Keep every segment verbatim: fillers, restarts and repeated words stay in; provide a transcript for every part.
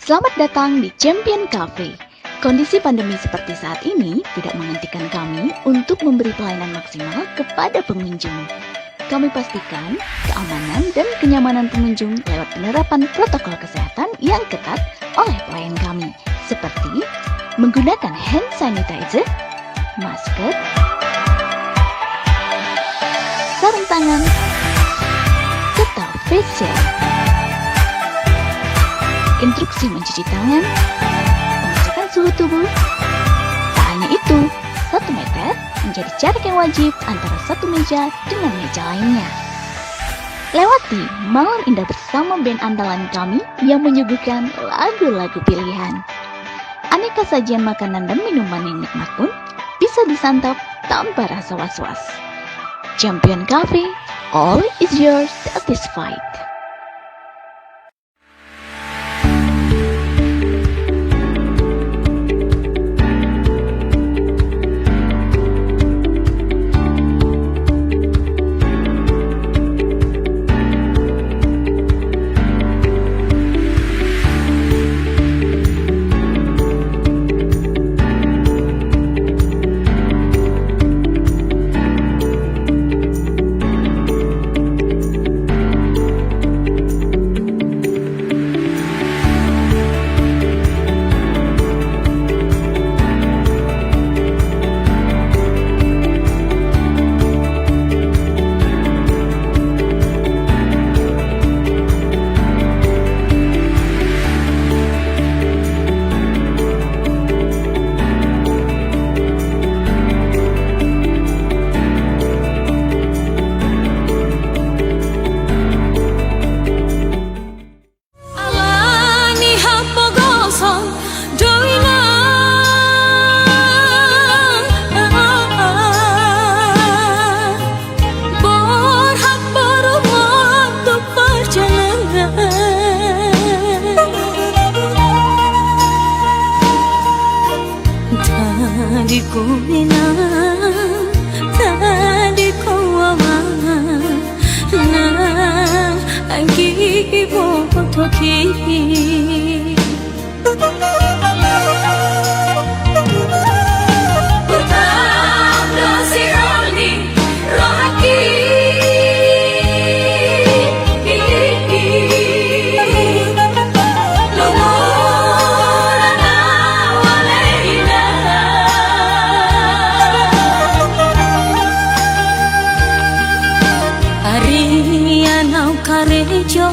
Selamat datang di Champion Cafe. Kondisi pandemi seperti saat ini tidak menghentikan kami untuk memberi pelayanan maksimal kepada pengunjung. Kami pastikan keamanan dan kenyamanan pengunjung lewat penerapan protokol kesehatan yang ketat oleh pelayan kami, seperti menggunakan hand sanitizer, masker, sarung tangan, serta face shield. Instruksi mencuci tangan, pengecekan suhu tubuh. Tak hanya itu, satu meter menjadi jarak yang wajib antara satu meja dengan meja lainnya. Lewati malam indah bersama band andalan kami yang menyuguhkan lagu-lagu pilihan. Aneka sajian makanan dan minuman yang nikmat pun bisa disantap tanpa rasa was-was. Champion Cafe, all is yours satisfied. Ala ni hapogoson do inang, borhat boru montu parjalanan. Tadingku inang, tadingku amang, nang anggi botoki. Hutang do sihol ni rohangki. Lumuran au ale inang. Arian au karejo.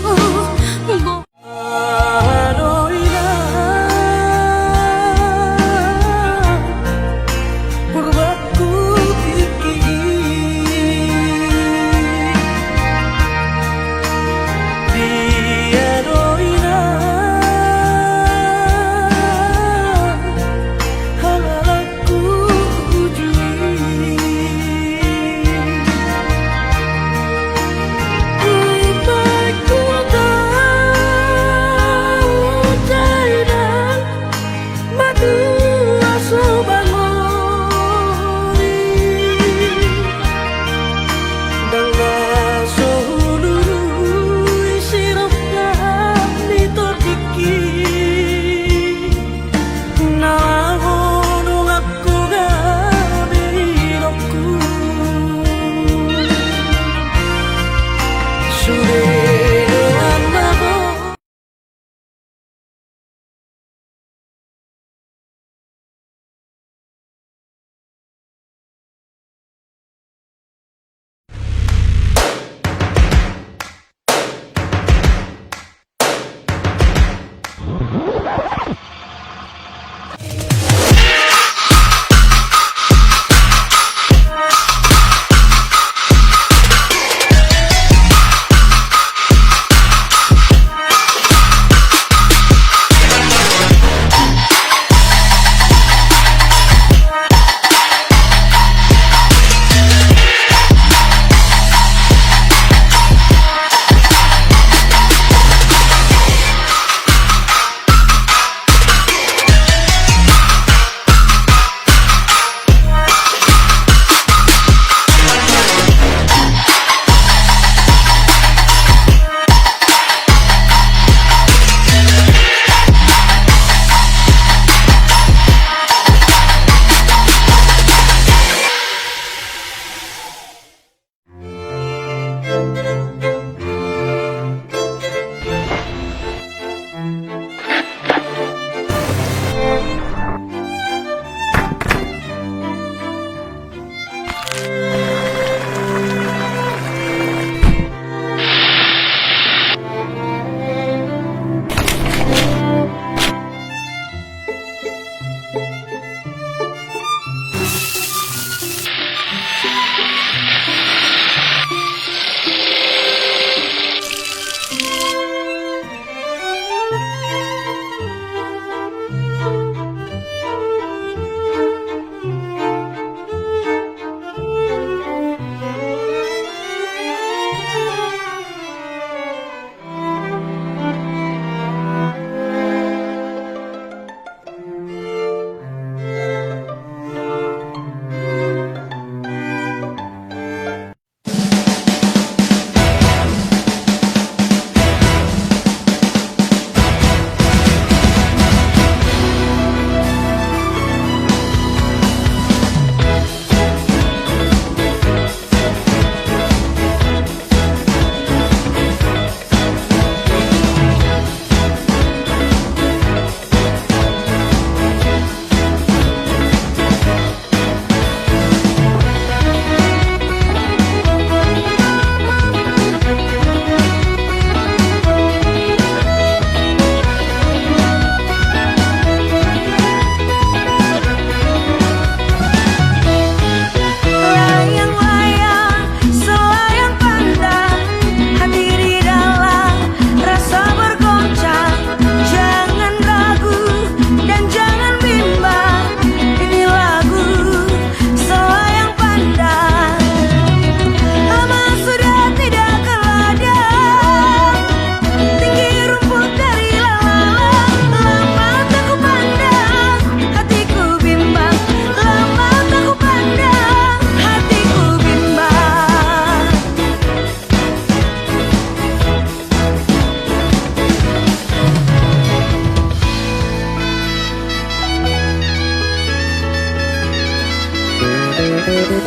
Cigaruarina,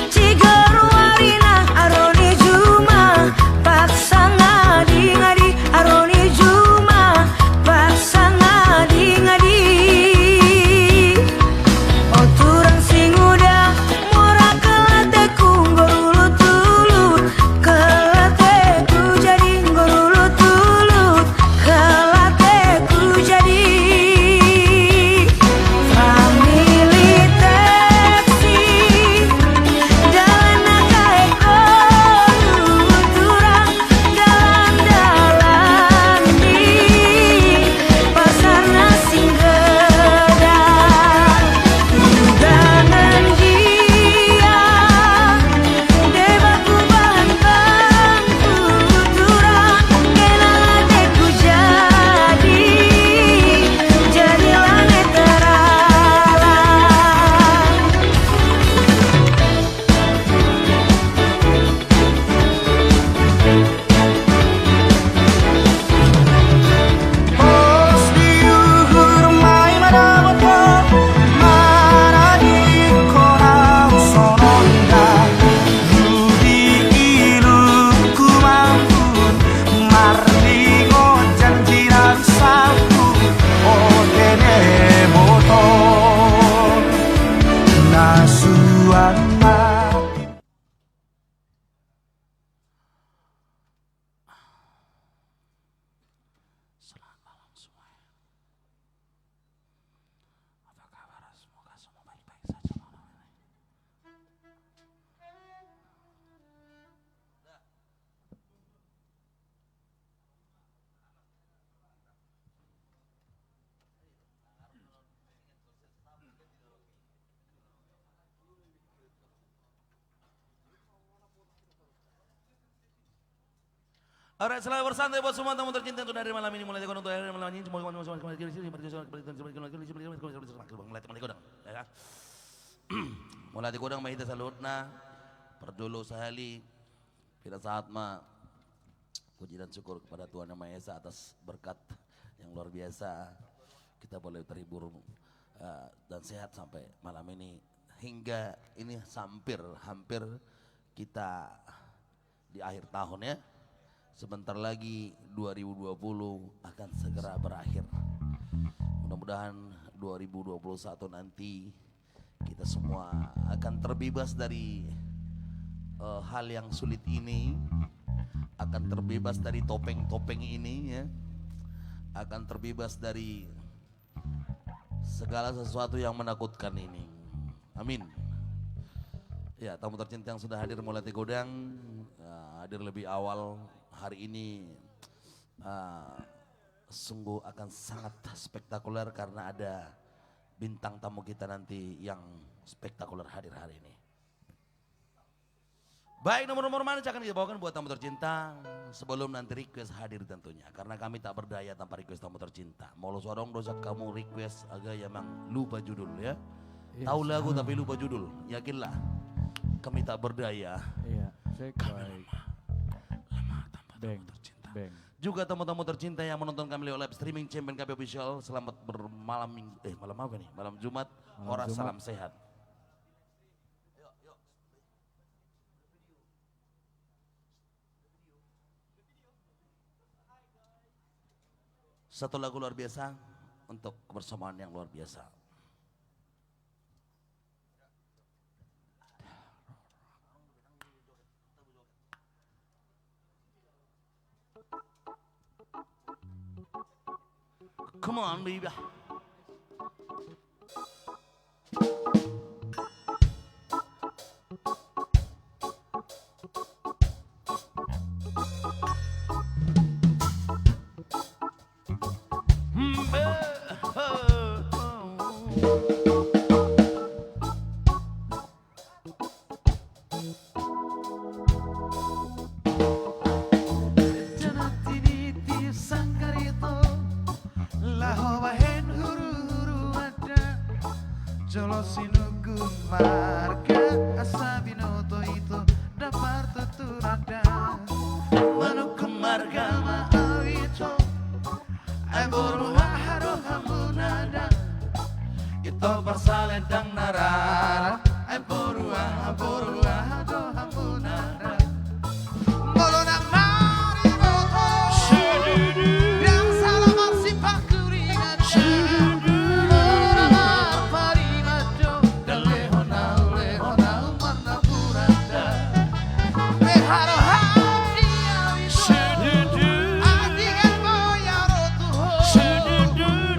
cigaruarina, aro ni juma, paksa ngadi-ngadi, aro ni juma, paksa ngadi-ngadi. O turang singuda, mora kalateku, nggo rulut-rulut kalateku jadi, nggo rulut-rulut kalateku jadi. Family taxi, dalan na kae ho, turang dalan-dalan ni pasar na singgada. Undangan dia, deba hubahen bangku, turang kena lateku jadi, jadi lame tarala. Pos di uhur ma i ma dapothon, maradi ho naung songon na, ro di ilungku ma ampun, marningot janji na salpu, o tene boto na suan ma. Selamat malam semuanya. Apa kabar? Semoga semua baik-baik saja malam ini. Alright, selamat bersantai buat semua tamu tercinta yang sudah hadir malam ini. Mulai dari gondang, untuk hadir malam ini, semua mulai dari gondang, ya kan? Mulai dari gondang ma hita saluhutna. Parjolo sahali, pinasahat ma puji dan syukur kepada Tuhan Yang Maha Esa atas berkat yang luar biasa. Kita boleh terhibur, eh, dan sehat sampai malam ini. Hingga ini hampir, hampir kita di akhir tahun, ya. Sebentar lagi dua ribu dua puluh akan segera berakhir. Mudah-mudahan dua ribu dua puluh satu nanti kita semua akan terbebas dari, eh, hal yang sulit ini, akan terbebas dari topeng-topeng ini, ya, akan terbebas dari segala sesuatu yang menakutkan ini. Amin. Ya, tamu tercinta yang sudah hadir mulai dari gondang, eh, hadir lebih awal hari ini, eh, sungguh akan sangat spektakuler karena ada bintang tamu kita nanti yang spektakuler hadir hari ini. Baik, nomor-nomor mana akan kita bawakan buat tamu tercinta sebelum nanti request hadir tentunya. Karena kami tak berdaya tanpa request tamu tercinta. Molo so adong do sian hamu request, agak ya mang lupa judul, ya. Iya, tahu lagu tapi lupa judul. Yakinlah, kami tak berdaya. Iya, kami lemah. Lemah tanpa tamu tercinta. Juga tamu-tamu tercinta yang menonton kami lewat live streaming C M P N K P Official, selamat bermalam minggu, eh, malam apa nih? Malam Jumat. Horas, salam sehat. Satu lagu luar biasa untuk kebersamaan yang luar biasa. Come on, baby. Jala tiniti sanggar ito, laho bahen huru-huru adat. Jolo sinungkun marga asa binoto ito, dapar tutur adat. Manuk Marga ma au ito, ai boru aha do hamuna da? Ito parsalendang na rara, ai boru aha, boru aha do hamuna da? Molo na mariboto, ndang sala marsipakuringan da. Molo na marpariban do, ndang lehon au, lehon au marnapuran da. Be harohan di au ito, andingan boi au ro tu ho.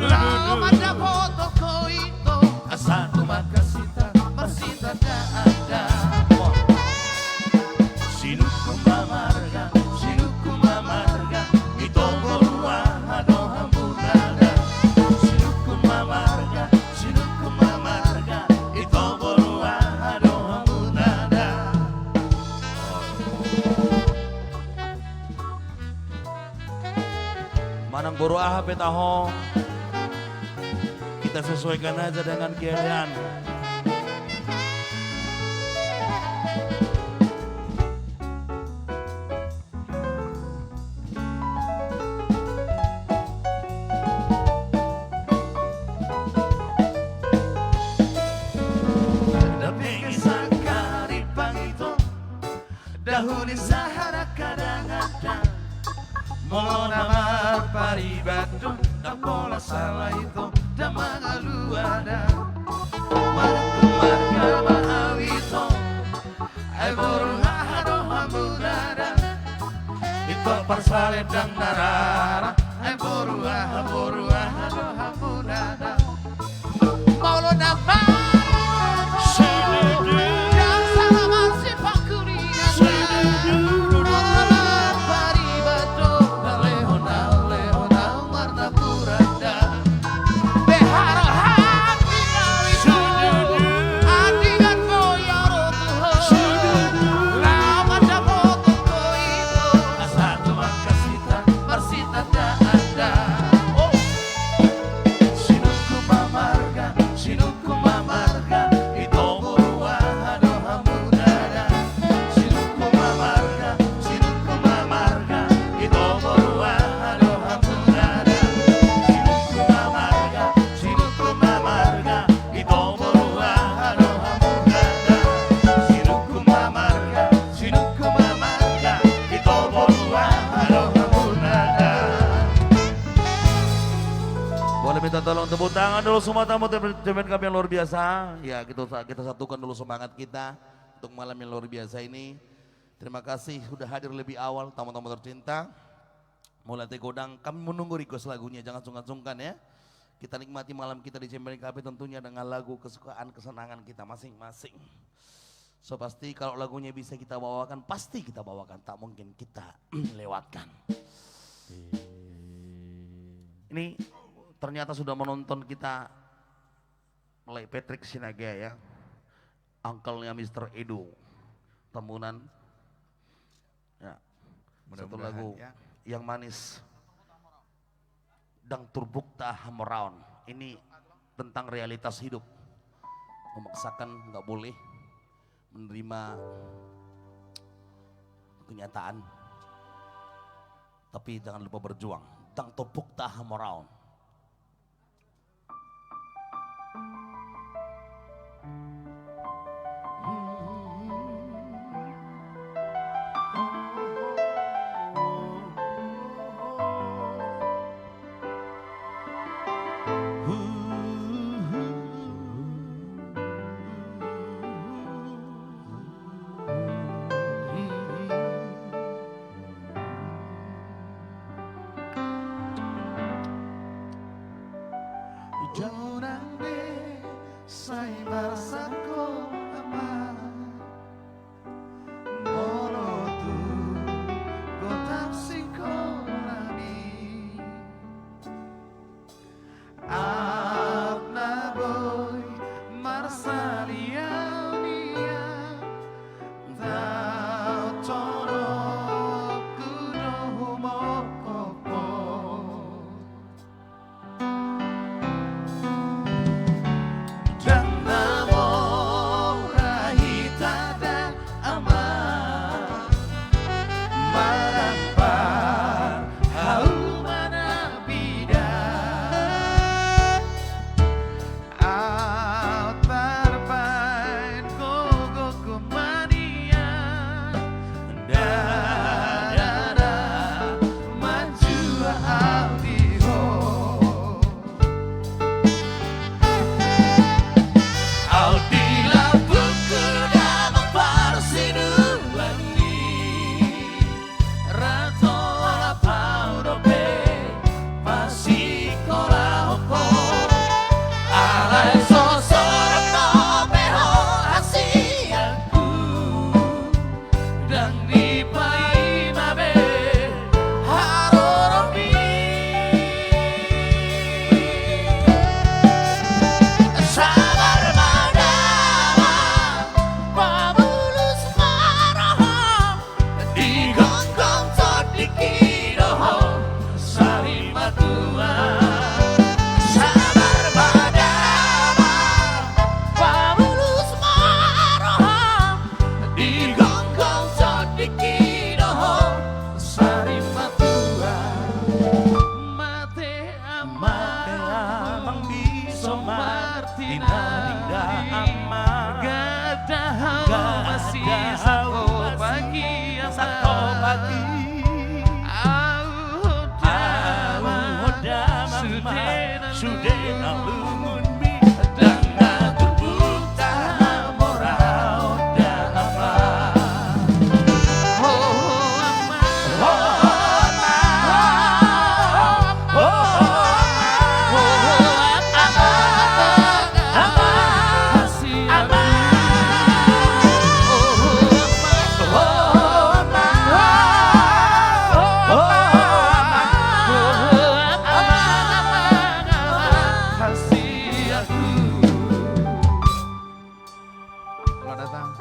Laho mandapothon ho ito, asa tumangkas hita marsitandaan. Sinungkun ma marga, sinungkun ma marga, ito boru aha do hamuna da? Sinungkun ma marga, sinungkun ma marga, ito boru aha do hamuna da? Manang boru aha pe taho, kita sesuaikan aja dengan keadaan. Ndang pengen sangkar i pangito, ndang uli sahara kadang ada. Molo na marpariban do, ndang pola sala ito, ndang mangalua da. Marga, marga ma au ito, ai boru aha do hamuna da? Ito parsalendang na rara, ai boru aha, boru aha do hamuna da? Molo na marga, ndang sala marsipakuringan da. Molo na marpariban do, ndang lehon au, lehon au marnapuran da. Be harohan di au ito, andingan boi au ro tu ho. Laho mandapothon ho ito, asa tumangkas hita marsitandaan da. Oh. Sinungkun ma marga, sinungkun ma marga, ito boru aha do hamuna da? Sinungkun ma marga, sinungkun ma marga, ito boru aha do hamuna da? Sinungkun ma marga, sinungkun ma marga, ito boru aha do hamuna da? Sinungkun ma marga, sinungkun ma marga, ito boru aha do hamuna da? Boleh minta tolong tepuk tangan dulu semua tamu ter-, terima kami yang luar biasa. Ya, kita, kita satukan dulu semangat kita untuk malam yang luar biasa ini. Terima kasih sudah hadir lebih awal, tamu-tamu tercinta. Mauliate godang, kami menunggu request lagunya, jangan sungkan-sungkan ya. Kita nikmati malam kita di Cempening Cafe tentunya dengan lagu kesukaan, kesenangan kita masing-masing. So pasti kalau lagunya bisa kita bawakan, pasti kita bawakan, tak mungkin kita lewatkan. Ini ternyata sudah menonton kita, Lek Patrick Sinaga ya, uncle-nya Mister Edo Tambunan. Ya. Satu lagu yang manis. Ndang turpukta hamoraon. Ini tentang realitas hidup. Memaksakan nggak boleh, menerima kenyataan. Tapi jangan lupa berjuang. Ndang turpukta hamoraon. Sude na lungunmi, ndang na turpuk tahamoraon da ama. Ho ama, ho ama, ho ama, ho ama, ama, ama, ama. Selamat datang.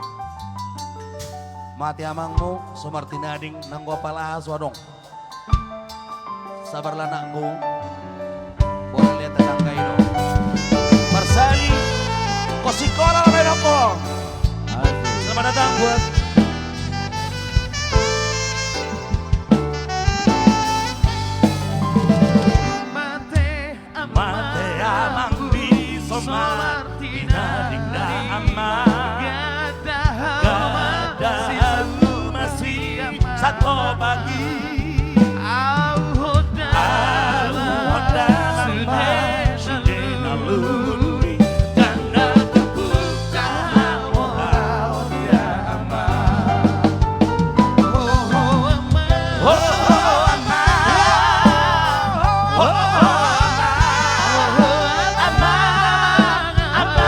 Mate amangmu, so martinading, nanggo apala aha so adong. Sabarlah anakku. Boleh lihat tetangga itu. Marsali, kau sikola apa dong kau? Asik. Selamat datang buat mate amang di somal, tinading da ama. Gada hauma si sato pagi. Au ho dalan ma sude na lungunmi, ndang na turpuk tahamoraon da ama. Ho ama, ho ama, ho ama, ama, ama.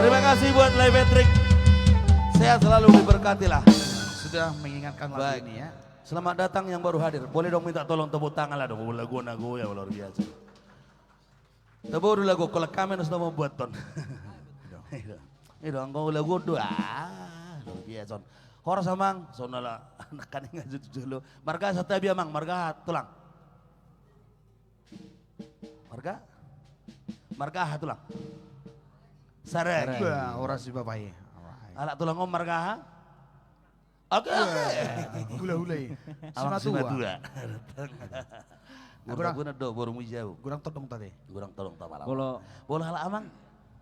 Terima kasih buat Lai Patrick. Sehat selalu, diberkatilah. Sudah mengingatkan lagu ini, ya. Selamat datang yang baru hadir. Boleh dong minta tolong tepuk tangan lah dong. Lagu na goya luar biasa. Tabo do lagu, kolak kamen sudah membuat ton. Ido, anggo lagu do, ah, luar biasa on. Horas amang, songon na anak kaning aja tu jolo. Marga aha tabi amang, marga aha tulang? Marga? Marga aha tulang? Saragi. Saragi. Bah, horas di bapak i. Alai tulang on marga aha? Oke, oke. Hula-hula i. Amang Simatua. Simatua. Gurang. Guna do boru mujau. Gurang todong tadi. Gurang todong tama lama. Bolo. Bolo halak amang.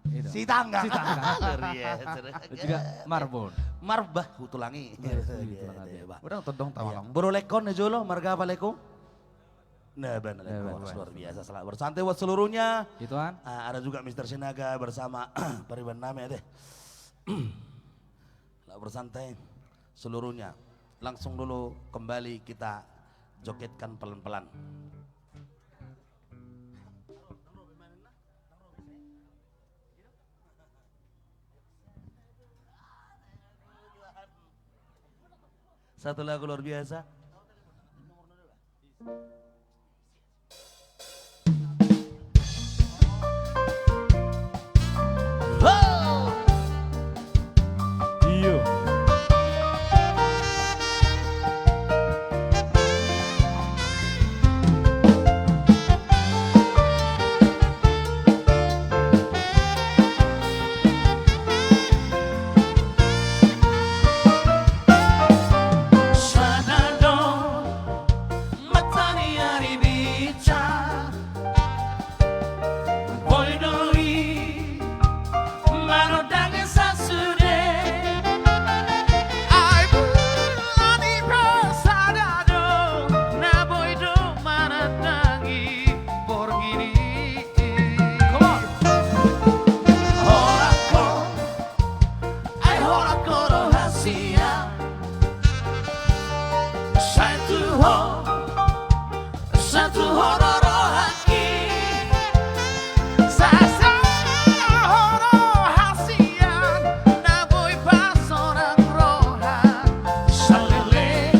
Itu. Sitanggang. Sitanggang. Luar biasa. Juga Marbon. Marbah, hutulangi. Iya, iya, iya, iya. Gurang todong tama lama. Boru Lekon na jolo, marga apa Lekon? Nah, benar, luar biasa. Selamat bersantai buat seluruhnya. Itu kan. Ah, ada juga Mister Sinaga bersama pariban nami, ya, teh. Selamat bersantai seluruhnya. Langsung dulu kembali kita jogetkan pelan-pelan. Satu lagu luar biasa. Sada do mata ni ari bicar, boi do i manondangi sasude. Ai bulan i pe sada do na boi do manondangi borngin i. Come on. Holan ho, ai holan ho do hasian. Sai tu ho, sai tu ho do rohangki. Sai tu ho do hasian, na boi pasonang roha. Saleleng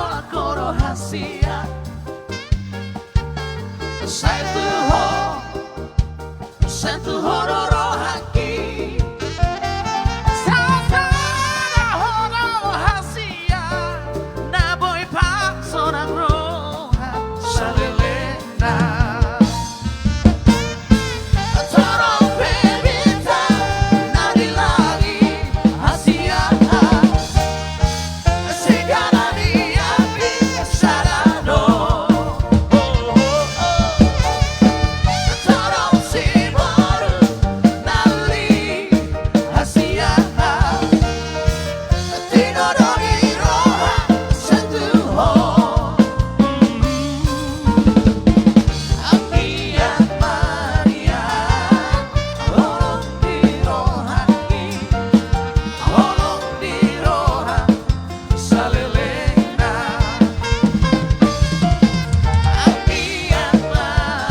Laho do rahasia. Sai tu ho, sai tu ho do rohangki. Sai tu ho do rahasia. Na boi pasonang roha salelengna. Torop pe bintang na di langit, rahasia. Sigaran ni api sada do. Torop siboru na uli, rahasia. Tinodohon ni roha sai tu ho. Anggiat ma nian holong ni rohangki, holong ni roha salelengna. Anggiat ma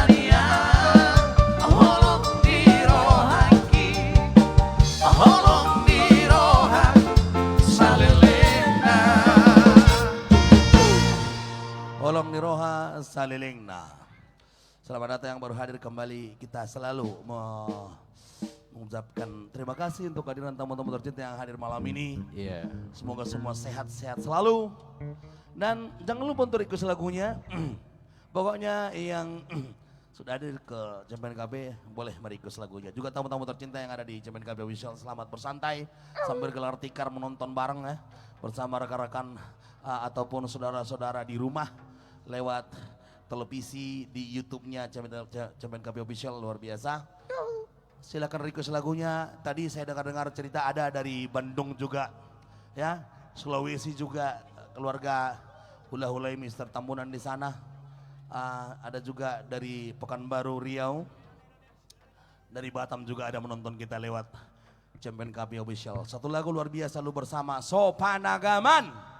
nian holong ni rohangki, holong ni roha salelengna. Holong ni roha salelengna. Selamat datang yang baru hadir kembali. Kita selalu me-, mengucapkan terima kasih untuk kehadiran tamu-tamu tercinta yang hadir malam ini. Iya. Semoga semua sehat-sehat selalu. Dan jangan lupa untuk request lagunya. Pokoknya yang sudah hadir ke Champion Cafe boleh merequest lagunya. Juga tamu-tamu tercinta yang ada di Champion Cafe Official, selamat bersantai sambil gelar tikar menonton bareng ya, bersama rekan-rekan, uh, ataupun saudara-saudara di rumah lewat televisi di YouTube-nya Champion, Champion Cafe Official, luar biasa. Silakan request lagunya. Tadi saya dengar-dengar cerita ada dari Bandung juga, ya, Sulawesi juga, keluarga hulahula Mister Tambunan di sana. Ah, ada juga dari Pekanbaru, Riau. Dari Batam juga ada menonton kita lewat Champion Cafe Official. Satu lagu luar biasa, Lu Bersama, Sopanagaman.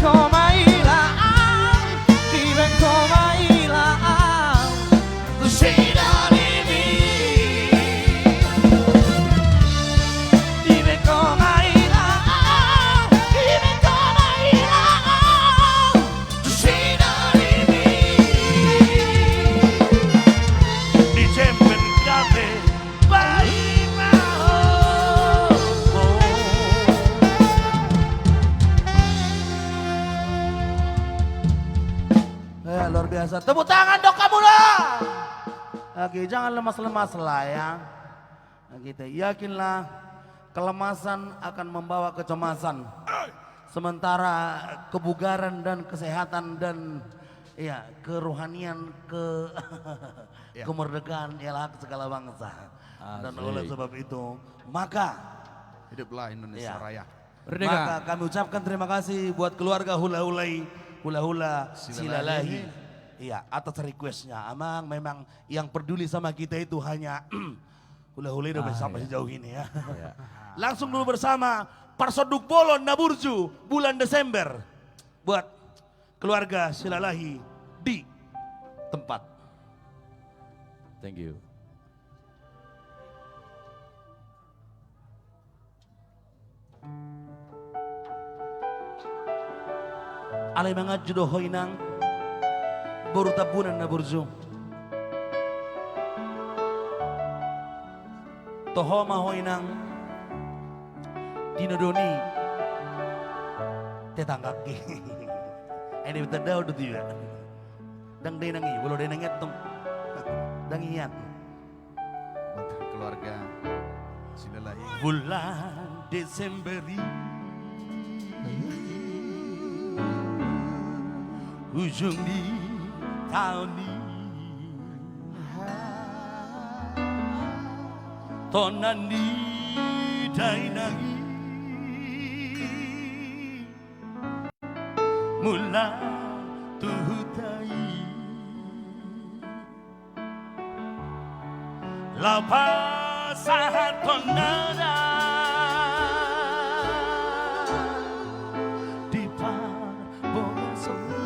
Ho ma ila au, ibe ho ma ila au tu si doli mi. Ibe ho ma ila au, ibe ho ma ila au tu si doli mi. Di jemben gabe paima ho. Eh, luar biasa. Tepuk tangan dong kamu lah. Oke, jangan lemas-lemas lah ya. Oke, te-, yakinlah, kelemasan akan membawa kecemasan. Sementara kebugaran dan kesehatan dan, ya, kerohanian, ke-, Ya. kemerdekaan, ialah hak segala bangsa. Dan Asik. oleh sebab itu, maka, Hiduplah Indonesia ya. Raya. Merdeka. Maka kami ucapkan terima kasih buat keluarga hulahula i, hulahula Silalahi. Silalahi. Iya, atas requestnya. Amang, memang yang peduli sama kita itu hanya hulahula i do. Ah, sampai iya. sejauh ini ya. Iya. Langsung dulu bersama Parsonduk Bolon na burju bulan Desember buat keluarga Silalahi di tempat. Thank you. Alai manganju do ho inang, boru Tambunan na burju. Toho ma ho inang, tinodong ni tetangga ke. Ai na betandao do tu iba. Ndang dainang i, molo dainang i antong. Ndang ian. Untuk keluarga Silalahi. Bulan Desember i, ujung ni taon i, tona ni dainang i, mulak tu huta i. Laho pasahathon nada di parbagason i.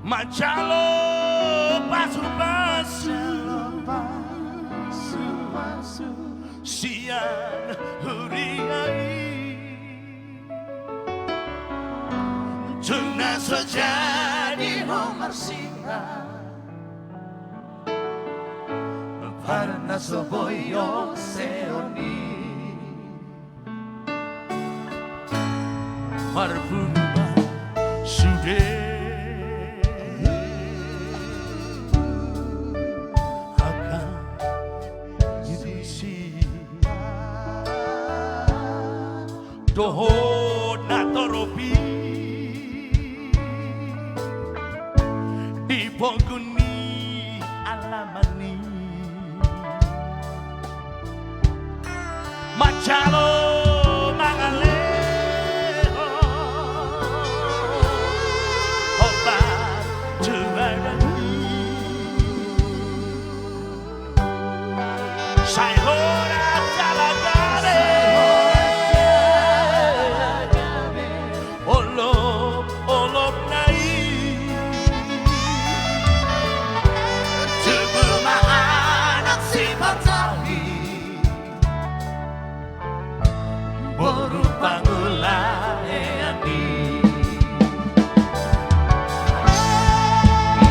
Manjalo pasupasu sian huria i. Tung na so jadi ho marsinga, parna so boi oseon i. Marbunga sude angka disi dohot na torop i di pogun ni alaman i. Manjalo mangalehon hombar tu adat i. Sai horas jala gabe olopolopna i. Tubu ma anak sipatar i, boru pangula ean i.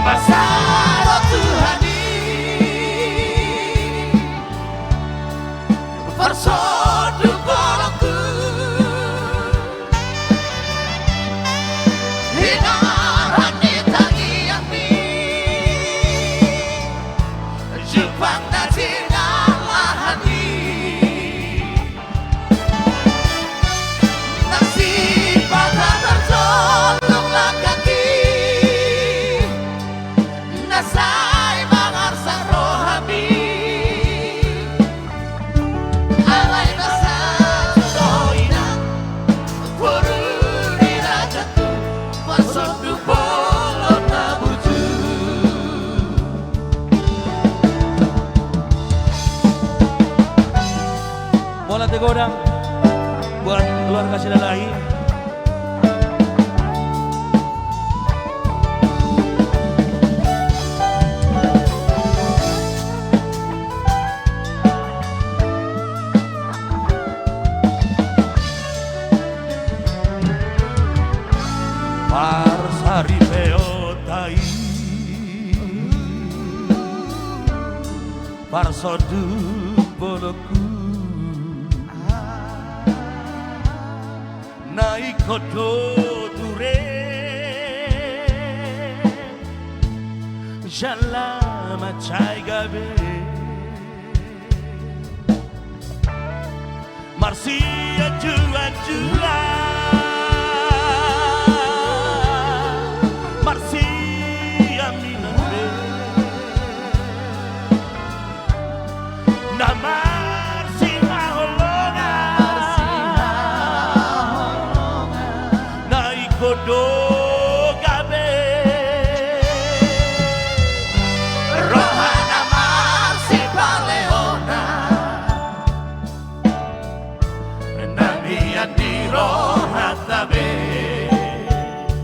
Basa do Tuhan i, parsonduk bolonku, hinahan ni tangiangmi, jumpang na jinalahan i. Nang sipata tarjolong langkangki, na sai mangarsak rohami. Alai na sahat do inang, boru ni rajaku, parsonduk bolon na burju. Bola te godang. Buat Marga Silalahi. Parsaripeonta i, parsonduk bolonku, na ingkon do ture jala mansai gabe. Marsianjuanjuan, marsiamingan be, na marsihaholongan, na ingkon do gabe. Roha na marsipaleonan, na mian di rohanta be.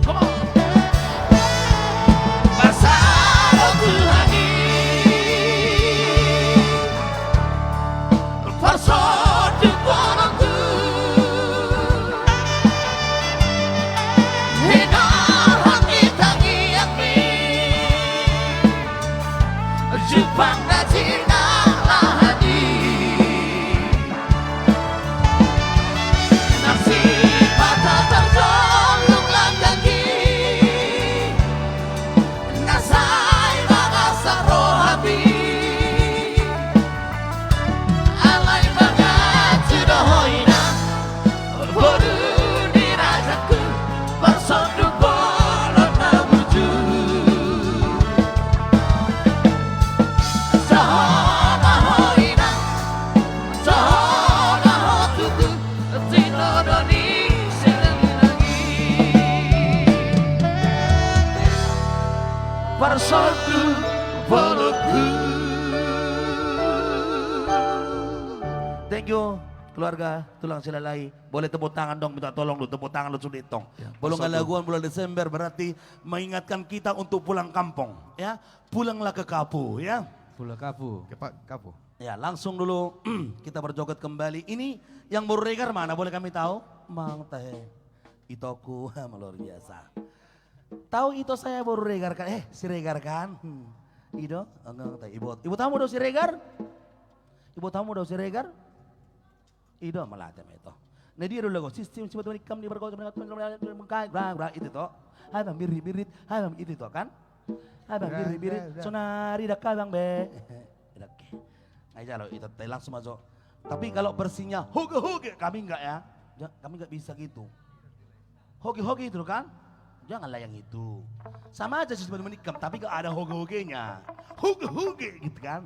Come on. Marsalo Tuhan i, parsonduk bolonku, hinarhon ni tangiangmi, jumpang na jinalahan i. Nang sipata tarjolung langgang i, na sai mangasah rohami. Alai mangaku do ho inang, boru ni rajaku, parsonduk bolon na burju. Soho ma ho inang, soho ma ho tutu, tinodo ni silangilangi. Parsonduk bolonku. Thank you, keluarga tulang Silalahi. Boleh tepuk tangan dong, minta tolong dulu, tepuk tangan dulu sude tong. Ya, bolon parsonduk. Halaguan bulan Desember berarti mengingatkan kita untuk pulang kampung, ya. Pulanglah ke kapu, ya. Pulang kapu. Ke pa-, kapu. Ya, langsung dulu kita berjoget kembali. Ini yang baru regar mana? Boleh kami tahu? Mang Tahe. Itoku, luar biasa. Tahu ito saya baru regar kan? Eh, Siregar kan? Hmm. Ido, enggak, enggak, ibu, ibu tamu do Siregar? Ibu tamu do Siregar? Ido, mauliate ma ito. Na dia do lagu, sistim sibat manikam di perkota, itu to. Hai bang birit birit, hai bang itu to kan? Hai bang birit birit, sonari dak abang be. Oke. Ayo jalo, ito, langsung masuk. Tapi kalau versinya hoge-hoge, kami enggak ya. Ja-, kami enggak bisa gitu. Hoge-hoge itu kan? Janganlah yang itu. Sama aja sih sebenarnya menikam, tapi kalau ada hoge-hogenya. Hoge-hoge gitu kan?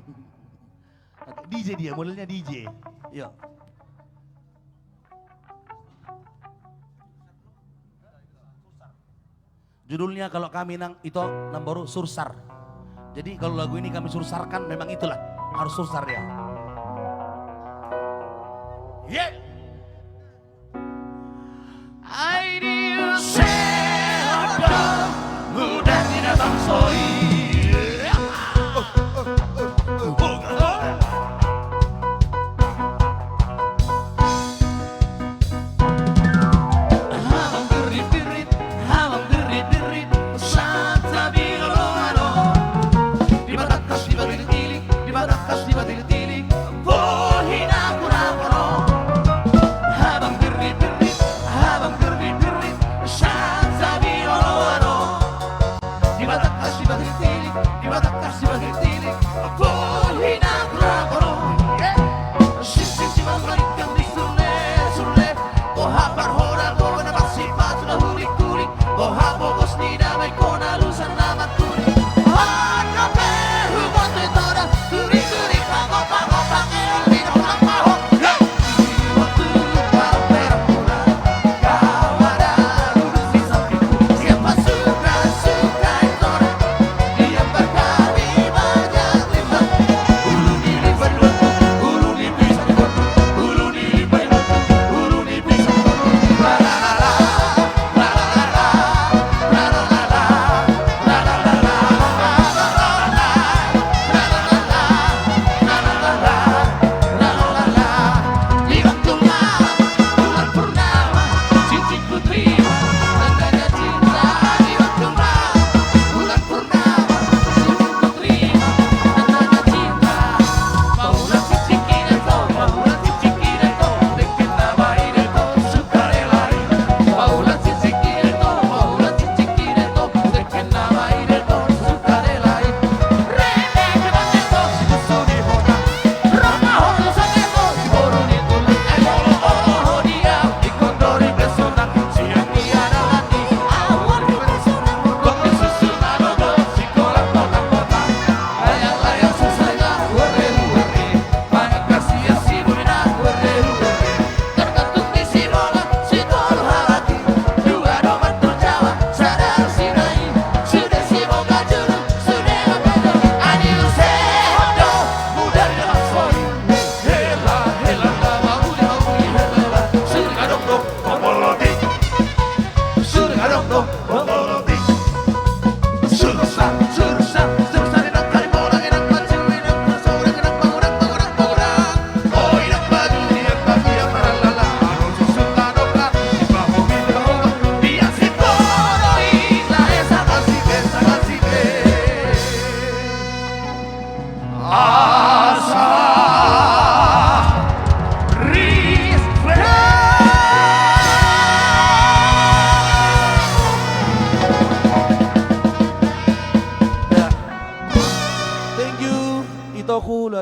Oke, D J dia, modelnya D J. Yuk. Judulnya kalau kami nang ito, nang boru, Sursar. Jadi kalau lagu ini kami sursarkan, memang itulah, harus sursar dia. Ye! Ai di use odo muda ni na bangso i. Habang birit-birit, habang birit-birit, santabi olo-olo. Di batangkas, di batangkas, di batangkas, di batangkas. Bohi na hurang olo. Habang birit-birit, habang birit-birit, santabi olo-olo. Di batangkas, di batangkas, di batangkas, di batangkas. Bohi na hurang olo. Sisi, sisi, mangkalikan di sule, sule. Boha parhoramu na marsipatu na hulik-hulik. Boha bogos ni damai hona lusan na mangkulik. Hona pe huboto i toda, turik-turik pango-pango pangilon di na hurang paho. Hei! Waktu parang-parang mula, kau ada duduk di sampingku. Siapa suka-suka i toda, diam berkami banyak limbah. Ulu ni limbah di batu, ulu ni pisang di batu, ulu ni limbah di batu, ulu ni pisang di batu.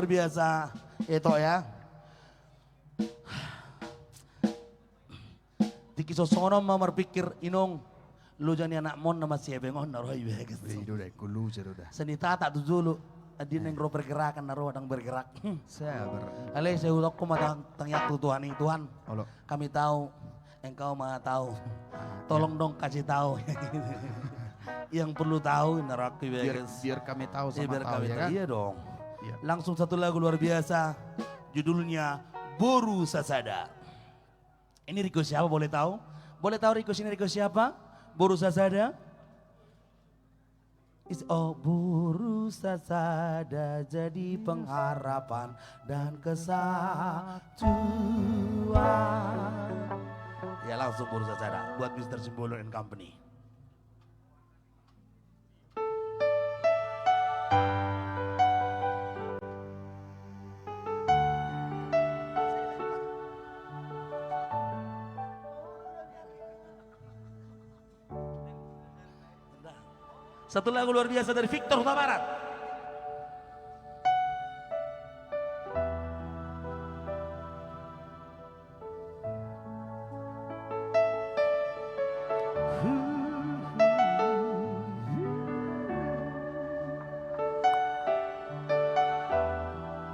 Biasa, Ito ya. Tingki songon on ma marpikir inong, loja ni anakmon na masiebeng on na ro i bagas. Sai nitatak tu jolo, adi naeng ro pergerakan na ro ndang bergerak. Sabar. Alai sai hutangku ma tangiangku tu Tuhan i, Tuhan. Kami tahu, Engkau Maha Tahu. Tolong dong kasih tahu yang perlu tahu, na ro i bagas. Biar kami tahu sama tahu, ya kan? Iya dong. Langsung satu lagu luar biasa, judulnya Boru Sasada. Ini request siapa, boleh tahu? Boleh tahu request ini request siapa? Boru Sasada? Is, oh, boru sasada jadi pengharapan dan kesatuan. Ya, langsung boru sasada buat Mister Simbolon and Company. Satu lagu luar biasa dari Victor Hutabarat.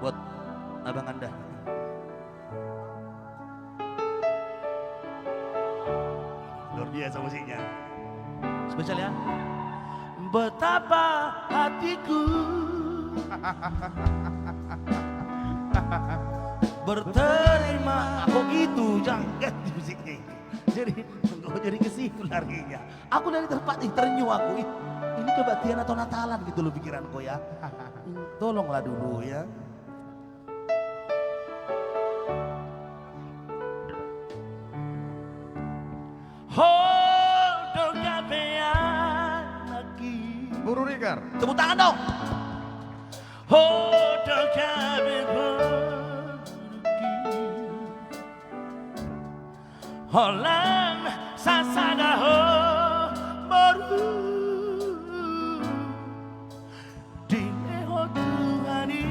Buat Abang Anda. Luar biasa musiknya. Spesial ya. Betapa hatiku berterima, kok gitu, jangan ganti musiknya itu. Jadi, kok jadi ke situ larinya. Aku dari tempat, ih, ternyuh aku. Ih, ini kebaktian atau Natalan gitu loh pikiranku ya. Tolonglah dulu ya. Ho do gabe anakki. Boru Rigar. Tepuk tangan dong. Ho do gabe boruki. Holan sasada ho boru. Dilehon Tuhan i.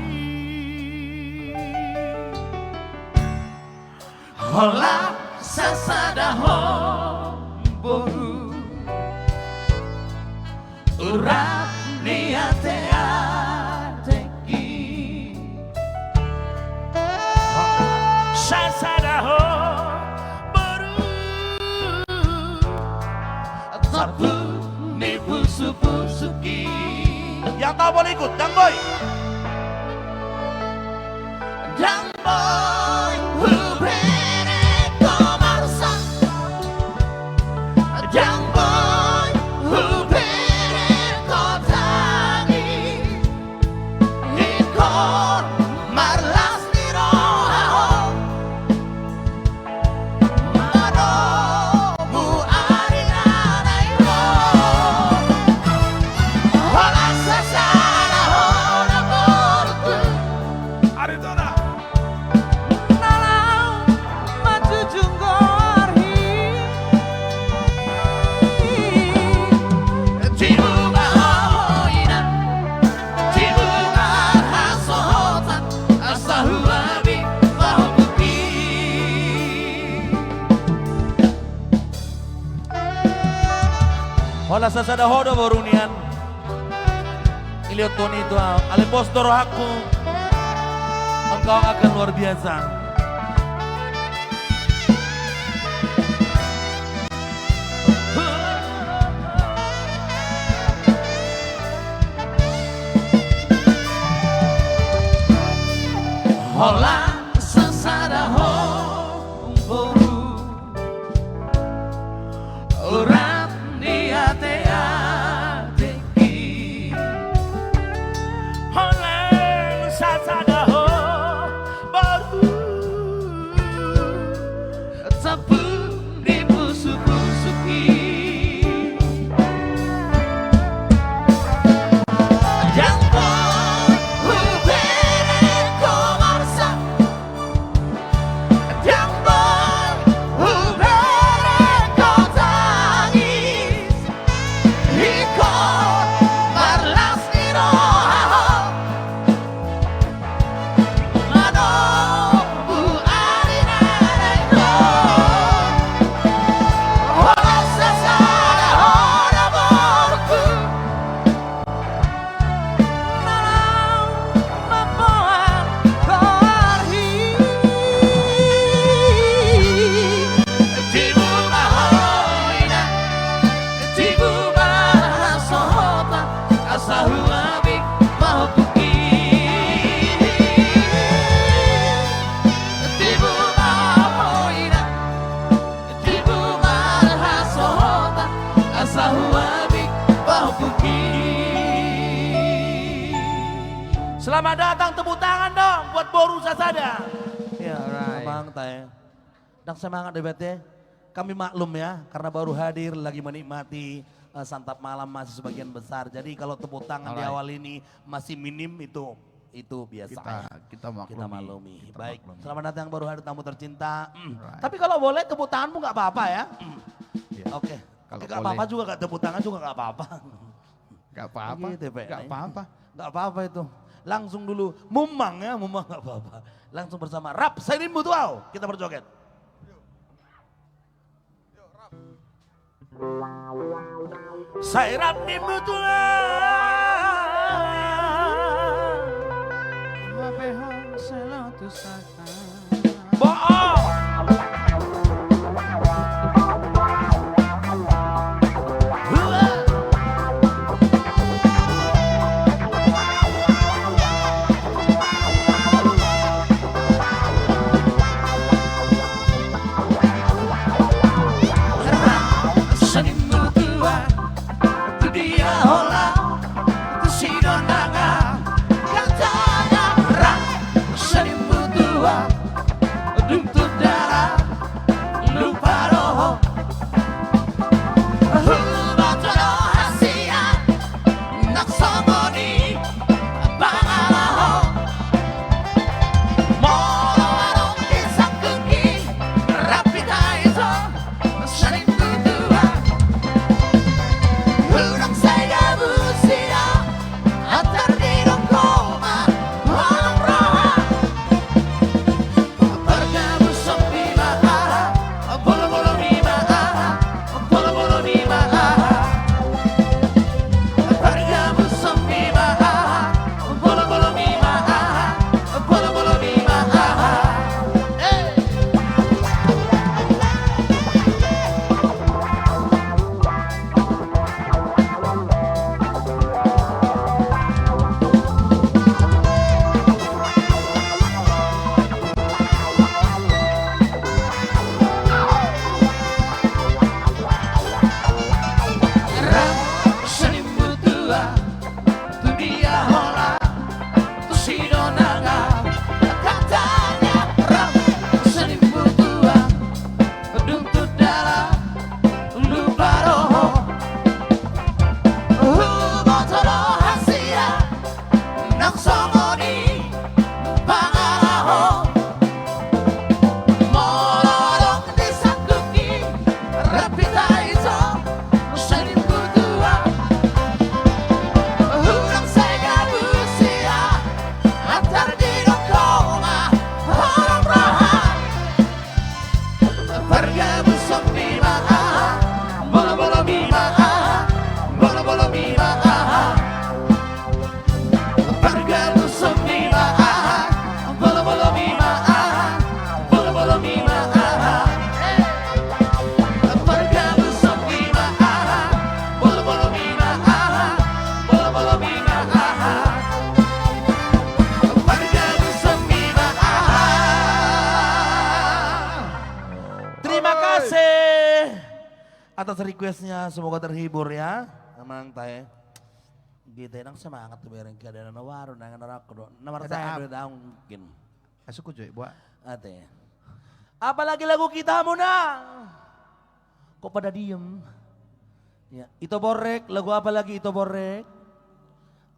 Holan sasada ho boru. Urat ni ateateki. Sasada ho boru. Sapu ni pusupusuki. Yang tahu boleh ikut, Dang Boy. Dang Boy, hubereng ho marsak. Dang Boy, hubereng ho tangi. Ingkon marlas ni roha ho. Manomu ari na naeng ro. Holan sasada ho do boruku. Ari tona. Na laho manjujung goar i. Tibu ma ho inang. Tibu ma hasohotan. Asa huabi pahombuki. Holan sasada ho do boru nian. Dilehon Tuhan i tu ahu. Alai pos do rohangku. Engkau akan luar biasa. Holan sasada ho boru. Urat ni ateateki. Holan sasada ho boru. Sapu ni pusupusuki. Dang Boy, hubereng ho marsak. Dang Boy, hubereng ho tangi. Selamat datang, tepuk tangan dong buat boru sasada. Ya, alright. Memang, Tae. Ndang semangat deh, Bete. Kami maklum ya, karena baru hadir, lagi menikmati, eh, santap malam masih sebagian besar. Jadi kalau tepuk tangan di awal ini masih minim, itu, itu biasa ya. Kita, kita maklumi. Kita maklumi. Baik, selamat datang baru hadir tamu tercinta. Hmm. Alright. Tapi kalau boleh tepuk tanganmu nggak apa-apa ya. Hmm. Iya. Oke. Kalau nggak apa-apa juga, nggak tepuk tangan juga nggak apa-apa. Nggak apa-apa. Gitu, Pak. Nggak apa-apa. Nggak apa-apa itu. Langsung dulu. Mumang ya, mumang nggak apa-apa. Langsung bersama Rap Sairinmu Tuau. Kita berjoget. Sai rap ni mutua. Bohong. Tudia hola, tusi do nanga, katanya rap, seni mutua, dung tudara, lupa roho. Huboto do hasian, nang songon i pangalaho. Molo adong di sangkuki, rap hita i so. Saling tutua, hudang sai gabu sida, antar didok ho ma, holong roha. Pargabuson bima aha, bolobolo bima aha, bolobolo bima aha. Pargabuson bima aha, bolobolo bima aha, bolobolo bima aha. Eh. Rap seni mutua, tudia hola, tusi do nanga, katanya rap seni mutua, dung tudara, lupa roho. Huboto do hasian, nang songon i pangalaho. Molo adong di sangkuki, rap hita i so, seni mutua. Hudang sai gabu sida, antar didok ho ma, holong roha. Pargabuson bima aha, bolobolo bima aha, bolobolo bima aha. Pargabuson bima aha, bolobolo bima aha, bolobolo bima aha. Pargabuson bima aha, bolobolo bima aha, bolobolo bima aha. Pargabuson bima aha. Terima kasih atas requestnya, semoga terhibur ya. Memang, Tae. Gitu, ndang semangat tu bereng keadaan na baru, nang na rako do. Na marasa ada daun mungkin. Asuku joi, buat. Ate. Apalagi lagu kita muna. Kok pada diem? Ya, Ito Borek, lagu apa lagi Ito Borek?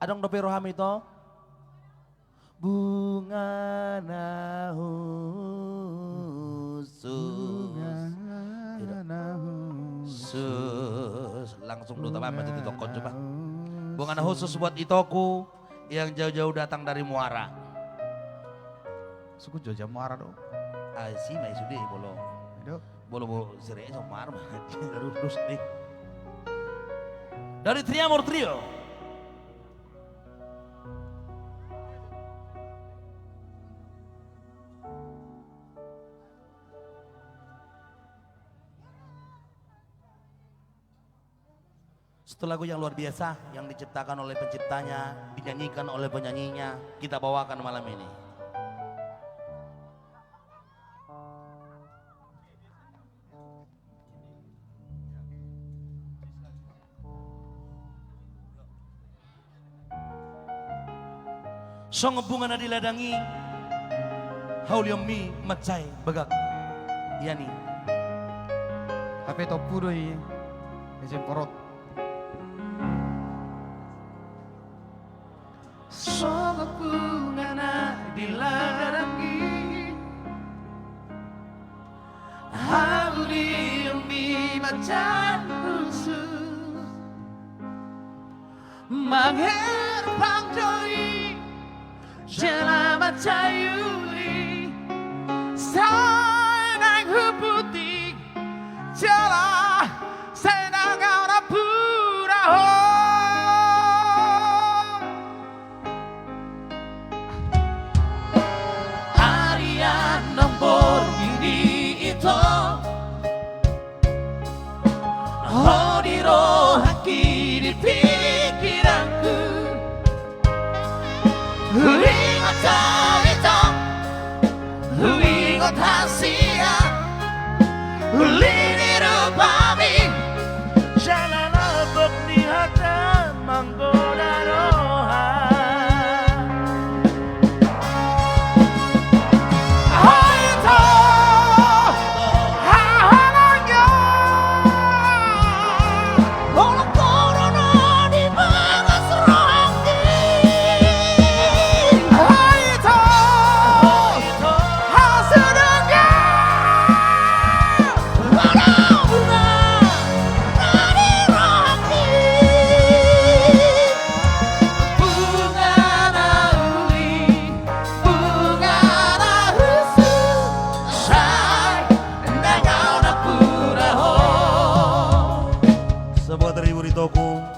Adong dope roham, Ito? Bunga na husus. Bunga na husus. Langsung do tamba, maju di toko coba. Bunga na husus buat itoku yang jauh-jauh datang dari Muara. Suku Jogja Muara do. Ah, si mai sude bolo. Bolo, bolo sire so mar ma. Terus di. Dari Triamor Trio. Satu lagu yang luar biasa yang diciptakan oleh penciptanya, dinyanyikan oleh penyanyinya, kita bawakan malam ini. Songon bunga na di ladang i, haulionmi mansai bagak. Ian i. Hape tompu do i, ejeng porot. Songon bunga na di ladang i, haulionmi mansai husu. Mangherbang do i jala mansai uli, sai naeng huputik jala sai naeng au nampuna ho. Arian nang borngin i ito, ho di rohangki di pingkiranku. Huingot hita, huingot hasian, uli ni rupami. Jala lambok ni hata manggoda roha. Ai ito, hahalangan. Holan korona di bagas rohangki. Ai ito, hasudangan. Holan bunga na di rohangki. Bunga na uli, bunga na husu, sai naeng au nampuna ho. Saboa taribu di toku.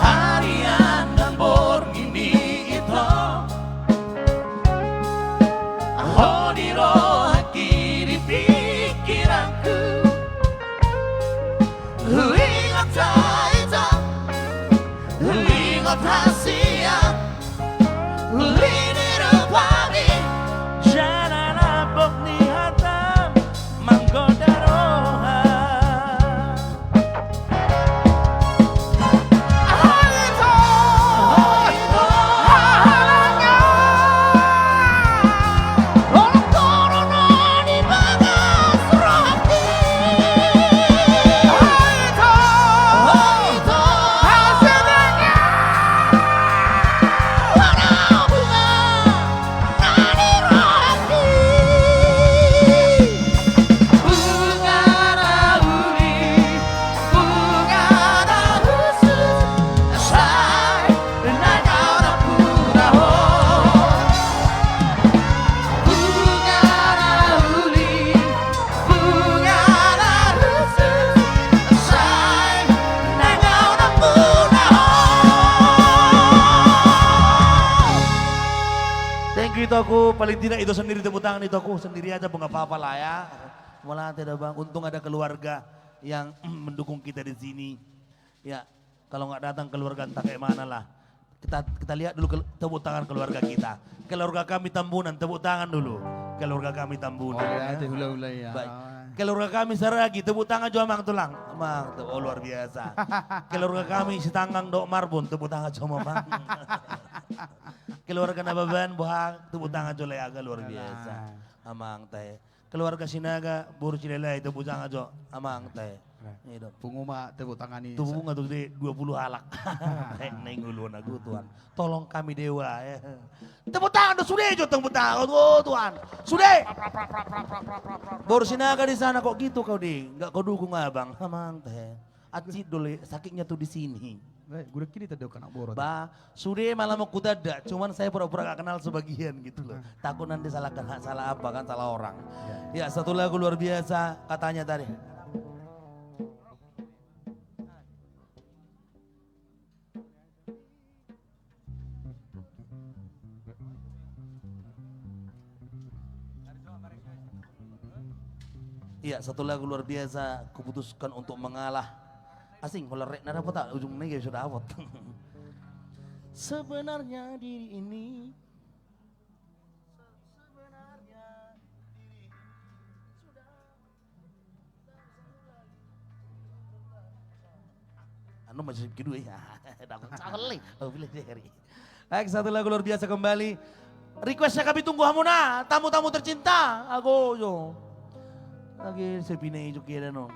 Arian nang borngin i ito, ho di rohangki di pingkiranku. Huingot hita, huingot hasian, uli ni rupami. Jala lambok ni hatam manggoda roha. Bunga na uli, bunga na husu, sai naeng au nampuna ho. Bunga na uli, bunga na husu, sai naeng au nampuna ho. Thank you, itoku. Paling tidak itu sendiri, tepuk tangan, itoku. Sendiri aja pun nggak apa-apa lah ya. Mauliate da, Bang. Untung ada keluarga yang mendukung kita di sini. Ya, kalau nggak datang keluarga, entah kayak mana lah. Kita, kita lihat dulu kel-, tepuk tangan keluarga kita. Keluarga kami Tambunan, tepuk tangan dulu. Keluarga kami Tambunan, ya. Mauliate hula-hula, ya. Baik. Keluarga kami Saragi, tepuk tangan jo, Amang, tulang. Amang, te-, oh, luar biasa. Keluarga kami Sitanggang dohot Marbun, tepuk tangan jo, Amang. Keluarga Nababan, Boha, tepuk tangan jo, Leaga, luar biasa. Amang, tahe. Keluarga Sinaga, boru Silalahi, tepuk tangan jo, Amang, tahe. Pungu ma tepuk tangan i. Tepuk tangan tu de dua puluh halak. Naeng uluan ahu, Tuan. Tolong kami, Dewa, ya. Tepuk tangan do, sude jo tepuk tangan, oh, Tuan. Sude. Boru Sinaga di sana, kok gitu kau, di? Nggak kau dukung abang, Amang, tahe. Acit dulu sakitnya tuh di sini. Eh, gudang kini tadi kena borot. Bah, sude malam aku tanda, cuman saya pura-pura gak kenal sebagian gitu loh. Takut nanti salah kena, salah apa kan, salah orang. Ya, satu lagu luar biasa katanya tadi. Iya, satu lagu luar biasa, Kuputuskan Untuk Mengalah. Asing, kalau rek na dapot, ah, ujungnya ya sudah dapot. Sebenarnya diri ini, sebenarnya diri ini sudah anu masih kedua ya. Dapat salah. Oh, pilih dari. Baik, satu lagu luar biasa kembali. Requestnya kami tunggu hamuna, tamu-tamu tercinta. Ago, yo. Lagi sepi nih, Juki, ada, no.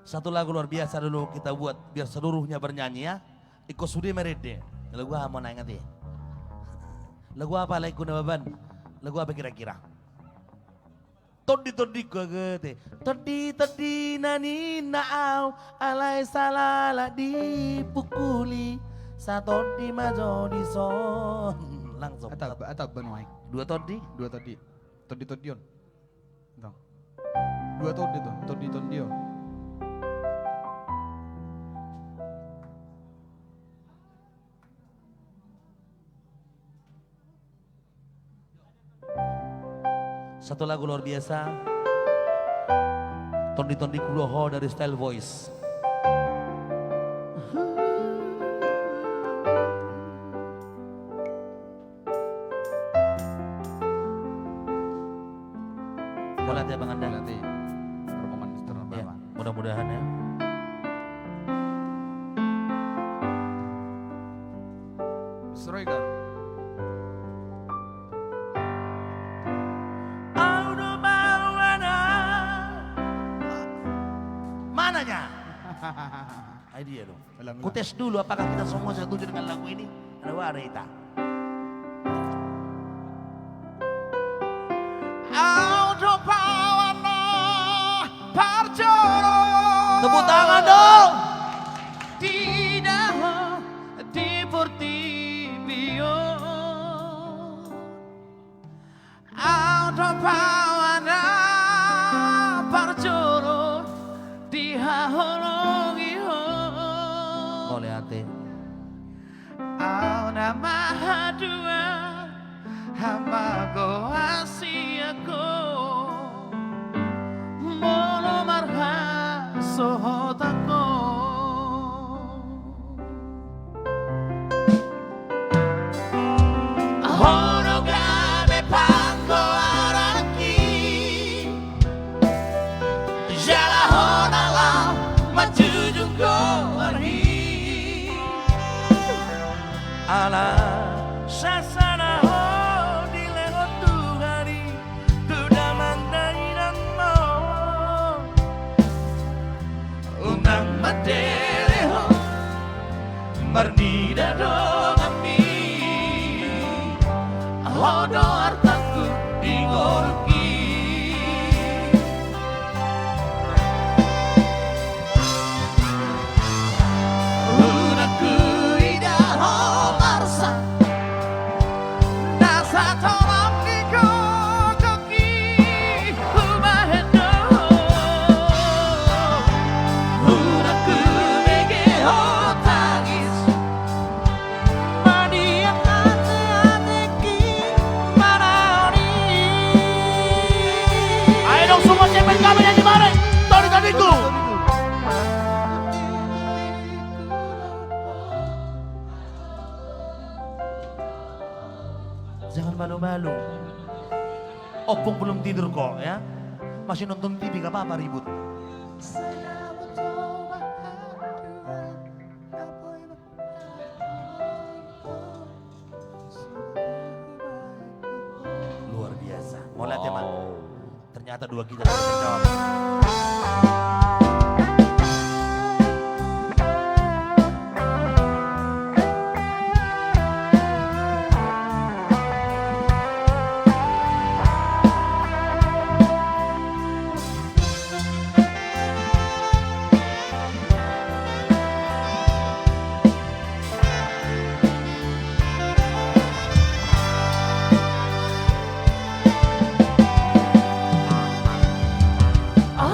Satu lagu luar biasa dulu kita buat, biar seluruhnya bernyanyi, ya. Iko sude merede. Lagu apa, na ingat, ya? Lagu apa, lagu na baban? Lagu apa kira-kira? Tondi-tondingku, ate. Tondi-tondi na ninna au, alai salala dipukuli, satondi ma jo dison. Langsung. Atap, atap, banuaeng. Dua tondi? Dua tondi. Tondi-tondi on. Entong. Dua tondi tuh, tondi-tondi on. Satu lagu luar biasa. Tondi-tondi ku do ho dari Style Voice. Mauliate, Bang Anda. Mauliate. Rombongan Mister Nambah. Iya, mudah-mudahan, ya. Mister Roygar. Au do baoa na. Mananya? Ai dia dong. Ku tes dulu apakah kita semua setuju dengan lagu ini. Ada, ada ita. Au do baoa na parjolo. Tepuk tangan dong. Di dahona di portibi on. Au do baoa na parjolo dihaholongi ho. Mauliate. Au na mahadua hamagoan sian ho. Molo marhasohotan ho. Ho do gabe panggoaranki. Jala ho na laho manjujung goarhi. Ala sasada ho dilehon Tuhan i tu damang dainangmu. Unang mandele ho marnida donganmi. Ho do artangku di ngolungki. Unang huida ho marsak. Na satorop ni gogongki hubahen do. Unang hubege ho tangis. Madiang ate-ateki manaon i. Ayo dong semua cepat kami nyanyi bareng. Tondi-tondingku. Jangan malu-malu. Ompung belum tidur kok, ya. Masih nonton T V, gak apa-apa ribut. Luar biasa. Mauliate, Mat. Ternyata dua gitar bisa jawab.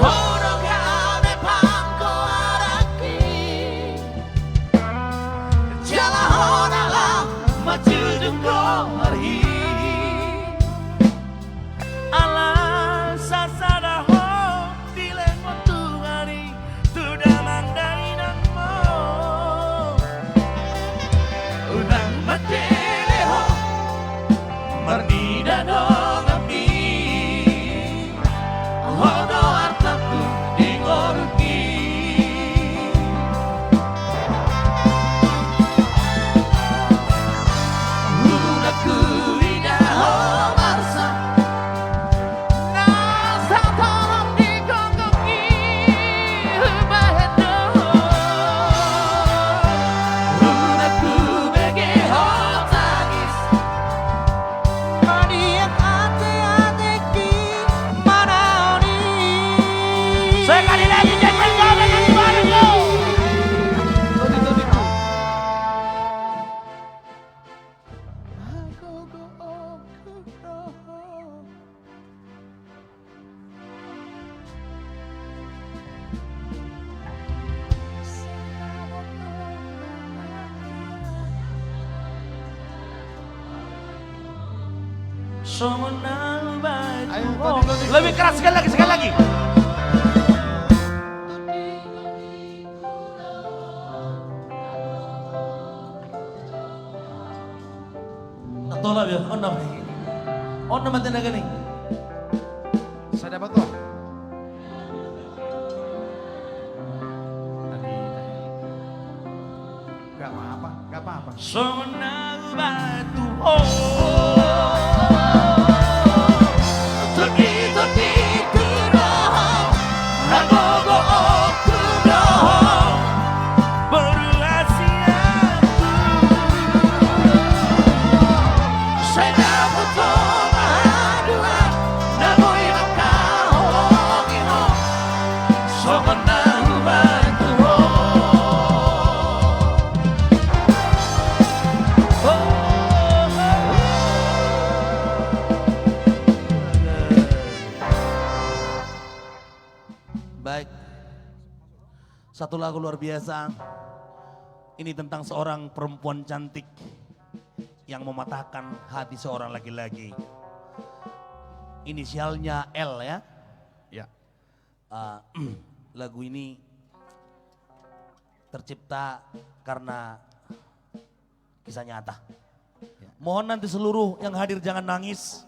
Ho do Lebih keras, sekali lagi, sekali lagi. Tolap ya, on nama. On nama tenaga nih. Saya dapat, Bang. Tadi, tadi. Gak apa-apa, gak apa-apa. Songon na batu, oh. Tondi-tondi ku do ho, na gogo ku do ho. Baik. Satu lagu luar biasa. Ini tentang seorang perempuan cantik yang mematahkan hati seorang laki-laki. Inisialnya L, ya. Ya. Eh, lagu ini tercipta karena kisah nyata. Ya. Mohon nanti seluruh yang hadir jangan nangis,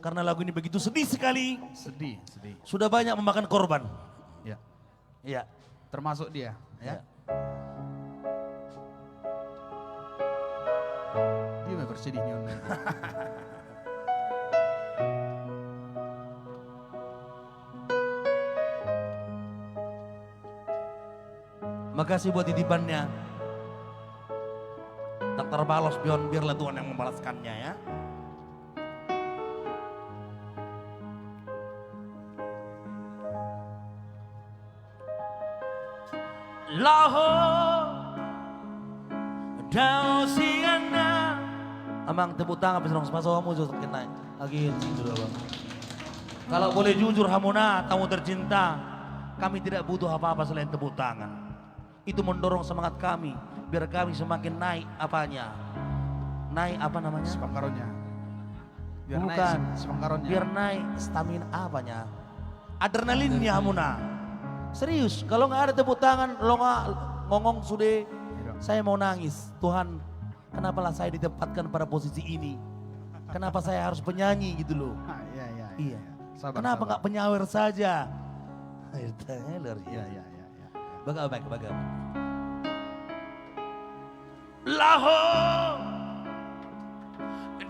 karena lagu ini begitu sedih sekali. Sedih, sedih. Sudah banyak memakan korban. Ya. Iya. Termasuk dia, ya. Iya. Dia mah bersedih, Nyon. Makasih buat titipannya. Tak terbalas, Bion, biarlah Tuhan yang membalaskannya, ya. Laho dao sian na. Amang, tepuk tangan, bisa dong, sepaso kamu, Joseph, kena. Lagi jujur, Abang. Kalau boleh jujur, hamuna, tamu tercinta, kami tidak butuh apa-apa selain tepuk tangan. Itu mendorong semangat kami, biar kami semakin naik apanya. Naik apa namanya? Semangatnya. Biar naik. Bukan. Sem-, semangatnya. Biar naik stamina apanya? Adrenalinnya, hamuna. Serius, kalau nggak ada tepuk tangan, lo nggak ngomong sudah, iya, saya mau nangis. Tuhan, kenapalah saya ditempatkan pada posisi ini? Kenapa saya harus penyanyi gitu loh? Ah, iya, iya, iya, iya. Iya. Sabar, sabar. Kenapa nggak penyawer saja? Itu luar biasa. Iya, iya, iya, iya. Baga, baga, baga. Laho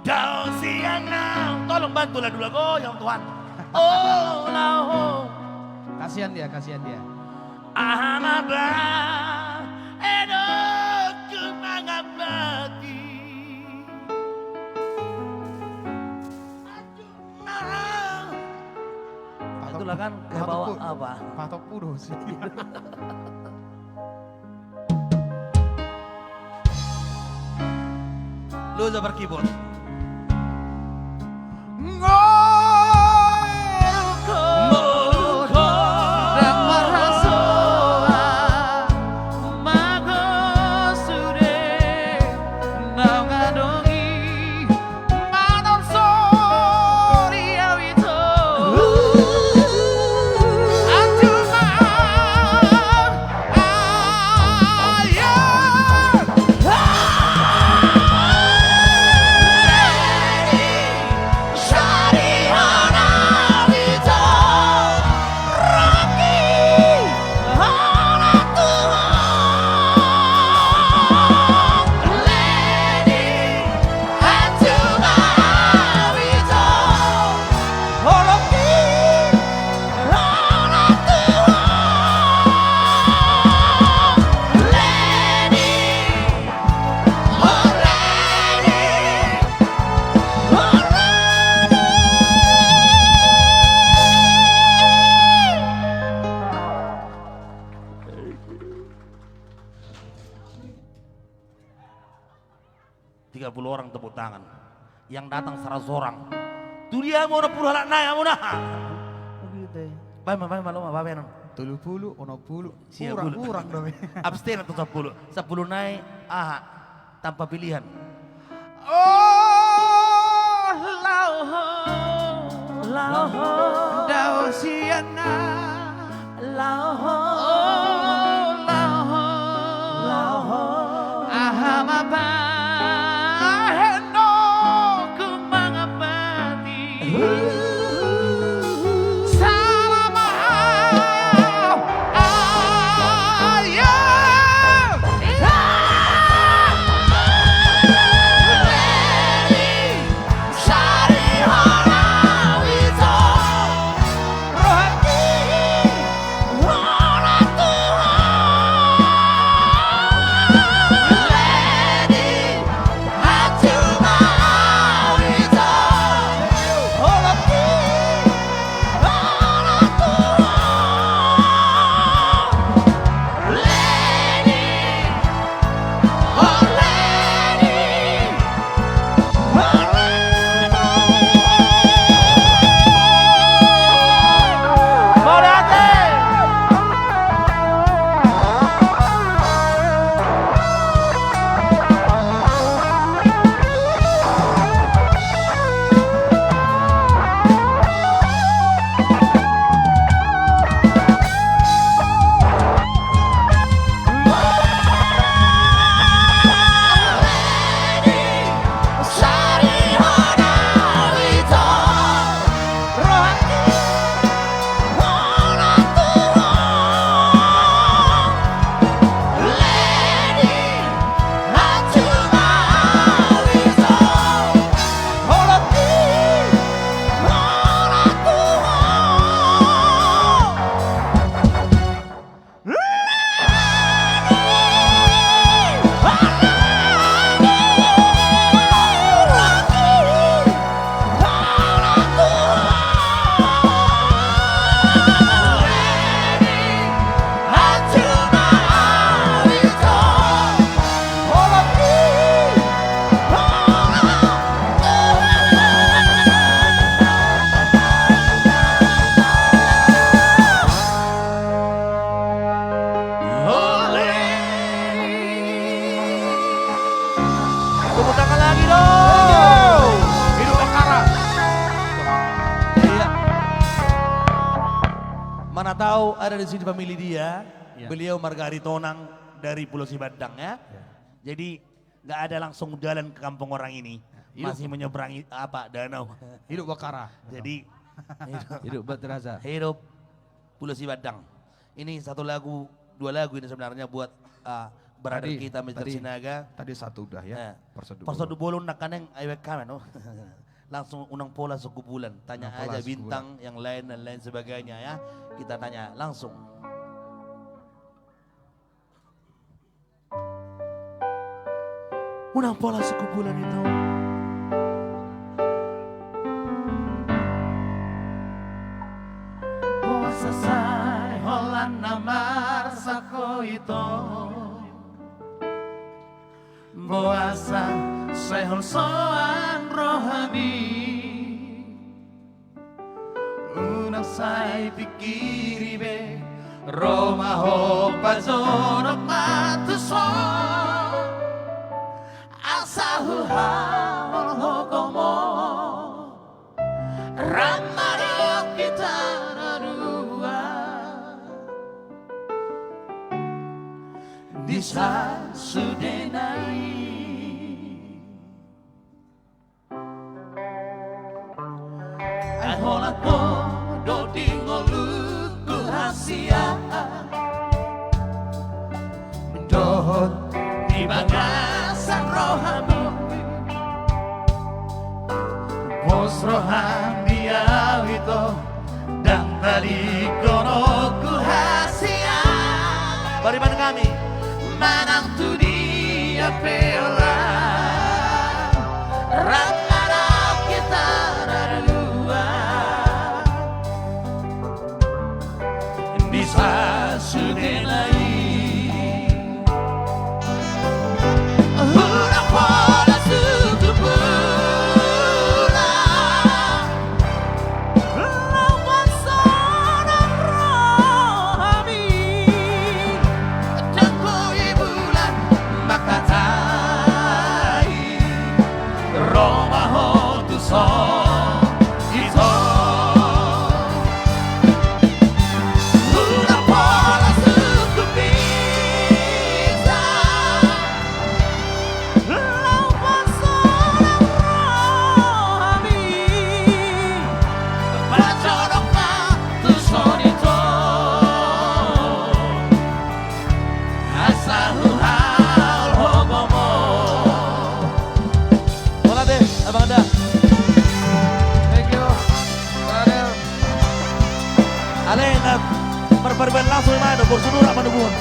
dao sian na. Tolong bantulah dulu, goyang, Tuhan. Oh, laho. Kasihan dia, kasihan dia. Aha ma ba, edo ku mangabati. Itulah kan, kebawa apa? Patok pudo sih. Lu aja berkeyboard. Ngolu ko, ngolu ko, ndang marhasoa, mago sude naung adong i. Tiga puluh orang tepuk tangan. Yang datang seratus orang. Tu dia hamu onom pulu halak nai, hamu na. Begitu. Baen ma, baen ma, lo ma, baen ma. Tolu pulu, onom pulu. Sia pulu. Kurang, kurang dong. Abstain atau sepuluh? Sepuluh nai, aha. Tanpa pilihan. Oh, laho. Laho. Dao sian na. Laho. Oh, laho. Laho. Aha ma bahenonku mangambati. Salama. Ayo. Tepuk tangan lagi dong. Hidup Bahtera. Iya. Mana tahu ada di sini famili dia. Iya. Beliau marga Aritonang dari Pulau Sibandang, ya. Iya. Jadi, nggak ada langsung jalan ke kampung orang ini. Hidup. Masih menyeberangi apa, danau. Hidup Bahtera. Jadi, hidup. Hidup Bahtera. Hidup Pulau Sibandang. Ini satu lagu, dua lagu ini sebenarnya buat, ah, brother kita, Mister Sinaga. Tadi satu udah ya. Persadu Bolon. Persadu Bolon na kaning, ayo kami, no. Langsung Unang Pola Suku Bulan. Tanya aja Bintang, yang lain dan lain sebagainya ya. Kita tanya langsung. Unang pola suku bulan ito. Boasa sai holan na marsak ho ito. Boasa sai holsoan rohami. Unang sai pingkiri be, ro ma ho pajonok ma tuson. Asa huhaholhon ho ma, rap ma dok hita na dua. Di sasudena i. Ai holan ho do di ngolungku hasian, dohot di bagasan rohangku. Pos roham di au ito, ndang tadingkononku hasian. Bariman kami. Manang tu dia pe holan, rap ma dok hita na dua. Di sasudena i. Unang pola suku bulan. Lapas sonang rohami. Ndang boi bulan mangkatai. Ro ma Sahuhal ho gomo. Hola deh, Abang Da. Thank you, brother. Ale, na marparbal langsung ma do, borsudura ma do buat.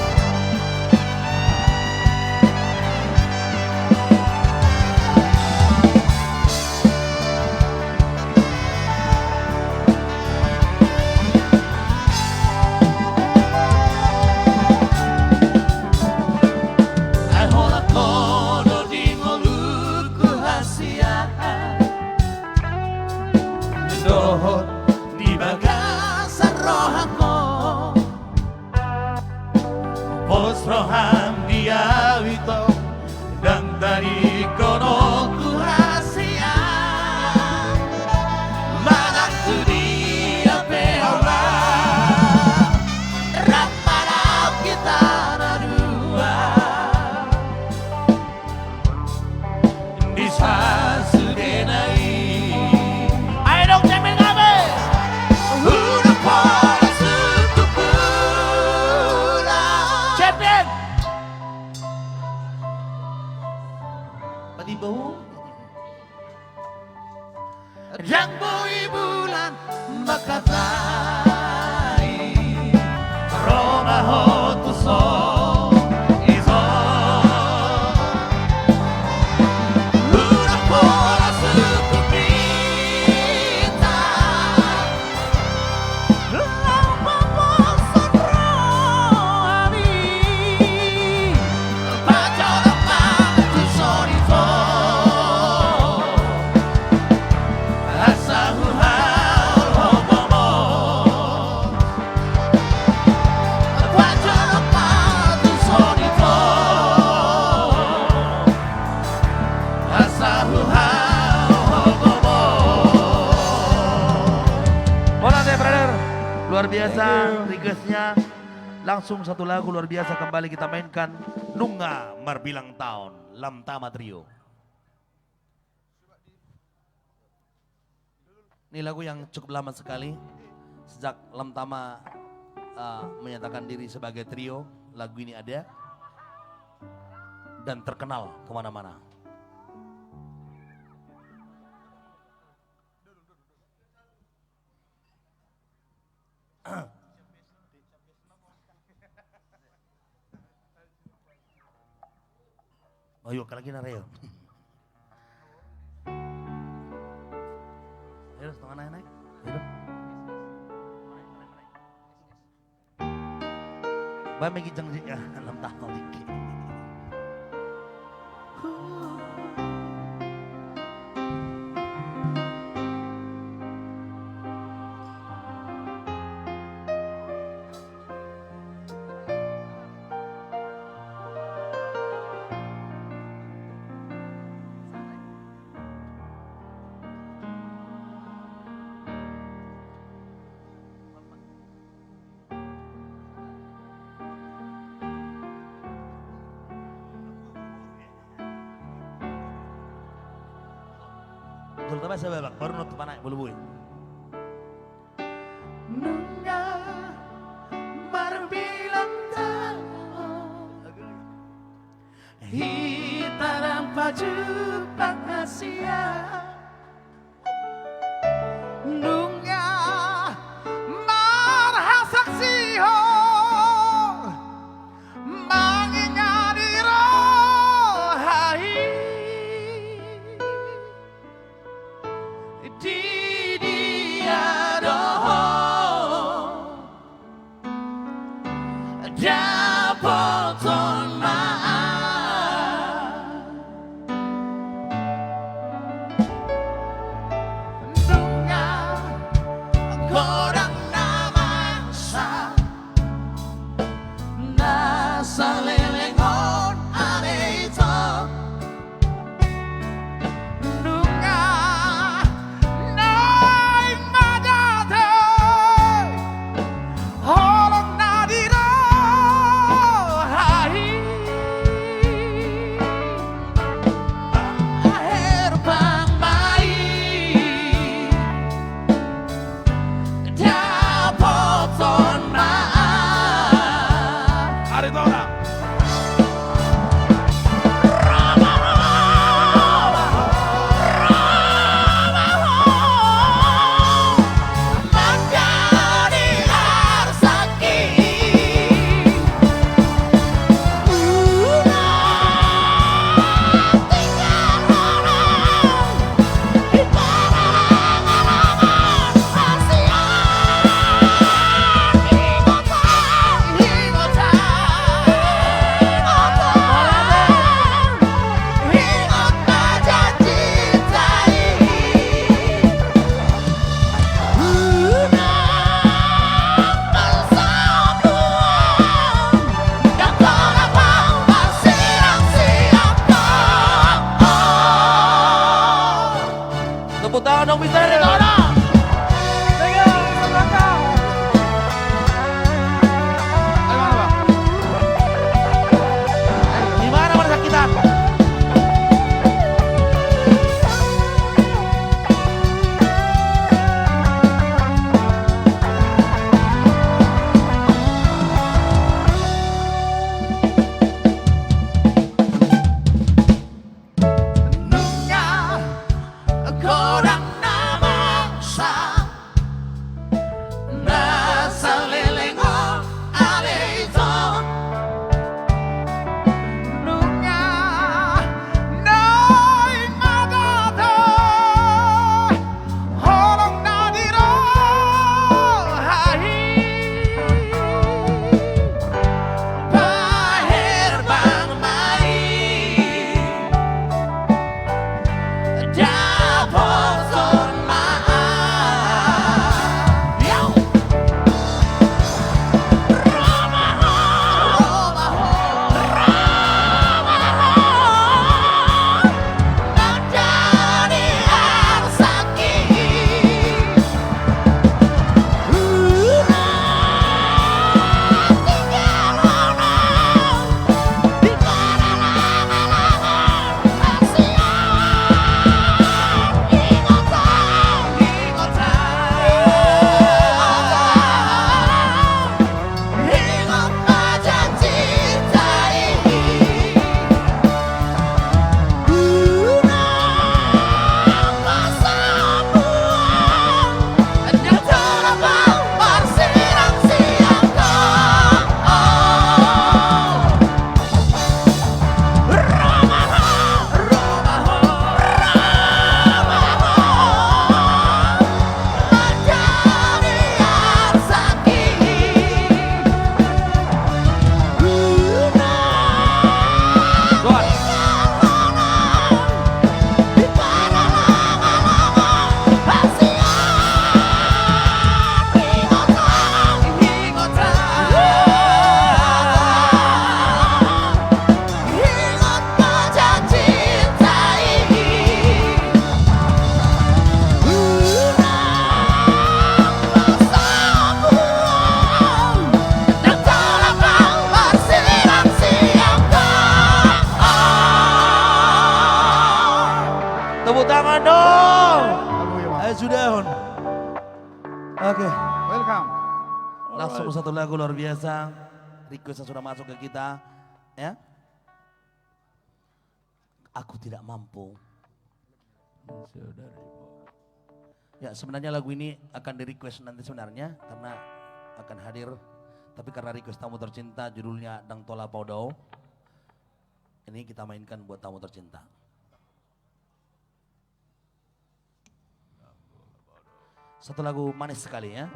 Ai holan ho do di ngolungku hasian, dohot di bagasan rohangku. Pos roham di au ito, ndang tadingkononku hasian. Manang tu dia pe au laho, rap ma laho hita na dua. Di sasudena i. Ayo dong, champion kami. Hudok pola suku pula. Champion. Padi bau. Ndang boi bulan mangkatai, ro ma ho tu son i son. Hudok pola suku pita. Hola deh, brother. Luar biasa requestnya. Langsung satu lagu luar biasa kembali kita mainkan. Nunga Marbilang Taon, Lam Tama Trio. Ini lagu yang cukup lama sekali sejak Lam Tama, eh, menyatakan diri sebagai trio, lagu ini ada dan terkenal kemana-mana. Ayo, kalau gini, Reo. Ayo, setengah naik, naik. Ayo. Bae ma ginjang di, ah, enam tahun dikit. Jolo taba sababak, baru nutup anak boloboi. Nunga marbilang taon hita ndang pajumpang hasian. Nunga marhasaksihon mangingot di roha i. Di dia do ho dapothon ma. Nunga godang na masa na salelengon ale ito. Nunga naeng mandate holong na di roha i. Oke. Welcome. Langsung satu lagu luar biasa. Request yang sudah masuk ke kita, ya. Aku tidak mampu. Ya, sebenarnya lagu ini akan di-request nanti sebenarnya, karena akan hadir. Tapi karena request tamu tercinta, judulnya Ndang Tola Paodao. Ini kita mainkan buat tamu tercinta. Satu lagu manis sekali, ya.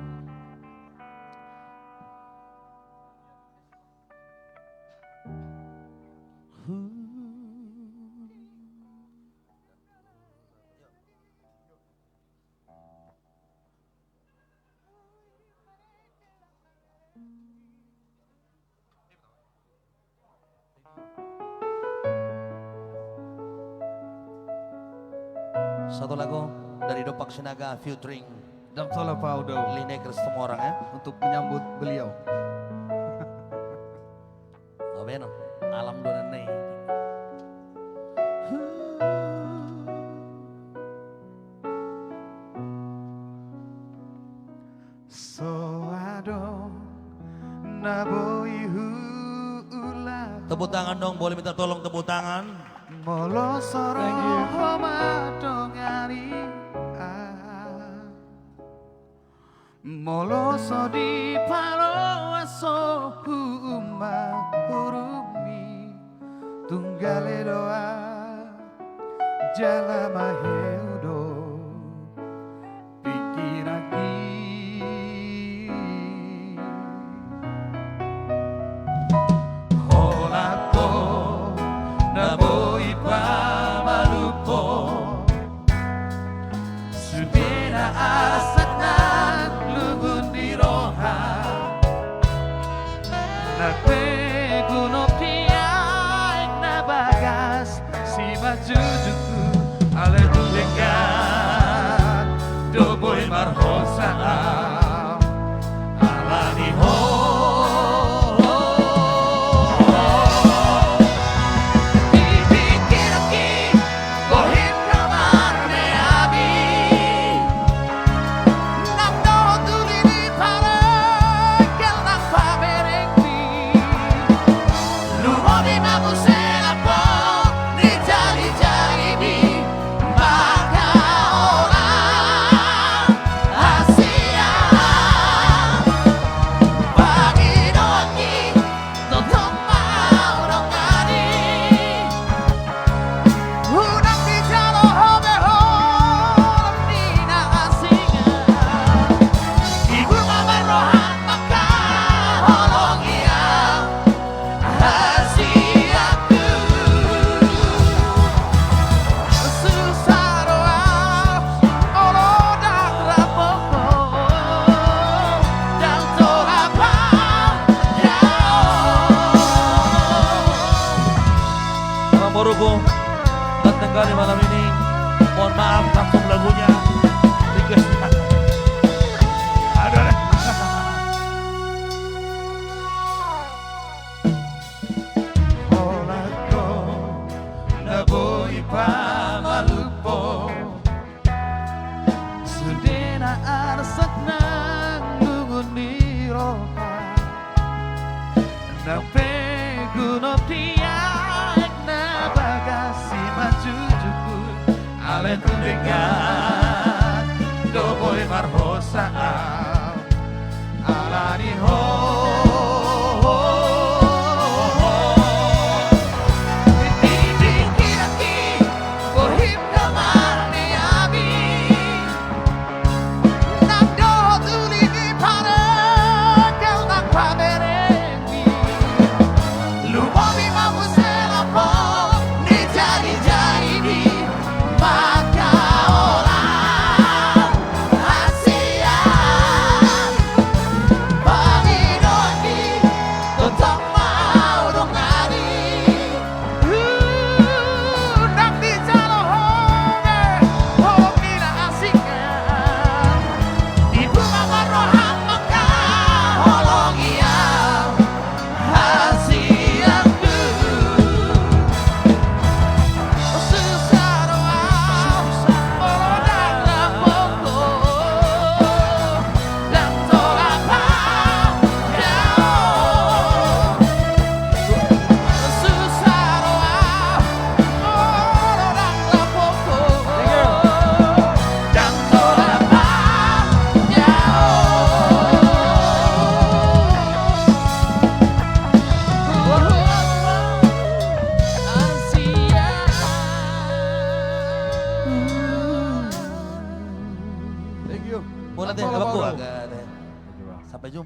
Satu lagu dari Dompak Sinaga featuring Ndang Tola Paodao. Lineker Situmorang, ya. Untuk menyambut beliau. Aben, alam dua nai. So adong na boi huula. Tepuk tangan dong, boleh minta tolong tepuk tangan. Molo so ro ho mandongani au. Molo so dipaloas ho huhut ma hurumi, tunggale do au jala maheu do pingkiranki. Holan ho na boi pamalum ho, sude na arsak nang lungun ni roha. Nang pe gunop di aek na bagas, simanjujungku, alai tung denggan do boi marhosa au ala ni ho. Di pingkiranki bohim do marmeami, nang dohot uli ni parengkel nang pamerengmi. Lumobi ma muse lampon ni jalijalimi, mangkaholongi hasian pangidoanmi. Tongtong ma au dongani, unang dijalo ho be holan ni na asing. Ibu ma marroha mangkaholongi au hasianku. Susa do au olo ndang rambu ho, ndang tola paodao. Amang boruku, ganteng kali malam ini. Mohon maaf, langsung lagunya. Request. Aduh, aduh. Holan ho na boi pamalum ho, sude na arsak nang lungun ni roha. Nang pe gunop di aek na bagas, simanjujungku, alai tung denggan do boi marhosa au ala ni ho. Di pingkiranki bohim do marmeami, nang dohot uli ni parengkel nang pamerengmi. Lumobi ma muse lampon ni jalijalimi, mangkaholongi hasian pangidoanmi. Tongtong ma au dongani, unang dijalo ho be holan ni na asing. Ibu ma marroha mangkaholongi au hasianku.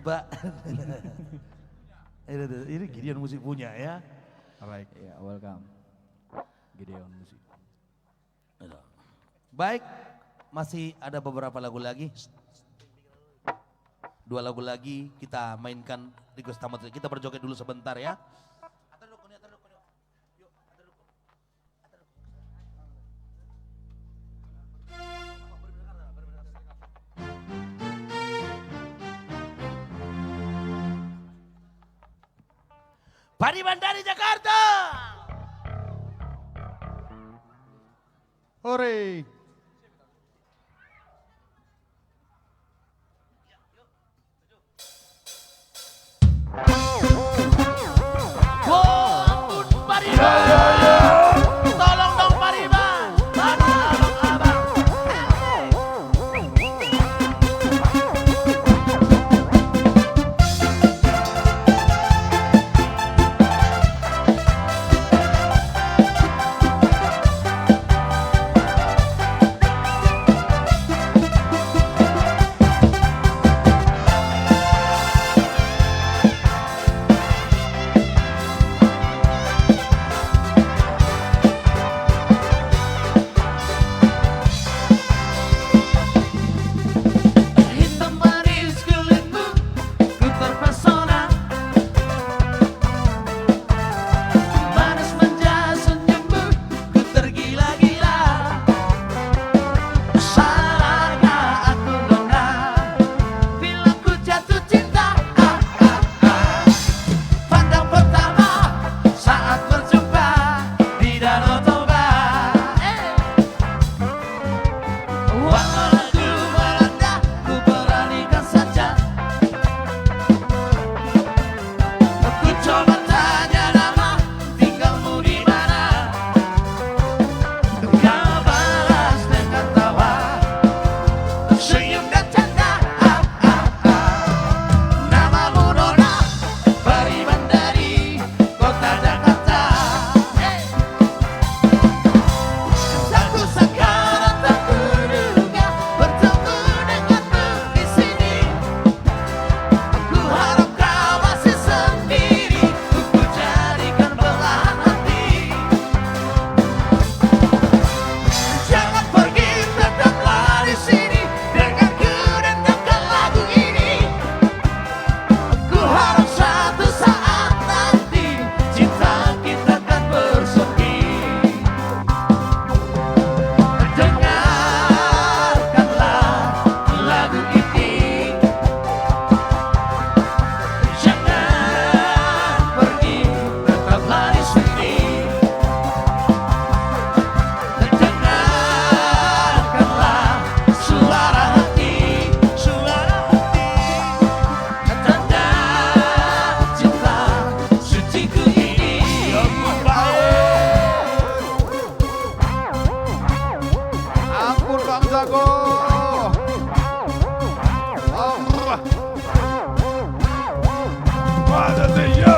Pak. Ini, ini Gideon Musik punya, ya. Alright. Ya, welcome. Gideon Musik. Baik, masih ada beberapa lagu lagi. Dua lagu lagi kita mainkan request tamat. Kita berjoget dulu sebentar, ya. Pariban dari Jakarta. Hore. Ku terpesona, manis manja senyummu, ku tergila-gila. Salahkah aku nona bila ku jatuh cinta? Ah, ah, ah. Pandang pertama saat berjumpa di Danau Toba. Eh. Walau aku melanda, ku beranikan saja. Ku coba tanya nama, tinggalmu di mana? Kau balas dengan tawa, senyum dan canda. Ah, ah, ah. Namamu nona, Pariban dari kota Jakarta. Hey. Tak kusangka dan tak kuduga bertemu denganmu di sini. Ku harap kau masih sendiri, ku jadikan belahan hati. Jangan pergi, tetaplah di sini, dengarkan dan dengarkan lagu ini. Ku harap satu saat nanti cinta kita kan bersemi. Dengarkanlah lagu ini. Jangan pergi, tetaplah di sini. Dengarkanlah suara hati, suara hati. Tanda cinta suciku ini. Ampun, Bang Jago. Ampun. Mana dia?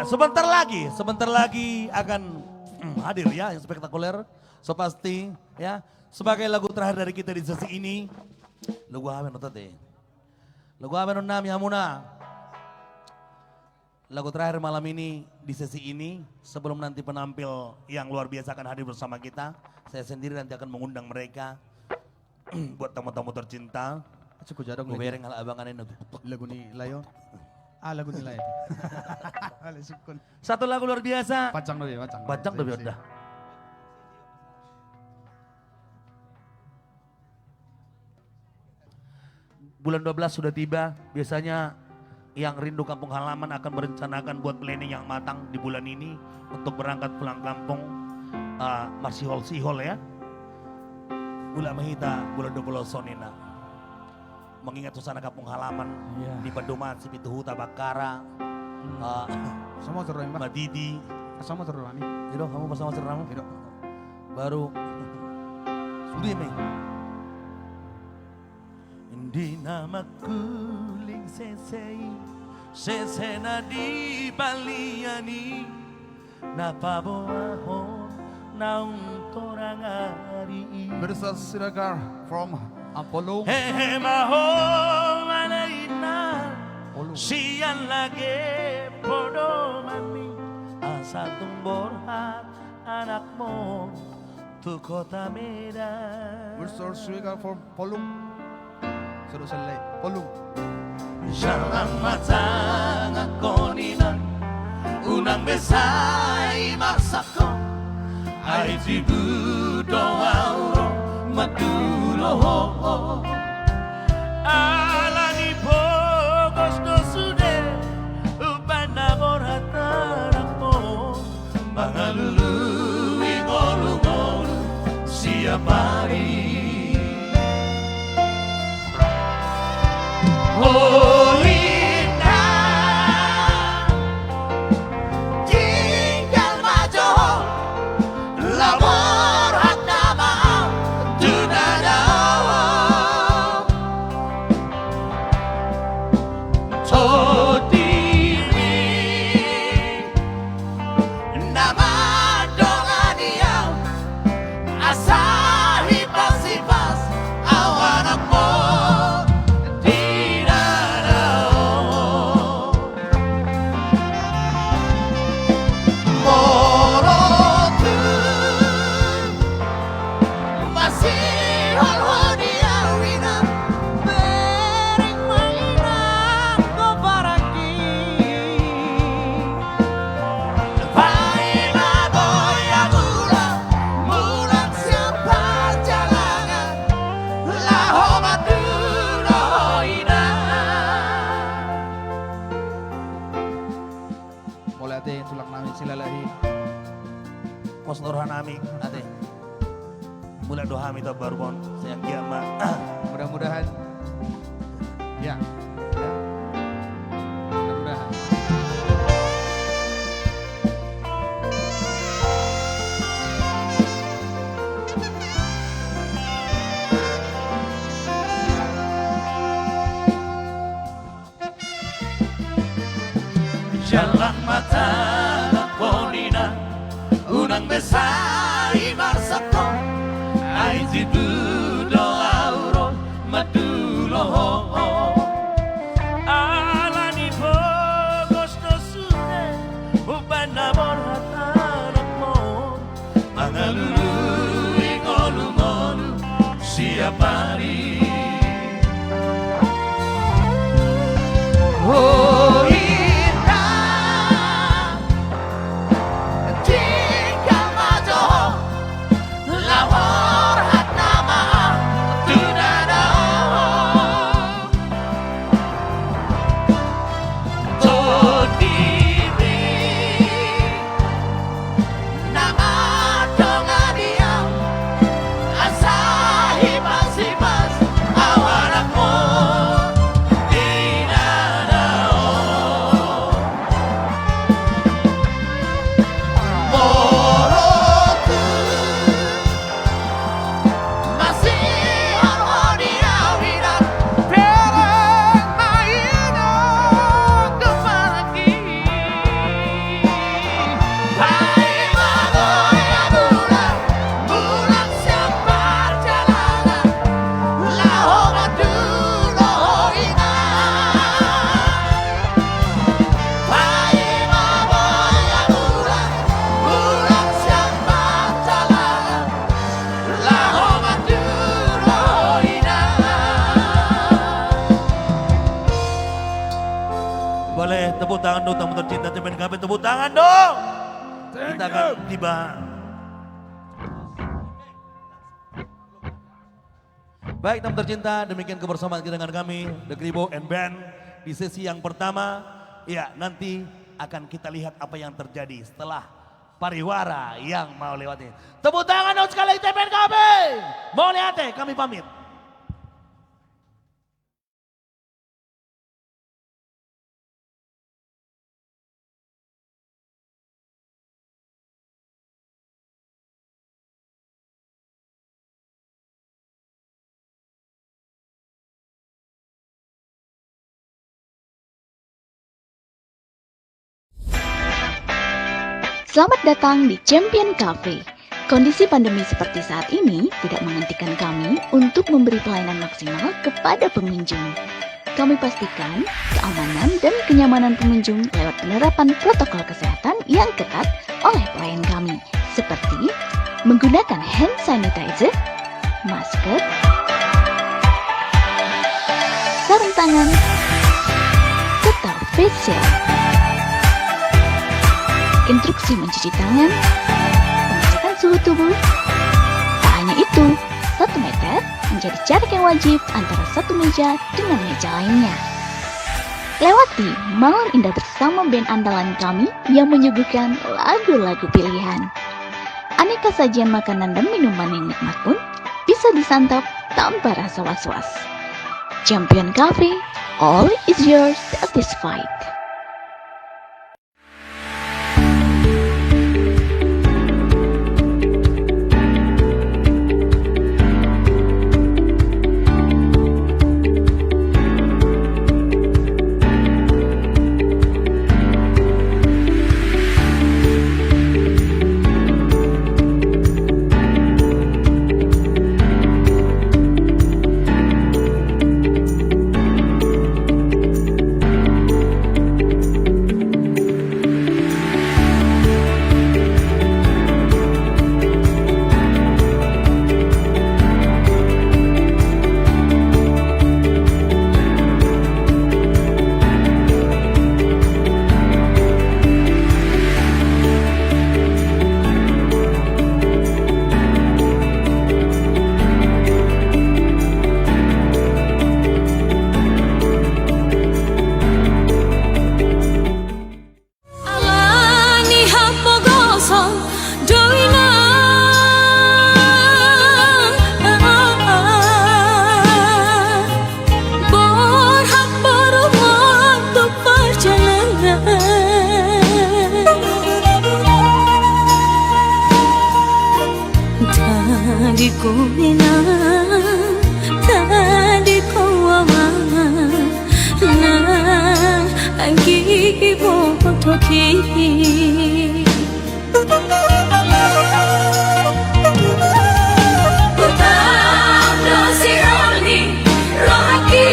Sebentar lagi, sebentar lagi akan hadir, ya, yang spektakuler. So pasti, ya, sebagai lagu terakhir dari kita di sesi ini. Lagu aha ma on tadi? Lagu aha ma on nami hamuna? Lagu terakhir malam ini di sesi ini, sebelum nanti penampil yang luar biasa akan hadir bersama kita, saya sendiri nanti akan mengundang mereka buat tamu-tamu tercinta. Cukup jadong lagi. Bereng halak abangan ini. Lagu ni layo. Ah, lagu ni layo. Satu lagu luar biasa. Pacang dope, pacang. Pacang dope, udah. Bulan dua belas sudah tiba. Biasanya yang rindu kampung halaman akan merencanakan buat planning yang matang di bulan ini untuk berangkat pulang kampung, eh, masihol-sihol, ya. Bulan mahita, bulan dua belas on ina. Mengingat suasana kampung halaman, iya, di Pandoman, Sipituhuta, Bakkara, eh, Matiti. Sama terus, Pak. Sama terus, Pak. Iya dong, hamu sama terus, hamu. Iya dong. Baru sudah, me. Di na mangkuling sese i, sese na di balian i, na paboahon naung torang ari i. Versus Siregar from, uh, Polung. Hehe ma ho, ale inna. Polung. Sian lage podomanmi, asa tung borhat anakmu tu kota Medan. Versus Siregar from Polung. Sudah selesai. Polung. Jala ma tanganhon inang, unang be sai marsangkon. Ai tibu do ahu ro mandulo ho. Ala ni pogos do sude, umbahen na borhat anakmu. Mangalului ngolu-ngolu siap ari. O inna, tinggal ma jo ho, laho borhat nama tu dadaon. Tondimi na mandongani ahu, asa hipas-hipas ahu anakmu di dadaon. Molo tung masihol ho di ahu inang, bereng ma inang ho paranggi. Paima boi ahu mulak, mulak sian parjalangan, laho mandulo ho inang. Mauliate tulang nami Silalahi. Pos ni roha nami, ate. Mulak do hami tu ambarukon, sai anggiat ma. Mudah-mudahan. Ya. Ya. Mudah-mudahan. Jala ma tanganhon inang, unang be sai marsangkon, ai tibu do ahu ro mandulo ho. Ala ni pogos do sude, umbahen na borhat anakmu. Mangalului ngolu-ngolu siap ari. O inna, tinggal ma jo ho, laho borhat nama tu dadaon. Tondimi na mandongani ahu, asa hipas-hipas Tangan dong, tamu tercinta C P N Cafe, tepuk tangan dong. Thank you. Kita akan tiba. Baik, tamu tercinta, demikian kebersamaan kita dengan kami, The Kribo and Band, di sesi yang pertama. Ya, nanti akan kita lihat apa yang terjadi setelah pariwara yang mau lewat ini. Tepuk tangan dong sekali lagi, C P N Cafe. Mauliate, kami pamit. Selamat datang di Champion Cafe. Kondisi pandemi seperti saat ini tidak menghentikan kami untuk memberi pelayanan maksimal kepada pengunjung. Kami pastikan keamanan dan kenyamanan pengunjung lewat penerapan protokol kesehatan yang ketat oleh pelayan kami, seperti menggunakan hand sanitizer, masker, sarung tangan, serta face shield. Instruksi mencuci tangan, pengecekan suhu tubuh. Tak hanya itu, satu meter menjadi jarak yang wajib antara satu meja dengan meja lainnya. Lewati malam indah bersama band andalan kami yang menyuguhkan lagu-lagu pilihan. Aneka sajian makanan dan minuman yang nikmat pun bisa disantap tanpa rasa was-was. Champion Cafe, all is yours satisfied. Ala ni hapogoson do inang, borhat boru tu parjalanan. Tadingku inang, tadingku amang, nang anggi botohi. Hutang do sironi rohaki.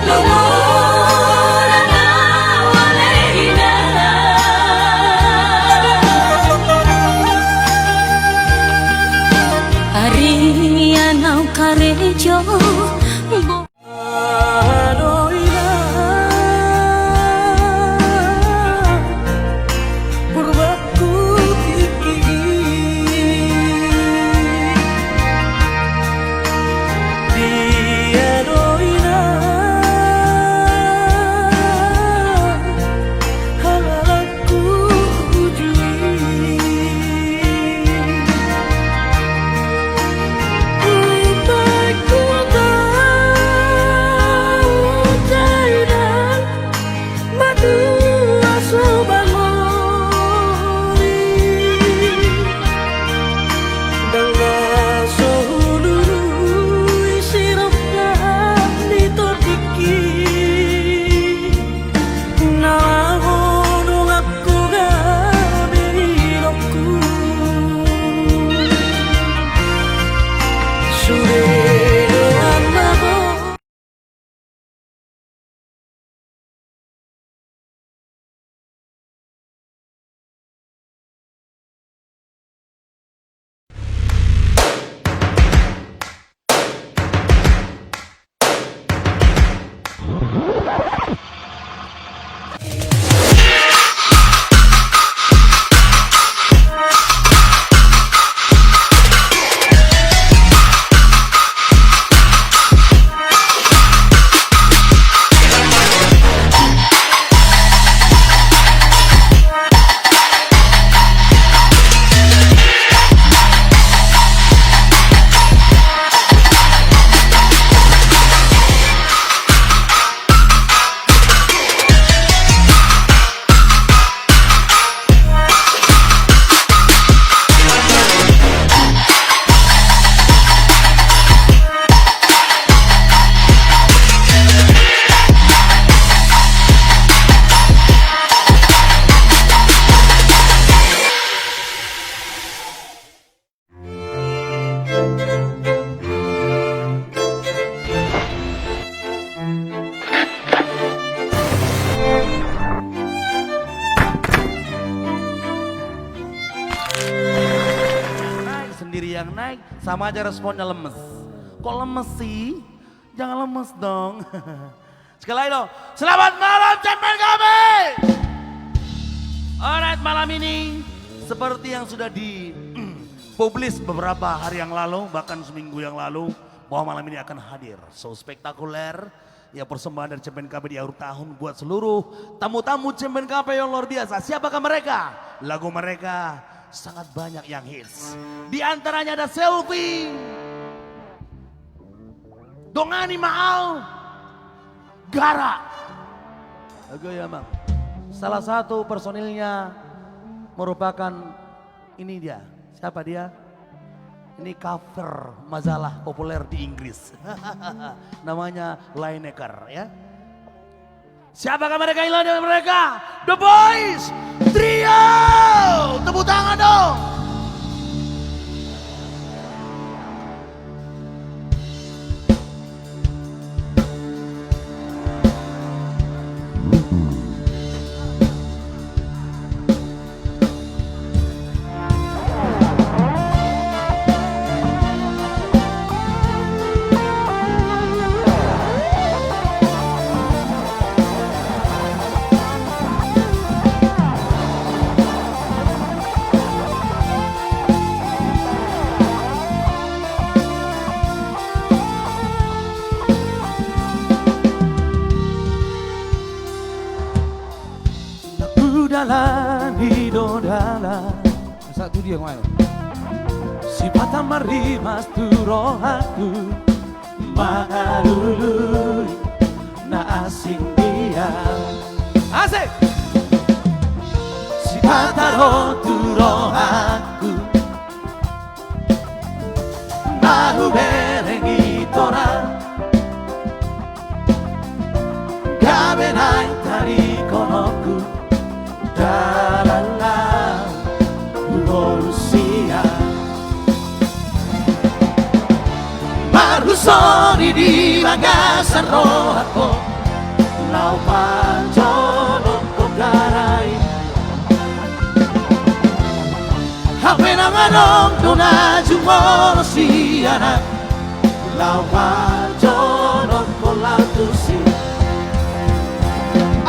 Lungun na wale inang. Arian au karejo. Yang naik sama aja responnya lemes. Kok lemes sih? Jangan lemes dong. Sekali lagi dong. Selamat malam, Cemen K P. Alright, malam ini seperti yang sudah dipublis beberapa hari yang lalu, bahkan seminggu yang lalu, bahwa malam ini akan hadir show spektakuler, ya, persembahan dari Cemen K P di akhir tahun buat seluruh tamu-tamu Cemen K P yang luar biasa. Siapakah mereka? Lagu mereka sangat banyak yang hits. Di antaranya ada Selfie, Dongani Maal, Gara. Oke ya, Mang. Salah satu personilnya merupakan ini dia. Siapa dia? Ini cover majalah populer di Inggris. Namanya Lineker, ya. Siapakah mereka? Inilah dia mereka, The Boys Trio. Tepuk tangan dong. Napudalan i do dalan. Satu dia, ngai. Sipata marrimas tu rohangku, mangalului na asing dia. Asik. Sipata ro tu rohangku, na hubereng i torang, gabe naeng tadingkononku dalan na huboru sian. Marhusori di bagasan rohangku, laho pajonok ho Gara i. Hape nunga adong do na jumolo sian, laho pajonok ho laho tusi.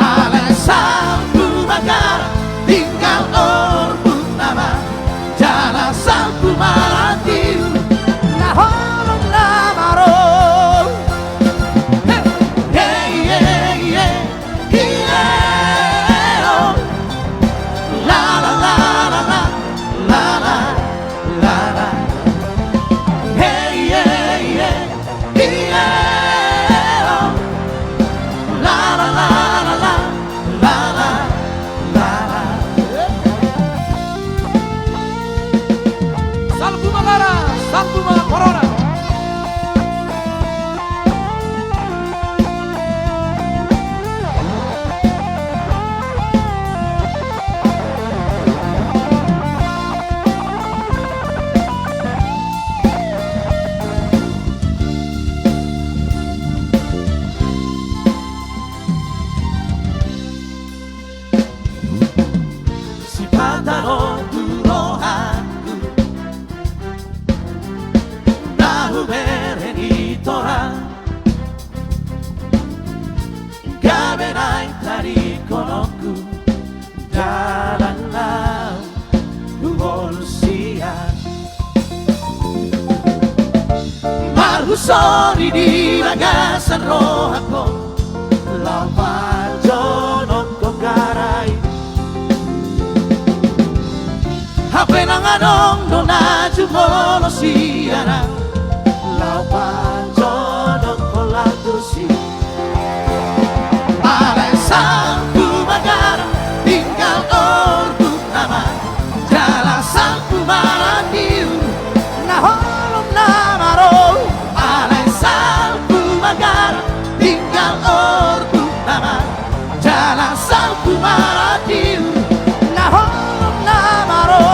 Alai salpu ma Gara, tinggal orbuk nama, jala salpu ma ratiu, na holom na maro. He, he, he, he. Ie, o. La, la, la, la, la. La, la, la, la. He, ie, ie. Ie, o. La, la, la, la, la. La, la, la, la. Salpu ma Gara, salpu ma Corona. Sipata ro tu rohangku, na hubereng i torang, gabe naeng tadingkononku dalan na huboru sian. Marhusori di bagasan rohangku, laho pajonok ho Gara i. Hape nunga adong do na jumolo sian, laho pajonok ho laho tusi. Alai salpu ma Gara, tinggal orbuk nama, jala salpu ma ratiu, na holom na maro. Alai salpu ma Gara, tinggal orbuk nama, jala salpu ma ratiu, na holom na maro.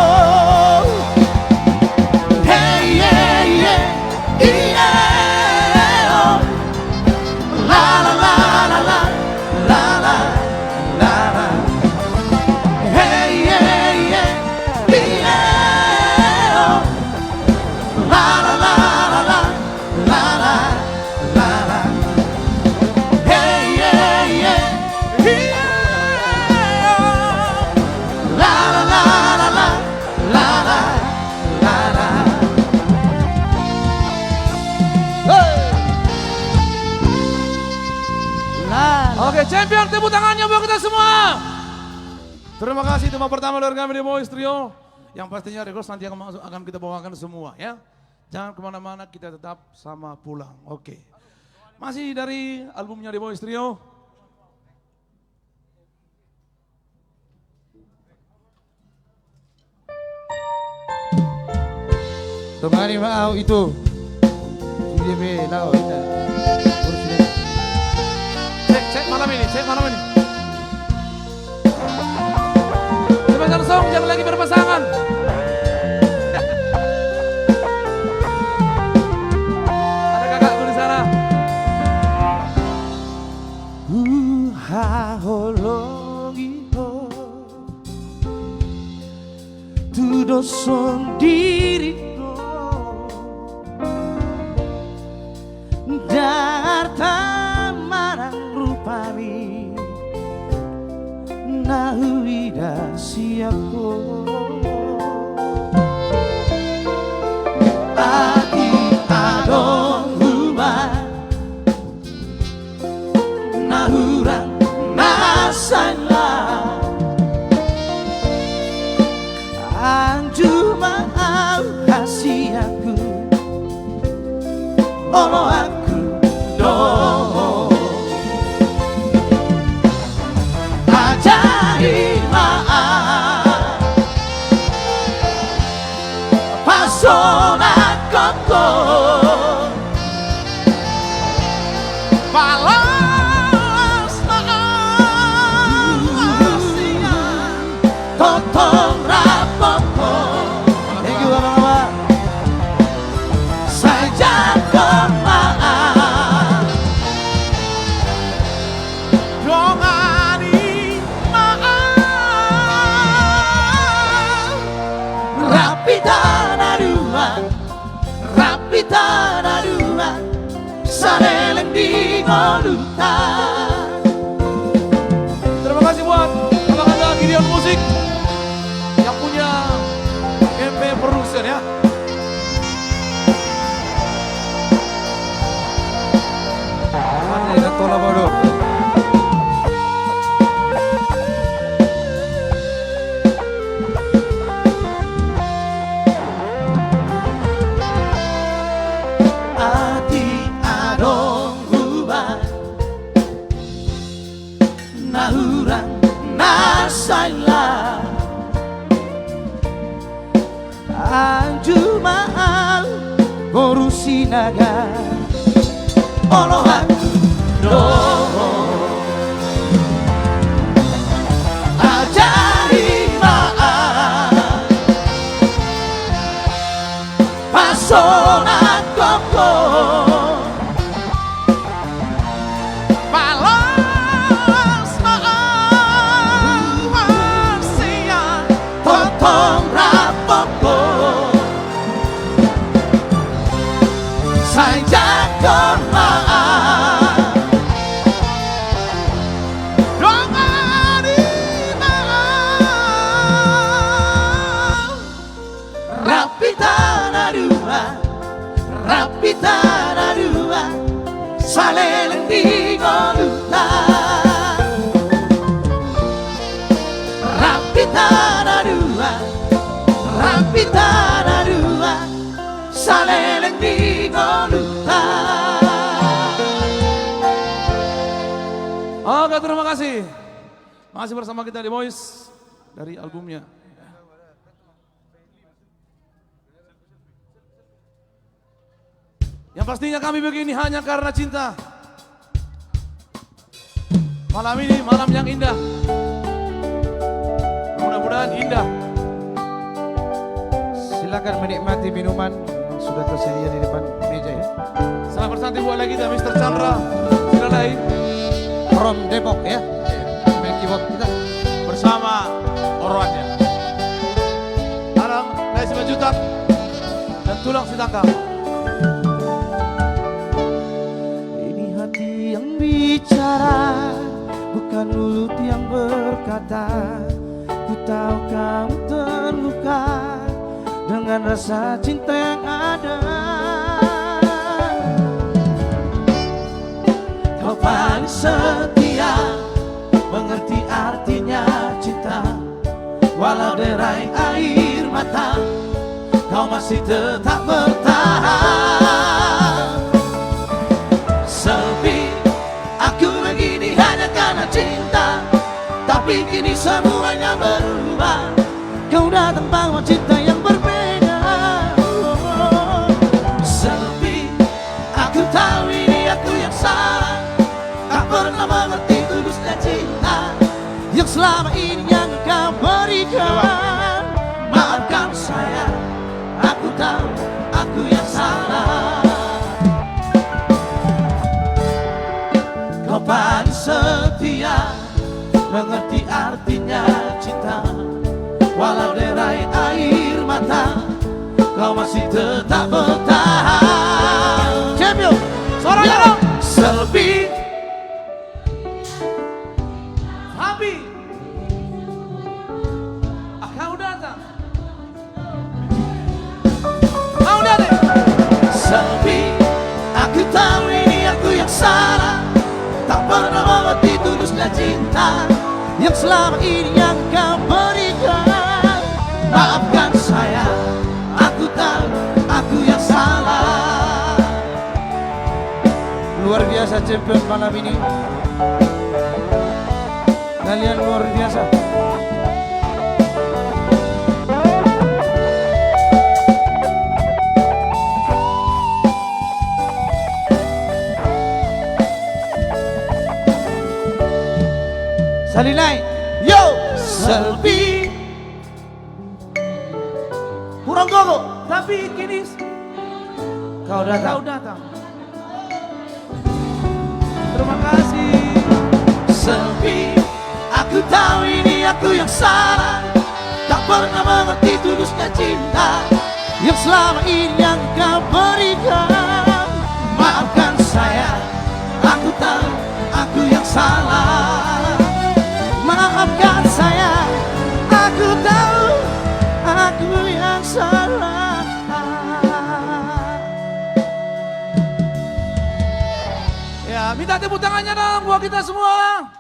He, ie, ie. Ie, o. Tepuk tangannya buat kita semua. Terima kasih, tema pertama dari kami di Boys Trio. Yang pastinya request nanti akan masuk, akan kita bawakan semua, ya. Jangan kemana-mana, kita tetap sama pulang. Oke. Masih dari albumnya di Boys Trio. Dongani ma au ito. Dia be lao ita. Cek, cek malam ini, cek malam ini. Coba langsung, jangan lagi berpasangan. Ada kakakku di sana. Huhaholongi ho tu dos sondiri do, ndang arta manang rupami na huida sian ho. Atik adong huba na hurang na sainla, anju ma au hasianku, oloanku do. Ajari ma au pasonanhon ho. Balos ma au hasian, tongtong rap ho. Thank you, Abang, Abang. Sai jangkon ma au, dongani ma au. Rap hita na dua, rap hita na dua, saleleng di ngolunta. Terima kasih buat abang Angga Gideon Musik yang punya M P Production, ya. Ada yang tolak baru. Atik adong huba na hurang na sainla, anju ma au boru Sinaga, oloanku do. Ajari ma au pasonanhon ho. Balos ma au hasian, tongtong rap ho. Sai jangkon ma au, dongani ma au. Rap hita na dua, rap hita na dua, saleleng di ngolunta. Rap hita na dua, rap hita na dua, saleleng di ngolunta. Oke, terima kasih. Masih bersama kita di Boys dari albumnya. Yang pastinya kami begini hanya karena cinta. Malam ini malam yang indah. Mudah-mudahan indah. Silakan menikmati minuman yang sudah tersedia di depan meja, ya. Selamat bersantai buat lagi kita, Mister Chandra Silalai. From Depok, ya. Main keyboard kita. Bersama oroannya. Adang Lai Simanjuntak dan Tulang Sitanggang. Ini hati yang bicara, bukan mulut yang berkata. Ku tahu kamu terluka dengan rasa cinta yang ada. Kau paling setia, Artinya cinta, walau derai air mata, kau masih tetap bertahan. Sepi, aku begini hanya karena cinta, tapi kini semuanya berubah. Kau datang bawa cinta yang berbeda. Sepi, aku tahu ini aku yang salah, tak pernah mengerti tulusnya cinta yang selama ini yang kau berikan. Maafkan saya, aku tahu aku yang salah. Kau paling setia, mengerti artinya cinta. Walau derai air mata, kau masih tetap bertahan. Champion, suaranya dong. Sepi. Tapi, ah, kau datang. Kau datang. Sepi, aku tahu ini aku yang salah, tak pernah mengerti tulusnya cinta yang selama ini yang kau berikan. Maafkan saya, aku tahu aku yang salah. Luar biasa champion malam ini. Kalian luar biasa. Salinai. Yo, Sepi. Kurang gogo. Tapi kini kau datang. Kau datang. Terima kasih. Sepi, aku tahu ini aku yang salah, tak pernah mengerti tulusnya cinta yang selama ini yang kau berikan. Maafkan saya, aku tahu aku yang salah. Maafkan saya, aku tahu aku yang salah. Ya, minta tepuk tangannya dong buat kita semua.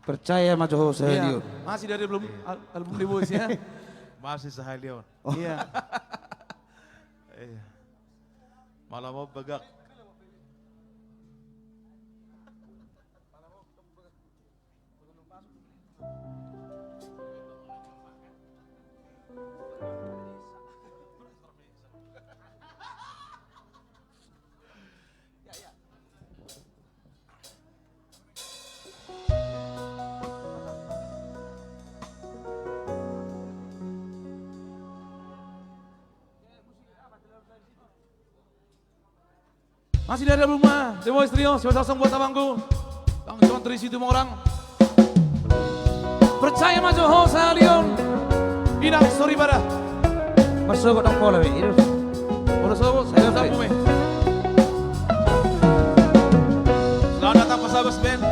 Percaya ma jo ho sahali on. Iya, masih dari album, al-, album The Voice ya. Masih sahali on. Oh. Iya. Iya. Malam on bagak. Masih dari album The Voice Trio, siapa sosong buat abangku Bang John Tri Situmorang. Percaya ma jo ho sahali on. Inang soripada. Mas sobat dong pola be, itu. Udah sobat, saya udah pume. Selamat datang Pasabas Band.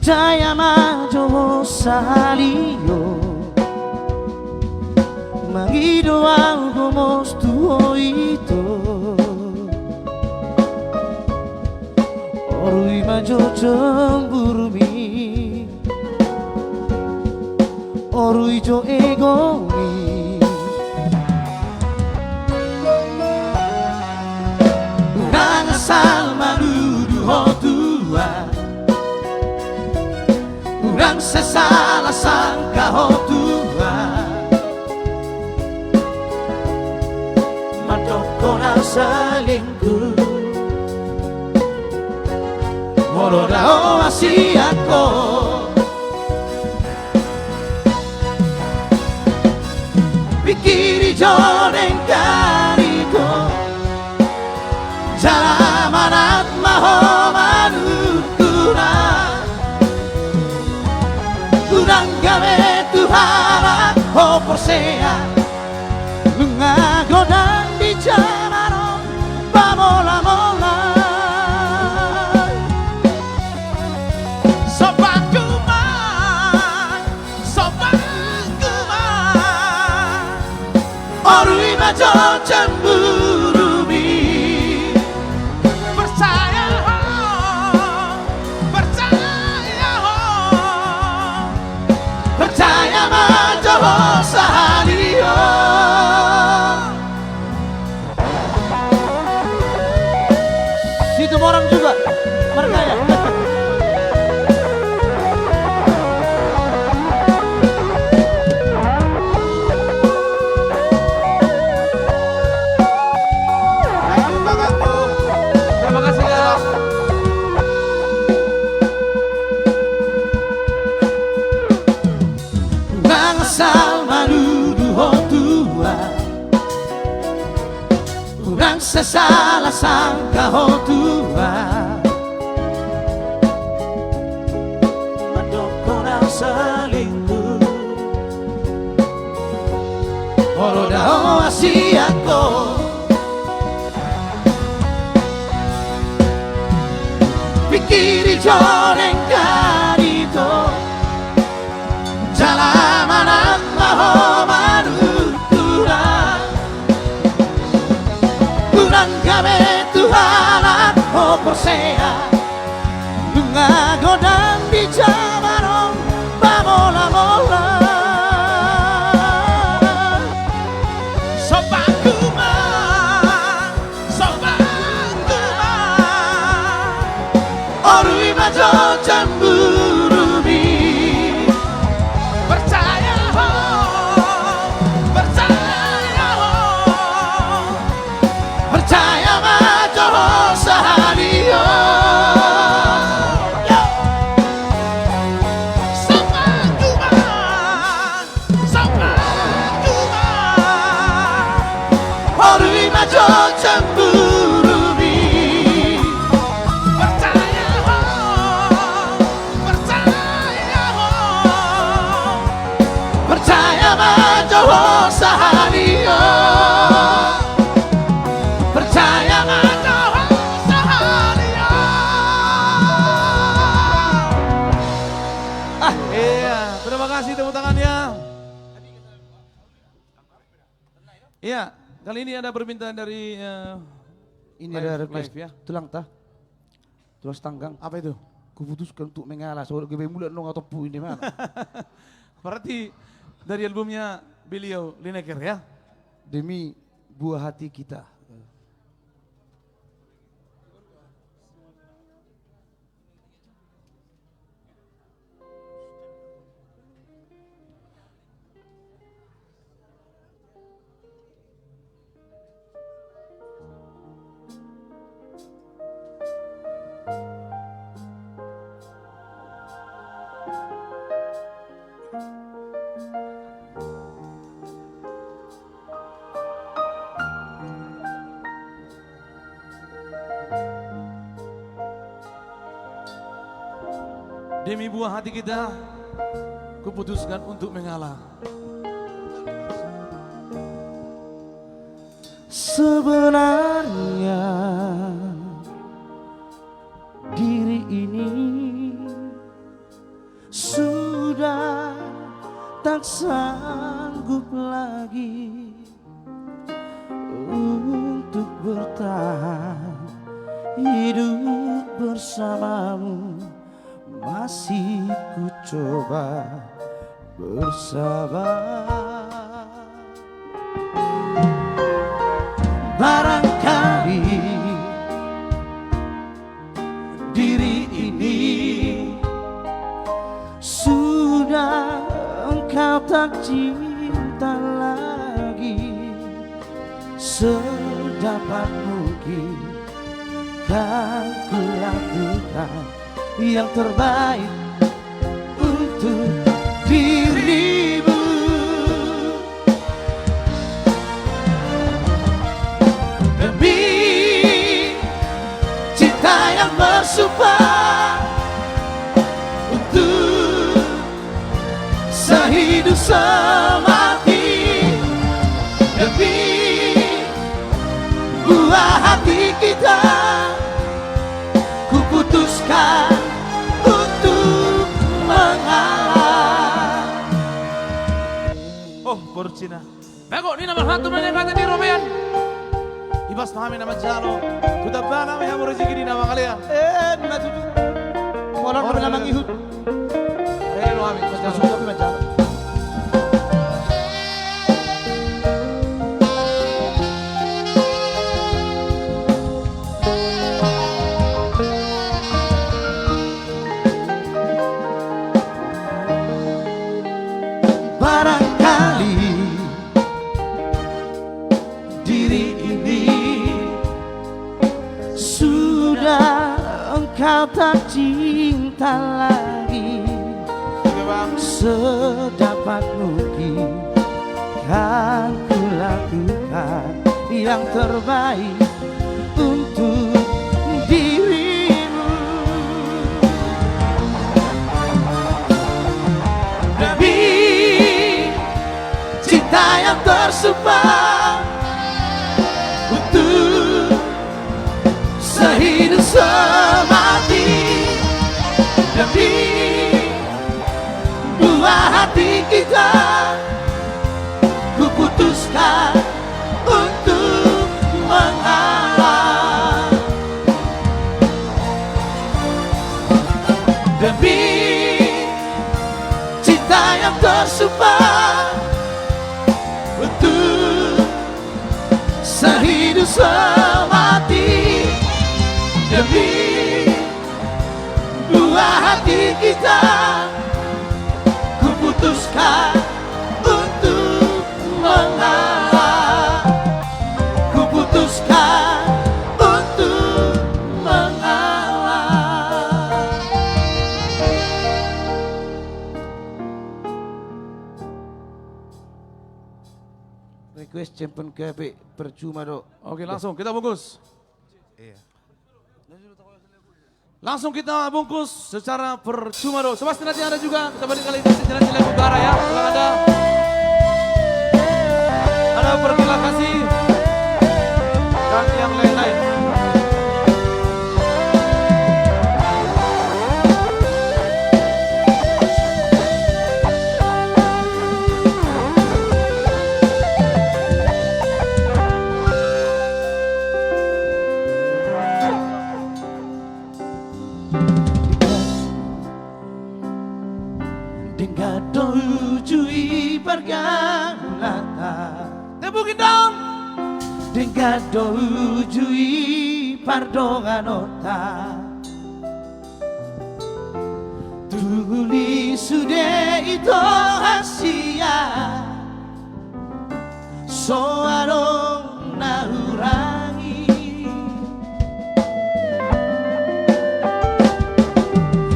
Percaya ma jo ho sahali on, mangido ahu gomos tu ho ito. Orui ma jo cemburumi. Orui jo egomi. Unang asal manuduh ho Tuhan. Unang sai salah sangka ho Tuhan. Mandok ho na selingkuh. Molo dao masiak ho. Pikiri jo dengkani ho. Jala manat ma ho manungkun ahu. Unang gabe tu halak ho porsea. Nunga godang di jaman on pamola-mola. Sombangku ma, sombangku ma. Cemburumi. Percaya ho, percaya ho, percaya ma jo ho sahali on. Situmorang juga margaya. Terima kasih, ya. Unang asal manuduh ho tuan. Unang sasala sangka ho tuan. Mandok ho na selingkuh. Olo da ho asi anggo. Pingkiri jo denggan ito. Jala manang ma ho manutulan. Unang gabe tu halak ho porsea. Nunga godang di jaman on pamola-mola. Sombangku ma, sombangku ma. Orui ma jo cemburumi. Percaya ho, percaya ho. Percaya ma jo ho sahali on. Yo. Sombangku ma. Sombangku ma, orui ma jo cemburumi. Percaya ho, percaya ho. Percaya ma jo ho sahali on. Percaya ma jo ho sahali on. Ah, iya, terima kasih tepuk tangannya. Iya, kali ini ada permintaan dari, eh, ini ada live, request live, ya. Tulang ta. Tulang Sitanggang. Apa itu? Kuputuskan untuk mengalah. Soal gabe mulak nunga tompu ini mana? Berarti dari albumnya beliau, Lineker, ya? Demi buah hati kita. Demi buah hati kita, kuputuskan untuk mengalah. Sebenarnya diri ini sudah tak sanggup lagi untuk bertahan hidup bersamamu. Masih ku coba bersabar. Barangkali diri ini sudah engkau tak cinta lagi. Sedapat mungkin kan kulakukan yang terbaik untuk dirimu. Demi cinta yang bersumpah untuk sehidup semati, demi buah hati kita, kuputuskan untuk mengalah. Oh, Borcina. Bagot ni na marhantu ma nian hata ni robean. Ibas ma hami na manjalo, tu tambana ma hamu rezeki ni na mangalean. Eh, ima tutu. Holan ma na mangihut. Ro hami manjalo. Barangkali diri ini sudah engkau tak cinta lagi. Sedapat mungkin kan ku lakukan yang terbaik untuk dirimu. Demi cinta yang tersumpah untuk sehidup semati, demi buah hati kita, kuputuskan untuk mengalah. Demi cinta yang tersumpah untuk sehidup semati, demi buah hati kita, kuputuskan untuk mengalah. Kuputuskan untuk mengalah. Request Cempon Gabe, percuma do. Oke, langsung kita bungkus. Iya. Langsung kita bungkus secara percuma do. Sebastian nanti ada juga, kita balik kali ini, jalan-jalan utara ya, kalau ada. Ada berterima kasih dan yang lain-lain. Denggan do uju i pargaulanta. Tepuk tangan. Denggan do uju i pardonganonta. Tugu ni sude ito hasian, so adong na hurangi.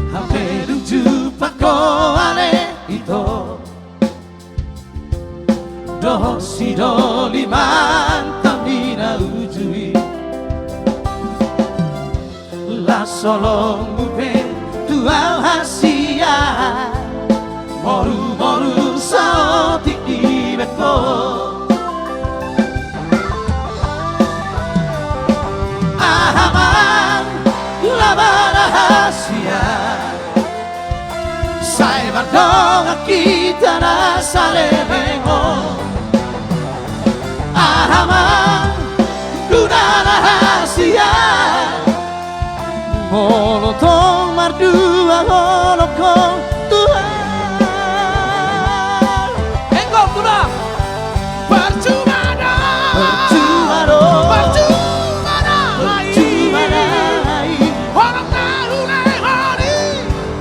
Hape dung jumpang ho ale ito, dohot sidoli mantong di na uju i. Las holongmu pe tu au hasian, morumoru saotik dibaen ho. Aha ma, laba na hasian, sai mardongan hita na saleleng on. Aha ma guna na hasian, molo tong mardua holong ho Tuhan. Enggo guna. Percuma do. Percuma do. Percuma do. Percuma do. Holong na hulehon i.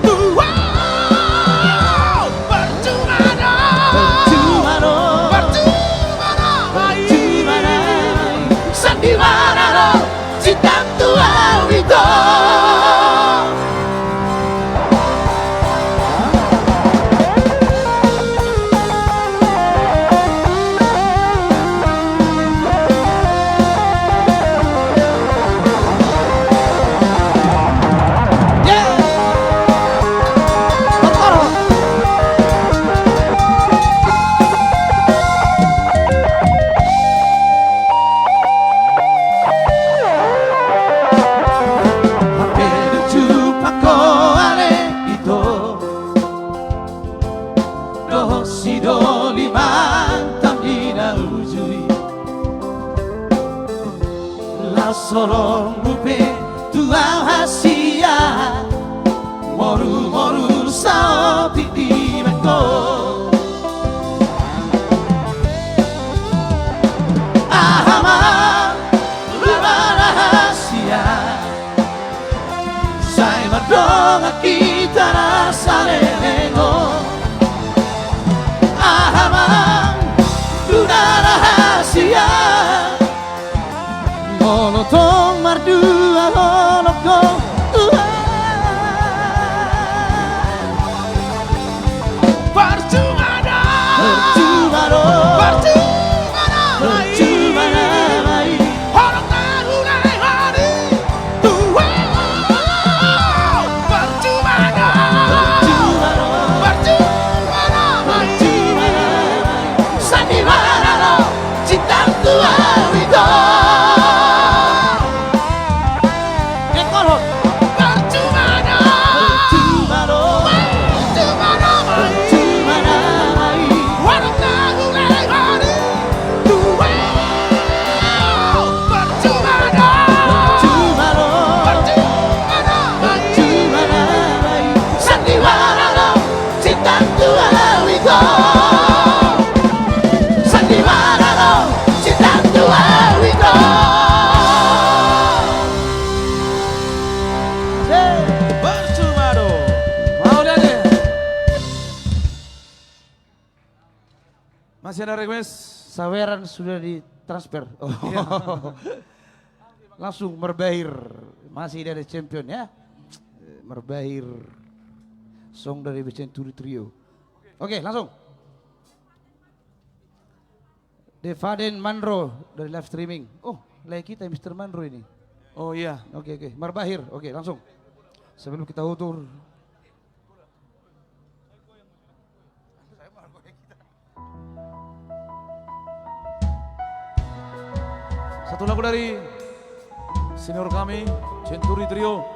Tuhan, percuma do. Percuma do. Percuma do. Percuma do. Sandiwara do cintam tu au ito. Solong bupe tu au hasian, moru-moru saotik dibaen ho. Aha ma, aha ma hasian, sai mardongan hita na saleleng on. Aha ma, aha ma hasian, molo tong mardua holong do Tuhan. Percuma do. Percuma do. Percuma do. Percuma do. Holong na hulehon i. Tuhan. Percuma do. Percuma do. Percuma do. Sandiwara do. Cinta tu au ito. Percuma do. Percuma do. Percuma do. Percuma do. Percuma do. Percuma do. Sandiwara do. Cinta tu au ito. Sandiwara do. Cinta tu au ito. Percuma do. Mauliate. Masih ada request? Saweran sudah ditransfer. Oh. Iya. Langsung Marbahir. Masih dari champion ya. Marbahir. Song dari Band Century Trio. Oke, langsung. Devaden Manro dari live streaming. Oh, lae kita Mister Manro ini. Oh iya. Oke, oke. Marbahir. Oke, langsung. Sebelum kita utur. Satu lagu dari senior kami, Century Trio.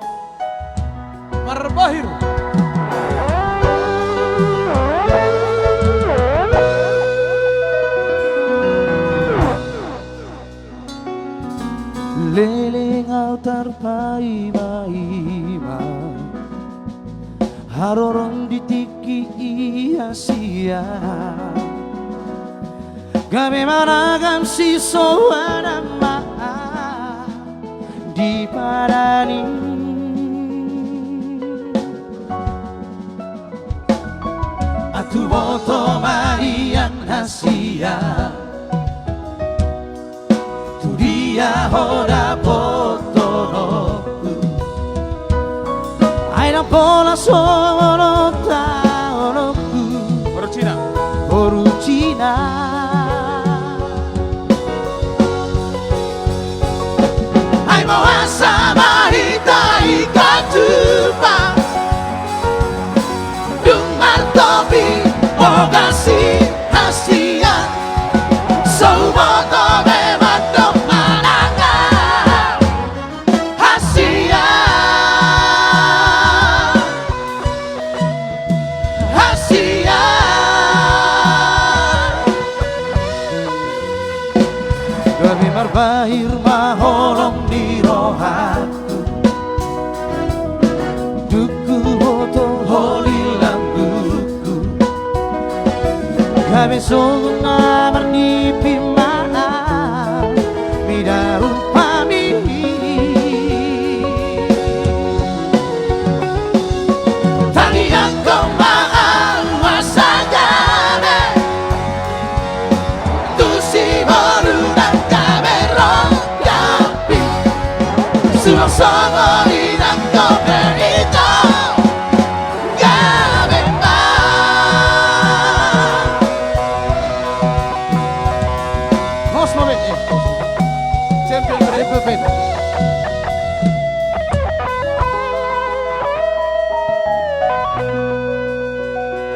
Marbahir. Leleng au tarpaima-ima, haroro di tingki i hasian. Gabe maragam sisoanan ma di padan i. Ai tuboto ma nian hasian. Tu dia ho dapothononku? Ai ndang pola songon on taononku. Boru Cina. Boru Cina. Ai boasa ma hita ingkon tupa? Dung martopi boga si hasian, so huboto be mandok manang hasian. Hasian. Gabe marbahir ma holong ni roha. Dung huboto ho di lambungku, gabe songon na marnipi ma au mida rumpami. Tangiangkon ma au asa gabe tu siboru na gabe ro. Suang songon i nang dope ito gabe ma. Hos ma be. Champion berikut be.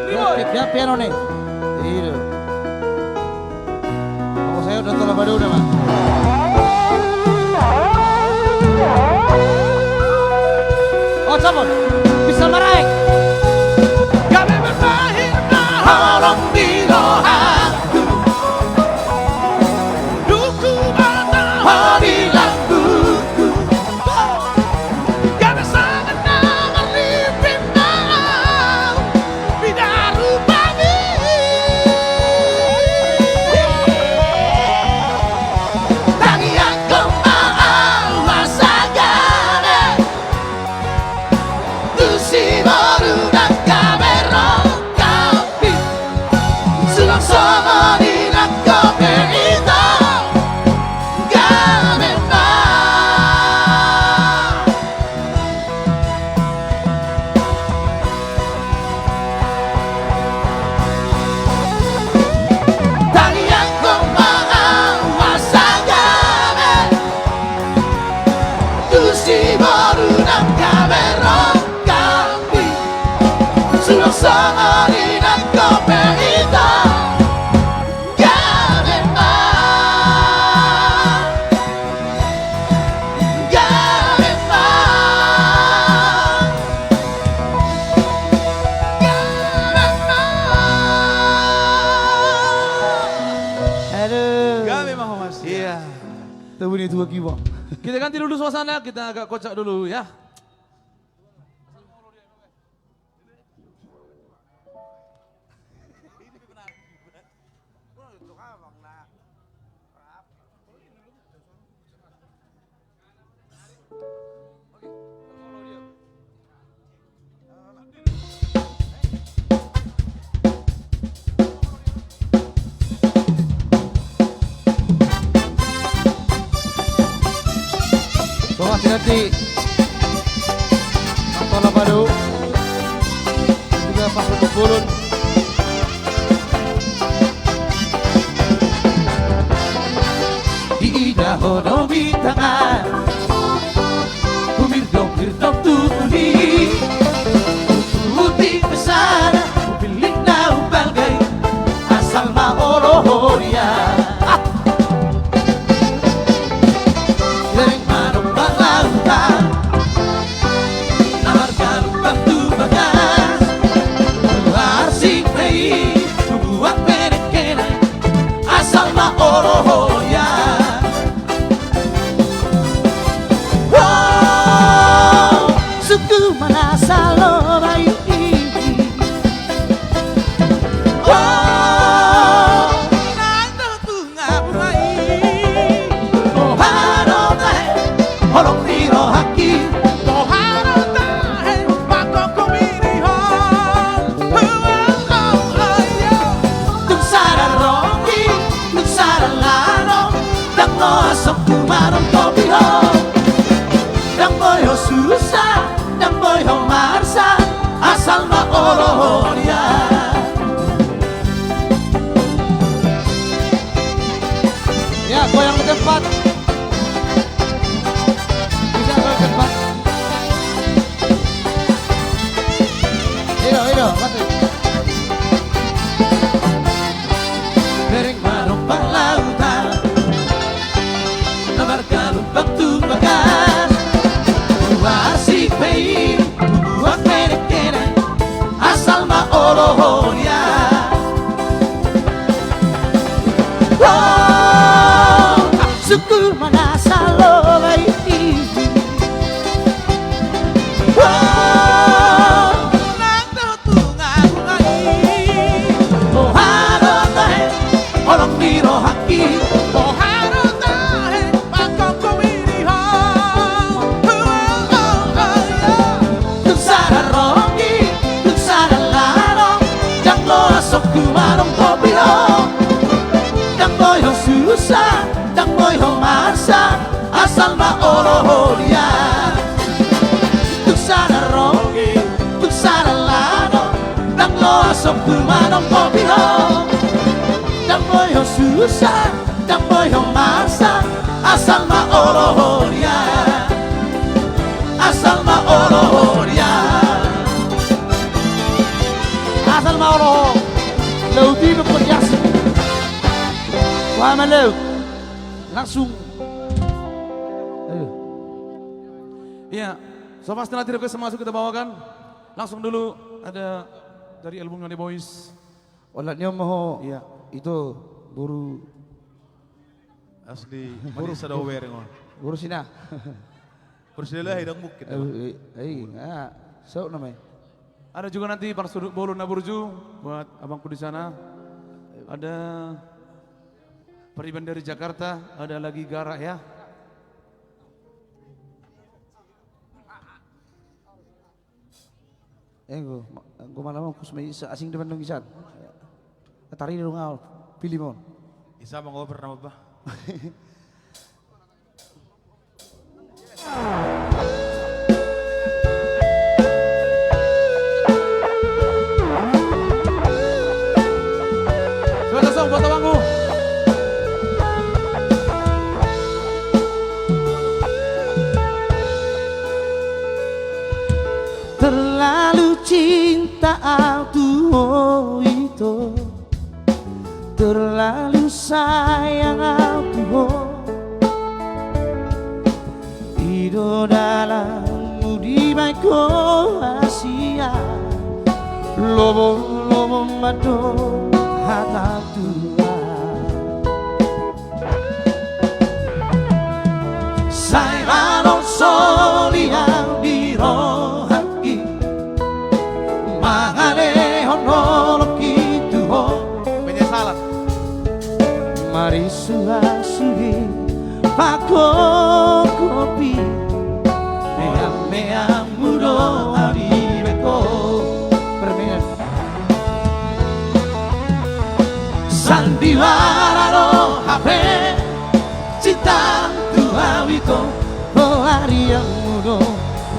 Pian, pian, pian, pian, one. Iya. Molo sae udah telah pada udah, Mak. Oh, coba. Bisa maraek. Gabe marbahir ma holong ni rohangku. Dung huboto ho di lambung. Songon i nangkin pe hita. Gabe ma. Gabe ma. Gabe ma. Aduh. Gabe ma, Mas. Iya. Tunggu nih, tunggu, Kibo. Kita ganti dulu suasana, kita agak kocak dulu, ya. Songon i nanti. Mantola padu. Juga pas untuk bulun. Diida ho do bintangan. Humirdong-hirdong tu uli. Huputik pe sada, hupillit na umbalga i. Asal ma olo ho dia. Bereng ma dompak lautan. Na margalumbang tu bagas. Huarsik pe i, hubuat pe dengke nai. Asal ma olo ho dia. Wow, suku mana salo baik. Wow, nang do bunga bunga i. Boha do tahe, holong ni rohangki. Boha do tahe, mangkongkong i di ho. Wow, oh, oh, yo. Tung sada ro i, tung sada laho. Ndang loas ho tumangkop i ho. Ndang boi ho susa, ndang boi ho marsa. Asal ma olo ho dia. Ya, goyang di tempat. Bisa goyang di tempat. Ido, ido, masih. Bereng ma dompak lautan. Na margalumbang tu bagas. Huarsik pe i, hubuat pe dengke nai. Asal ma olo ho dia. Wow, suku mana salo baik. Wow, nang do bunga bunga i. Boha do tahe, holong ni rohangki. Boha do tahe, mangkongkong i di ho. Tung sada ro i, tung sada laho. Ndang loas ho tumangkop i ho. Ndang boi ho susa, ndang boi ho marsa. Asal ma olo ho dia. Tung sada ro i, tung sada laho. Ndang loas ho tumangkop i ho. Ndang boi ho susa, ndang boi ho marsa. Asal ma olo ho dia. Asal ma olo ho dia. Asal ma olo ho. Laut i ma podiasi. Wah, ma laut. Langsung. Ayo. Iya, so pasti nanti request masuk kita bawakan. Langsung dulu ada dari albumnya The Boys. Olat ni on ma ho. Iya. Itu boru asli. Boru Manisa do bereng on. Boru Sina. Boru Sina lah, hidang bukit. Eh, eh, eh, ah, so namanya. Ada juga nanti Parsuduk Bolon na burju buat abangku di sana. Ada Pariban dari Jakarta, ada lagi Garak ya. Eh, go, ma-, go malam kus ma isa asing depan dong isan. Tari dong au, pilih mon. Isa mangoper nama bah. Terlalu cinta au tu Terlalu sayang au tu ho. I do dalanmu dibaen ho hasian. Lobo-lobo ma do hata Tuhan. Sai manolsoli au di rohangki, mangalehon holongki tu ho. Penyesalan. Marisuang sude pagogopi, meam-meammu do au dibaen ho. Permen. Sandiwara do hape cinta tu au ito, pelarianmu do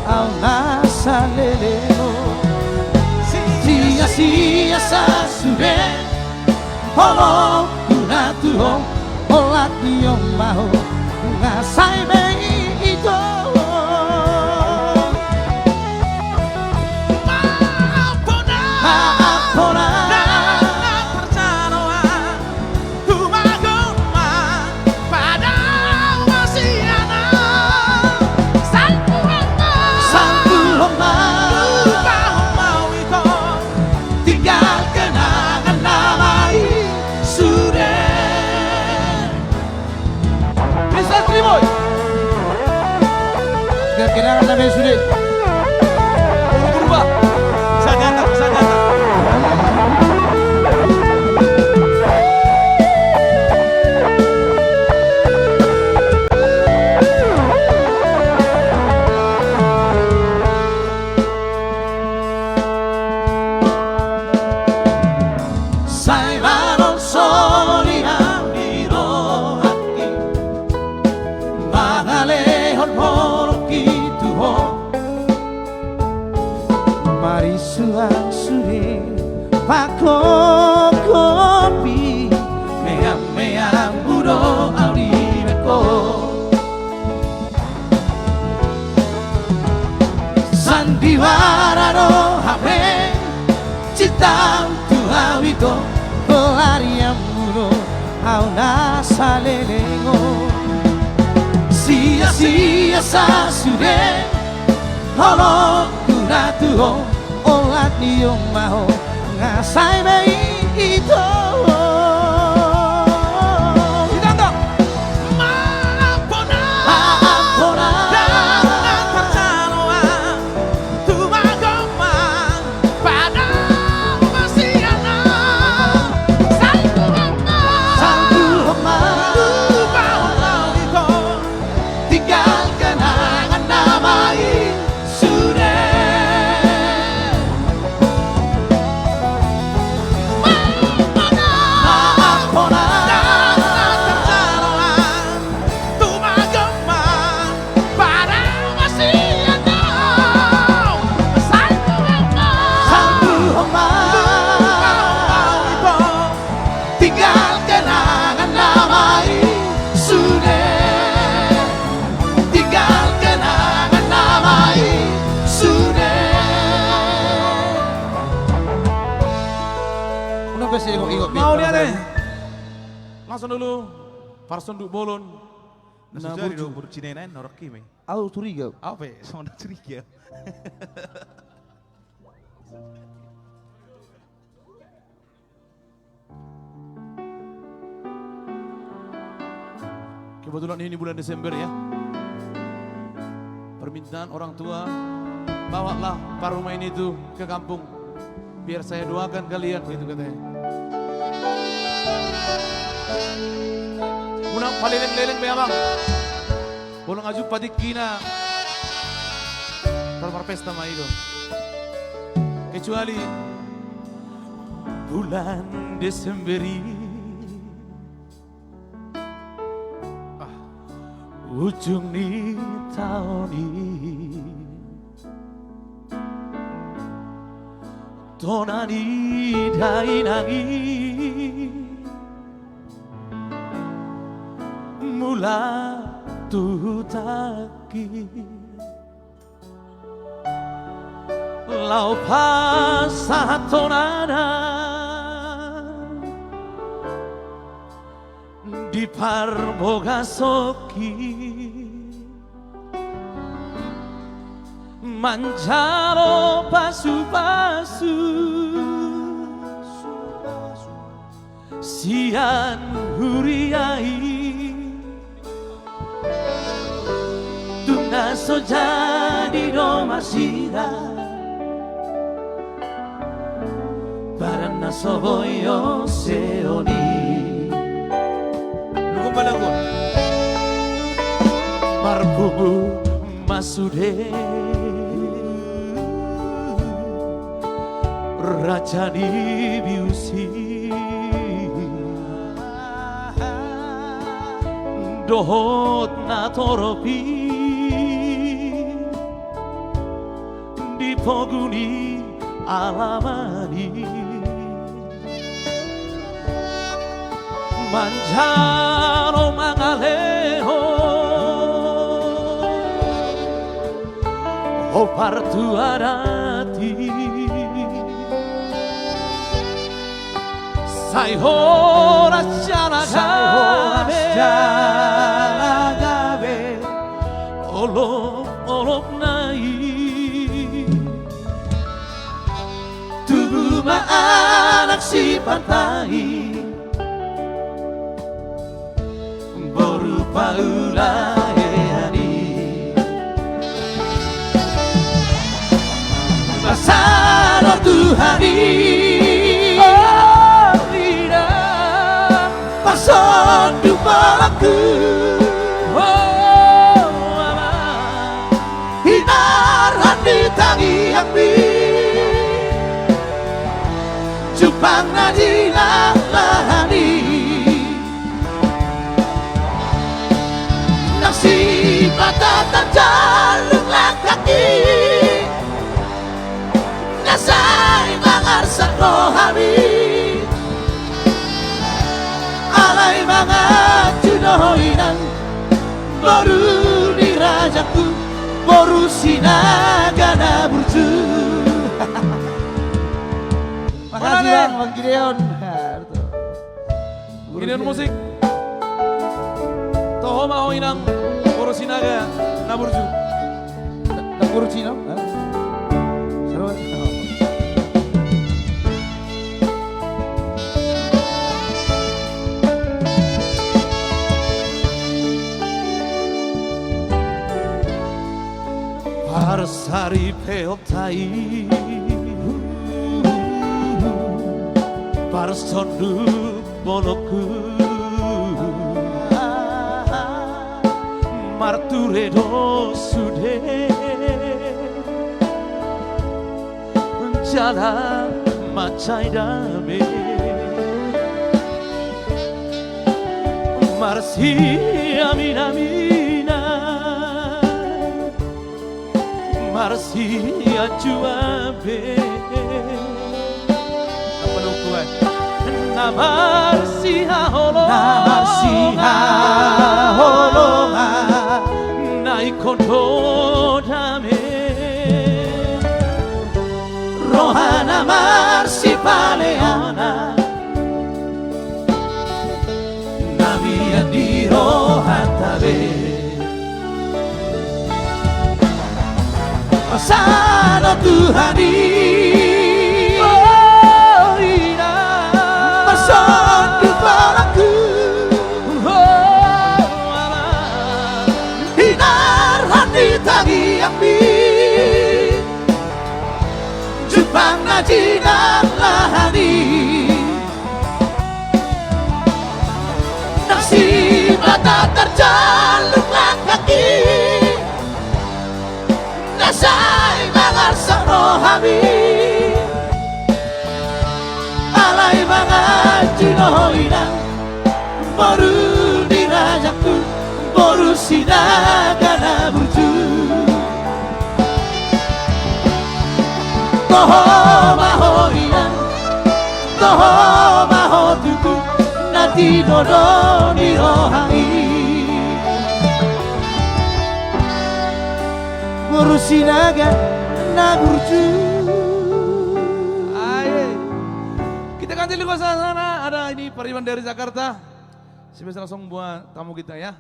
au na saleleng on. Sia-sia sa sude holongku na tu ho, olat ni on ma ho, nga sai be ito. Maaf bona, maaf bona. Nang na tarjalo au, tumagom ma, padao ma sian au. Salpu ho ma, salpu ho ma. Lupahon ma au ito, tinggal kenangan nama i sude. Bisa, Tri Boy. Tinggal kenangan nama i sude. Buru-buru, Pak. Bisa nyata, bisa nyata. Sai manolsoli au di rohangki, mangalehon holongki tu ho. Marisuang sude pagogopi, meam-meammu do au dibaen ho. Sandiwara do hape cinta tu au ito, pelarianmu do au na saleleng on. Sia-sia sa sude holongku na tu ho, olat ni on ma ho, nga sai be ito. Ditanda. Maaf bona, maaf bona. Dang na tarjalo au, tumagom ma, padao ma sian au. Salpu ho ma, salpu ho ma. Lupahon ma au ito, tinggal kenangan nama i sude. Maaf bona, maaf bona. Dang na tarjalo au, tumagom ma, padao ma sian au. Salpu ho ma, salpu ho ma. Lupahon ma au ito, tinggal kenangan nama i sude. Tinggal kenangan nama i sude. Unang pe sai ingot-ingot. Mauliate. Langsung dulu, parsonduk bolon. Na so jadi do, boru cinena, norok i ma i. Au curiga. Au pe, songon na curiga. Kebetulan ini bulan Desember, ya. Permintaan orang tua, bawalah parmaen itu ke kampung, biar saya doakan kalian, begitu katanya. Unang paleleng-leleng be, Amang. Molo nga jumpang tingkina, tar marpesta ma i do. Kecuali bulan Desember i, ah, ujung ni taon i, tona ni dainang i mulak tu hutangki. Laho pasahat tonana Di parbogasonki manjalo pasupasu sian huria i. Tung na so jadi do marsirang padan na so boi onseon i. Marpungu ma sude raja ni bius i dohot na torop i di pogu ni alaman i. Manjalo mangalehon hombar tu adat i. Sai horas jala gabe olopolopna i. Tubu ma anak sipantahi boru paulaean i. Pasahat do Tuhan i, o ina, pasonduk bolongku, o ama, hinarhat ni tangiangmi, jumpang na jinalahan i. Nang sipata tarjallum langkangki, na sai mangarsak rohami. Alai manganju do ho inang, boru ni rajangku, boru Sinaga na burju. Makasih, Bang, Bang Gideon. Gideon Musik. Toho ma ho inang, boru Sinaga na burju. Na burju, no? Hah? Seru, kan? Parsaripeon tai, parsonduk bolongku, marture do sude jala mansai dame. Marsiaminaminan, marsianjuan be. Na marsihaholongan, na marsihaholongan, na ingkon do dame. Roha na marsipaleonan, na mian di rohanta be. Pasahat do Tuhan i, o ina, parsonduk bolongku, o ama, hinarhat ni tangiangmi, jumpang na jinalahan i. Nang sipata tarjallum langkangki, na sai mangarsak rohami. Alai manganju do ho inang, boru ni rajangku, boru Sinaga na burju. Toho ma ho inang, toho ma ho tutu, na tinodo ni roha i. Boru Sinaga na burju. Aye. Kita ganti lagu sana, ada ini Pariban dari Jakarta. Spesial langsung buat tamu kita ya.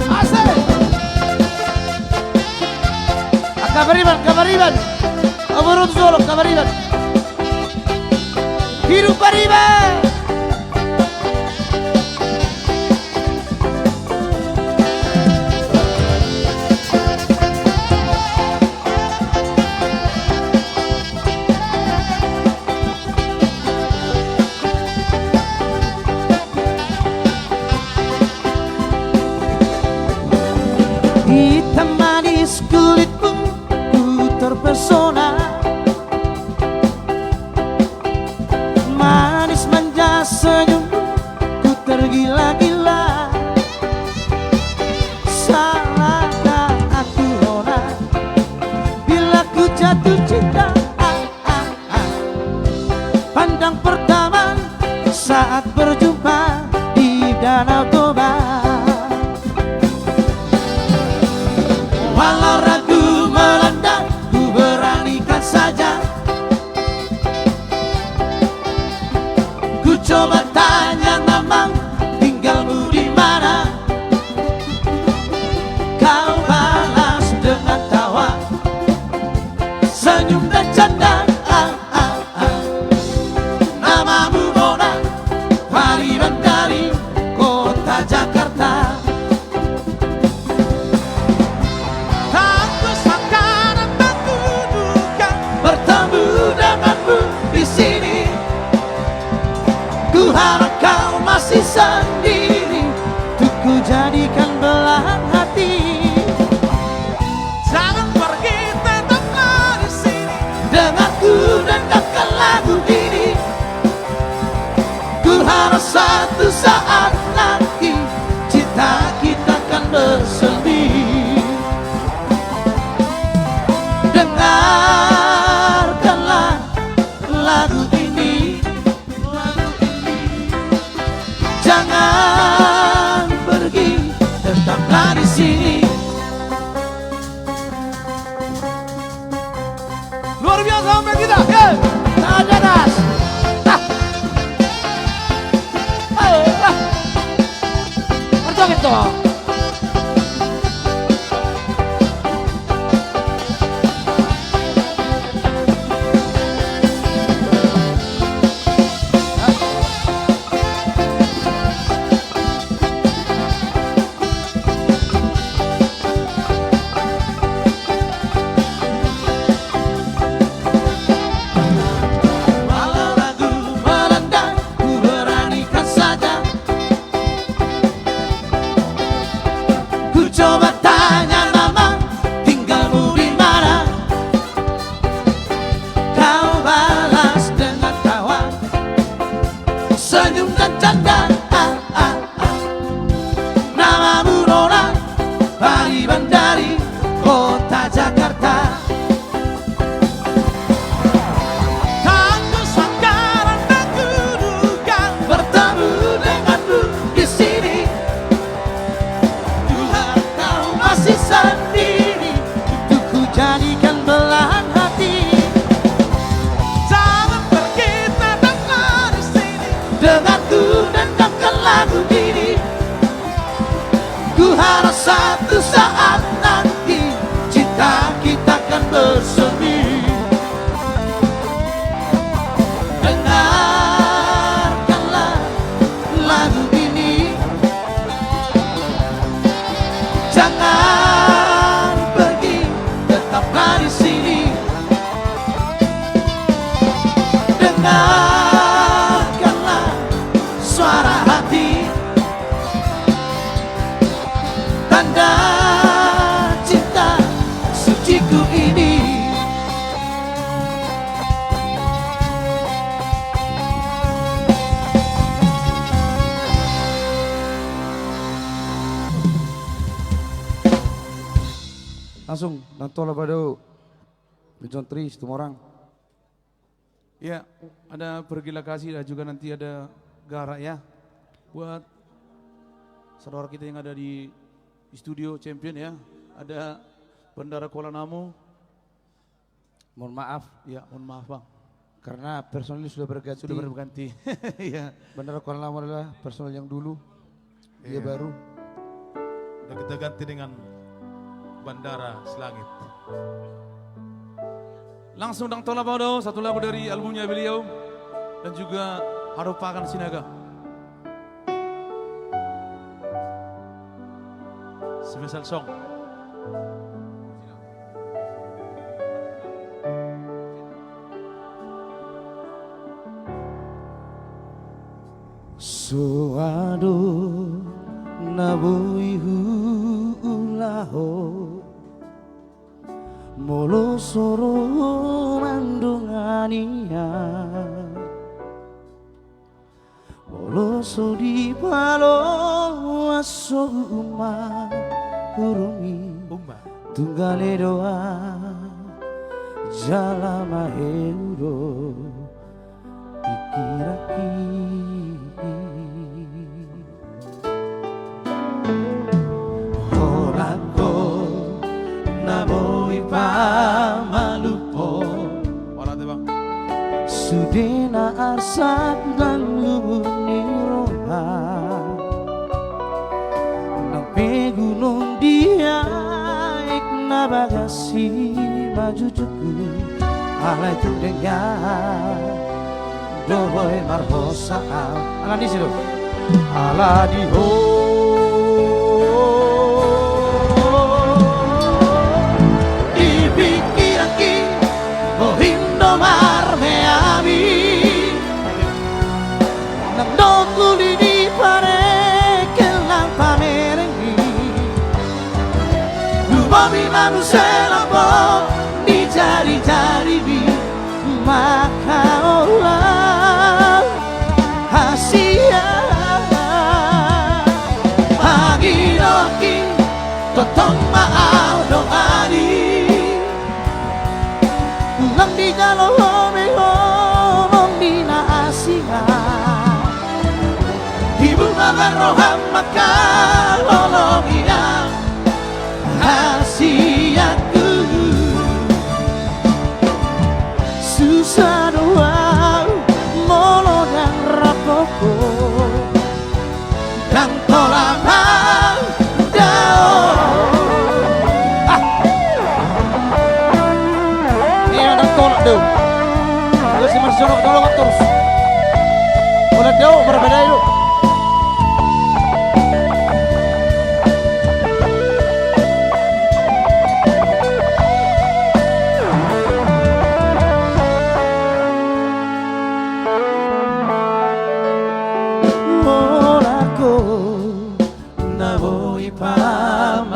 Asik. Angka bariban, angka bariban. Aborot solo, angka bariban. Hidup bariban. Hitam manis kulitmu, ku terpesona. Manis manja senyummu, ku tergila-gila. Salahkah aku, Ona, bila ku jatuh cinta? Ah, ah, ah. Pandang pertama saat berjumpa di Danau Toba. Walau ragu melanda, ku beranikan saja. Ku coba tanya, "Namang, tinggalmu di mana?" Kau balas dengan tawa, senyum dan canda. Ah, ah, ah. Namamu Mona, pariban dari kota Jakarta. Tak kusangka dan tak kuduga bertemu denganmu di sini. Ku harap kau masih sendiri, untuk ku jadikan belahan hati. Jangan pergi, tetaplah di sini. Denganku dengarkan lagu ini. Ku harap satu saat nanti cinta kita kan bersemi. Dengarkanlah lagu ini. Jangan pergi, tetaplah di sini. Luar biasa, sampai kita. Ye. Tangan di atas. Ah. Ayo, ah. Berjoget dong. Walau ragu melanda, ku beranikan saja. Ku coba tanya, "Namang, tinggalmu di mana?" Kau balas dengan tawa, senyum dan canda. Ah, ah, ah. Namamu Mona, pariban dari kota Jakarta. Tak kusangka dan tak kuduga bertemu denganmu di sini. Tuhan, kau masih sendiri, untuk ku jadikan belahan hati. Jangan pergi, tetaplah di sini. Denganku dengarkan lagu ini. Ku harap satu saat nanti cinta kita kan bersemi. Dengarkanlah lagu ini. Jangan pergi, tetaplah di sini. Dengarkanlah suara hati. Tanda cinta suciku ini. Langsung, nang tolap ma do. John Tri Situmorang. Ya, ada pergila kasih dan juga nanti ada garak ya. Buat saudara kita yang ada di studio champion ya. Ada Bandara Kuala Namu. Mohon maaf. Ya, mohon maaf, Bang. Karena personil sudah berganti. Sudah berganti. Iya. Bandara Kuala Namu adalah personil yang dulu. Dia baru. Udah kita ganti dengan Bandara Selangit. Langsung dang tolap ma do, satu lagu dari albumnya beliau dan juga Harupakan Sinaga. Special song. So adong na boi huulahon molo so ro mandongani au. Molo so dipaloas sogot ma hurumi. Tunggal i do au jala maheu do pingkiranki. Holan ho na boi pamalumhon sude na arsak dan luhut ni roha. Nang pe gunung di aek na bagas i majujungku, alai tung denggan do boi marhosa au. Ala ni si do. Ala ni ho di pingkiranki bohim do marmeami. Nang dong uli ni parengkel nang pamerengmi. Lumobi ma muse lambok ni jarijarimi. Maka holan hasian pangidoanki, tongtong ma au dongani. Unang dijalo ho be holong ni na asing an. Tibu ma bahen roham mangkaholongi au hasianku. Susa do au molo dang rap ho. Dang tolap au dao. Ah. Ia dang tolap do. Ia si Marsiono dolo torus. Holan dao marbadai do. Holan ho na boi pamalumhon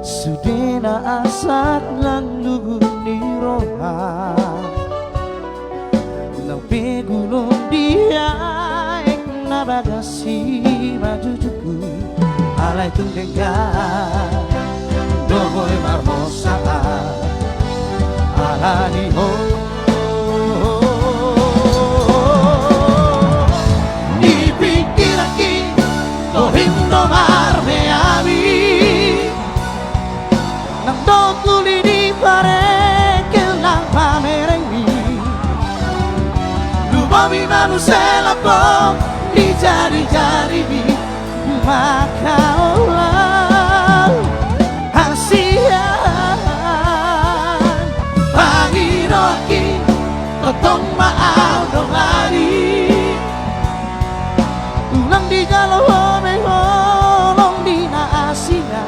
sude na arsak nang luhut ni roha. Nang pe gunung di aek na bagas i majujungku, alai tung denggan do boi marhosa au. Ala ni ho di pingkiranki bohim do marmeami. Nang dong uli ni parengkel nang pamerengmi. Lumobi ma muse lambok ni jarijarimi. Maka holan hasian pangidoanki, tongtong ma au dongani. Unang dijalo ho be holong ni na asing an.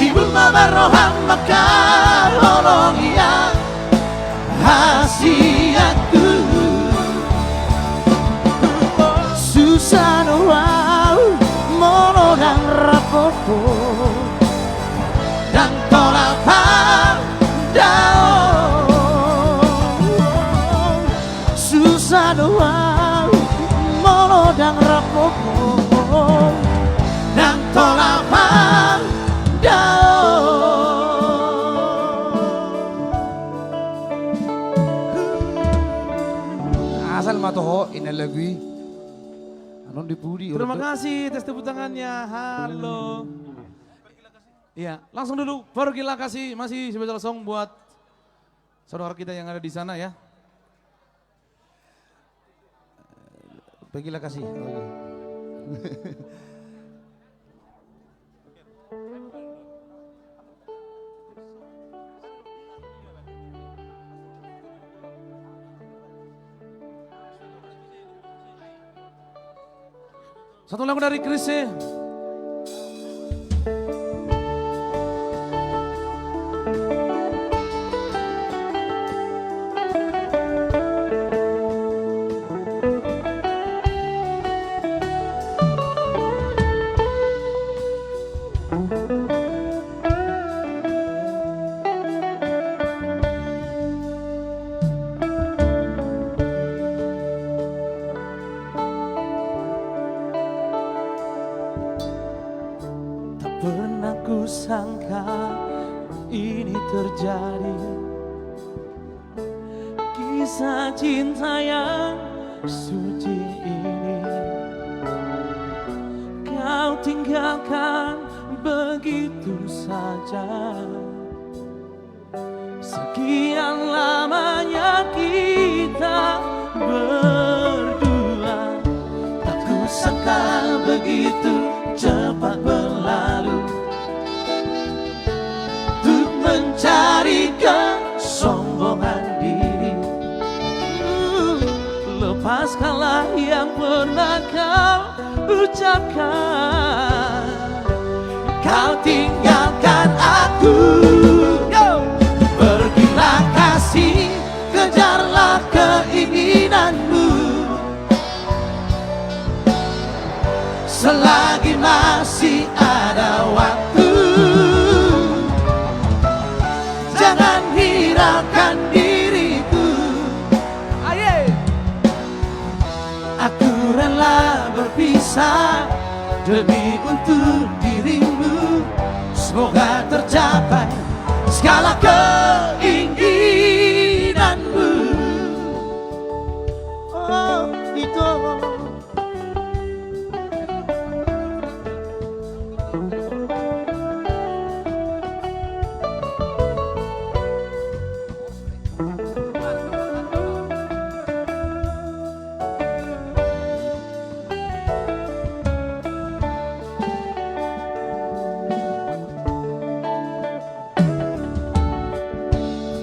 Tibu ma bahen roham mangkaholongi au hasianku. Susa do au molo dang rap ho. Dang tolap au dao. Susa do au molo dang rap ho. Dang tolap au Matoho, ina lagu i. Annon di pudi, terima kasih atas tepuk tangannya. Halo. Iya, langsung dulu, Pergi Lakasi, masih special song buat saudara kita yang ada di sana ya. Pergi Lakasi. Oh, iya. Satu lagu dari Chrisye. Tak pernah kusangka ini terjadi. Kisah cinta yang suci ini kau tinggalkan begitu saja. Sekian lamanya kita berdua, tak kusangka begitu cepat berlalu. Untuk mencari kesombongan diri, lepaskanlah yang pernah kau ucapkan. Kau tinggalkan aku. Yo. Pergilah kasih, kejarlah keinginanmu. Selagi masih ada waktu, jangan hiraukan diriku. Aye. Aku rela berpisah demi untuk dirimu. Semoga tercapai segala keinginanmu. Oh, itu.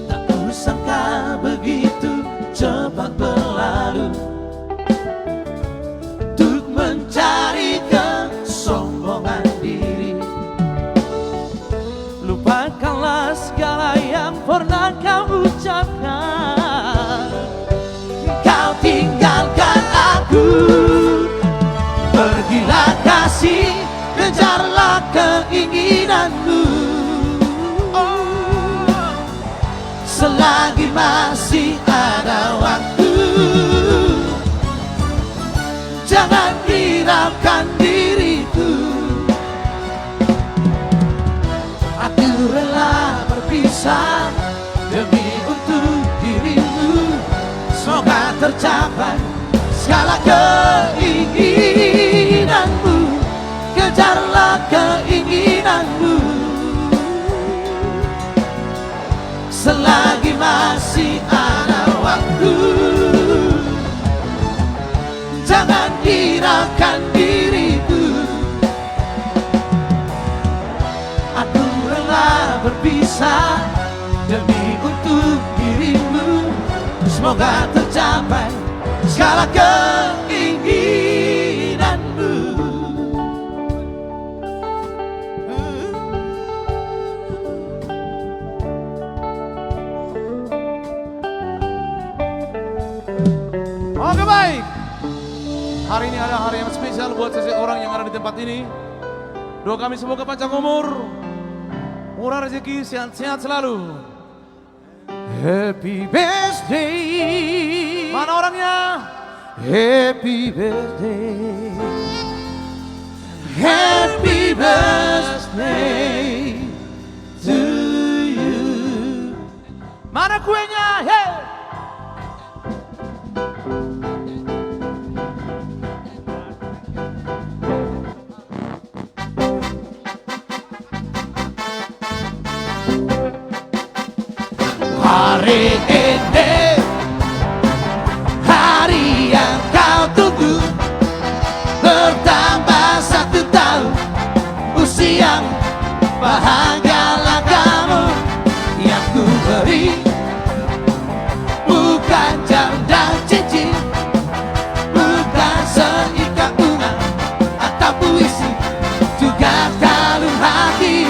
Tak kusangka begitu cepat berlalu untuk mencari kesombongan diri. Lupakanlah segala yang pernah kau ucapkan. Kau tinggalkan aku. Pergilah kasih, kejarlah keinginanmu. Oh. Selagi masih ada waktu, jangan hiraukan diriku. Aku rela berpisah demi untuk dirimu. Semoga tercapai segala keinginanmu. Kejarlah keinginanmu. Selagi masih ada waktu, jangan hiraukan diriku. Aku rela berpisah demi untuk dirimu. Semoga tercapai segala keinginanmu. Oke, baik. Hari ini adalah hari yang spesial buat seseorang yang ada di tempat ini. Doa kami semoga panjang umur, murah rezeki, sehat-sehat selalu. Happy birthday. Mana orangnya? Happy birthday. Happy birthday to you. Mana kuenya? Hei. Hari ini, hari yang kau tunggu, bertambah satu tahun usiamu, bahagialah kamu. Yang ku beri bukan jam dan cincin, bukan seikat bunga atau puisi, juga kalung hati.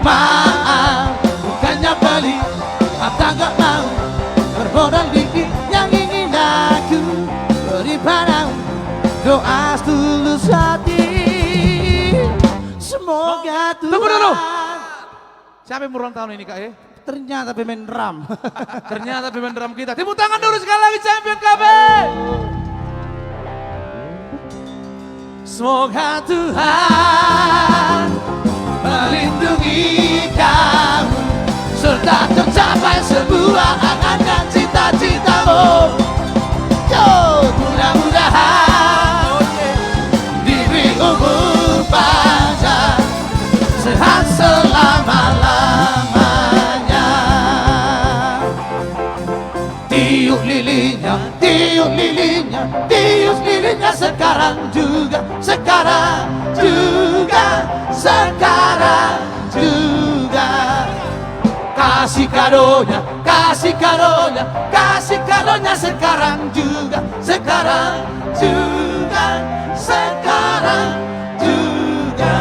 Maaf, bukannya pelit, aku tak mau bermodal dikit. Yang ingin aku beri padamu doa setulus hati. Semoga Tuhan. Tunggu dulu. Siapa yang berulang tahun ini, Kak, eh? Ternyata pemain drum. Ternyata pemain drum kita. Tepuk tangan dulu sekali lagi, Champion Cafe. Semoga Tuhan melindungi kamu serta tercapai semua angan dan cita-citamu. Yo, mudah-mudahan diberi umur panjang, sehat selama-lamanya. Tiup lilinnya, tiup lilinnya, tiup lilinnya sekarang juga, sekarang juga, sekarang juga. Kasih kadonya, kasih kadonya, kasih kadonya sekarang juga, sekarang juga, sekarang juga.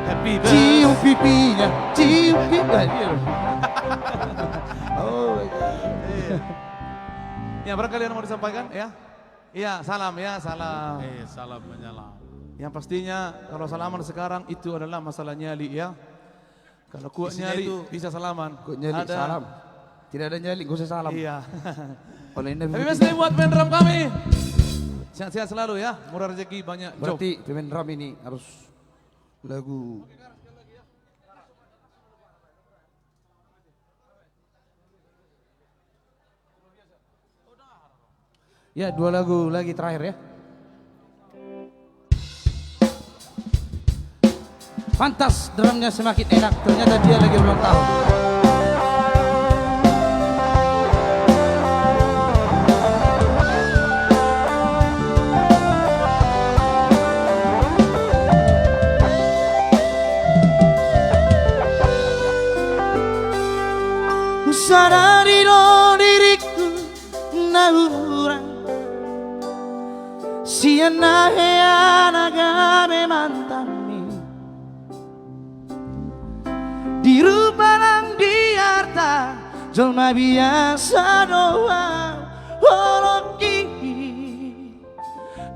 Happy birthday. Cium pipinya, cium pipinya. Oh, iya. Ya, barangkali ada yang mau disampaikan, ya? Iya, salam, ya, salam. Eh, salam menyalam. Yang pastinya, kalau salaman sekarang itu adalah masalah nyali, ya. Kalau kuat nyali, bisa salaman. Kuat nyali, salam. Tidak ada nyali, nggak usah salam. Iya. Happy birthday buat pemain drum kami. Sehat-sehat selalu, ya. Murah rezeki, banyak job. Berarti pemain drum ini harus lagu. Ya, dua lagu lagi terakhir, ya. Pantas drumnya semakin enak, ternyata dia lagi ulang tahun. Sadari do diringku na hurang sian na hea na gabe mantanmi. Di rupa nang di arta jolma biasa do au holongki.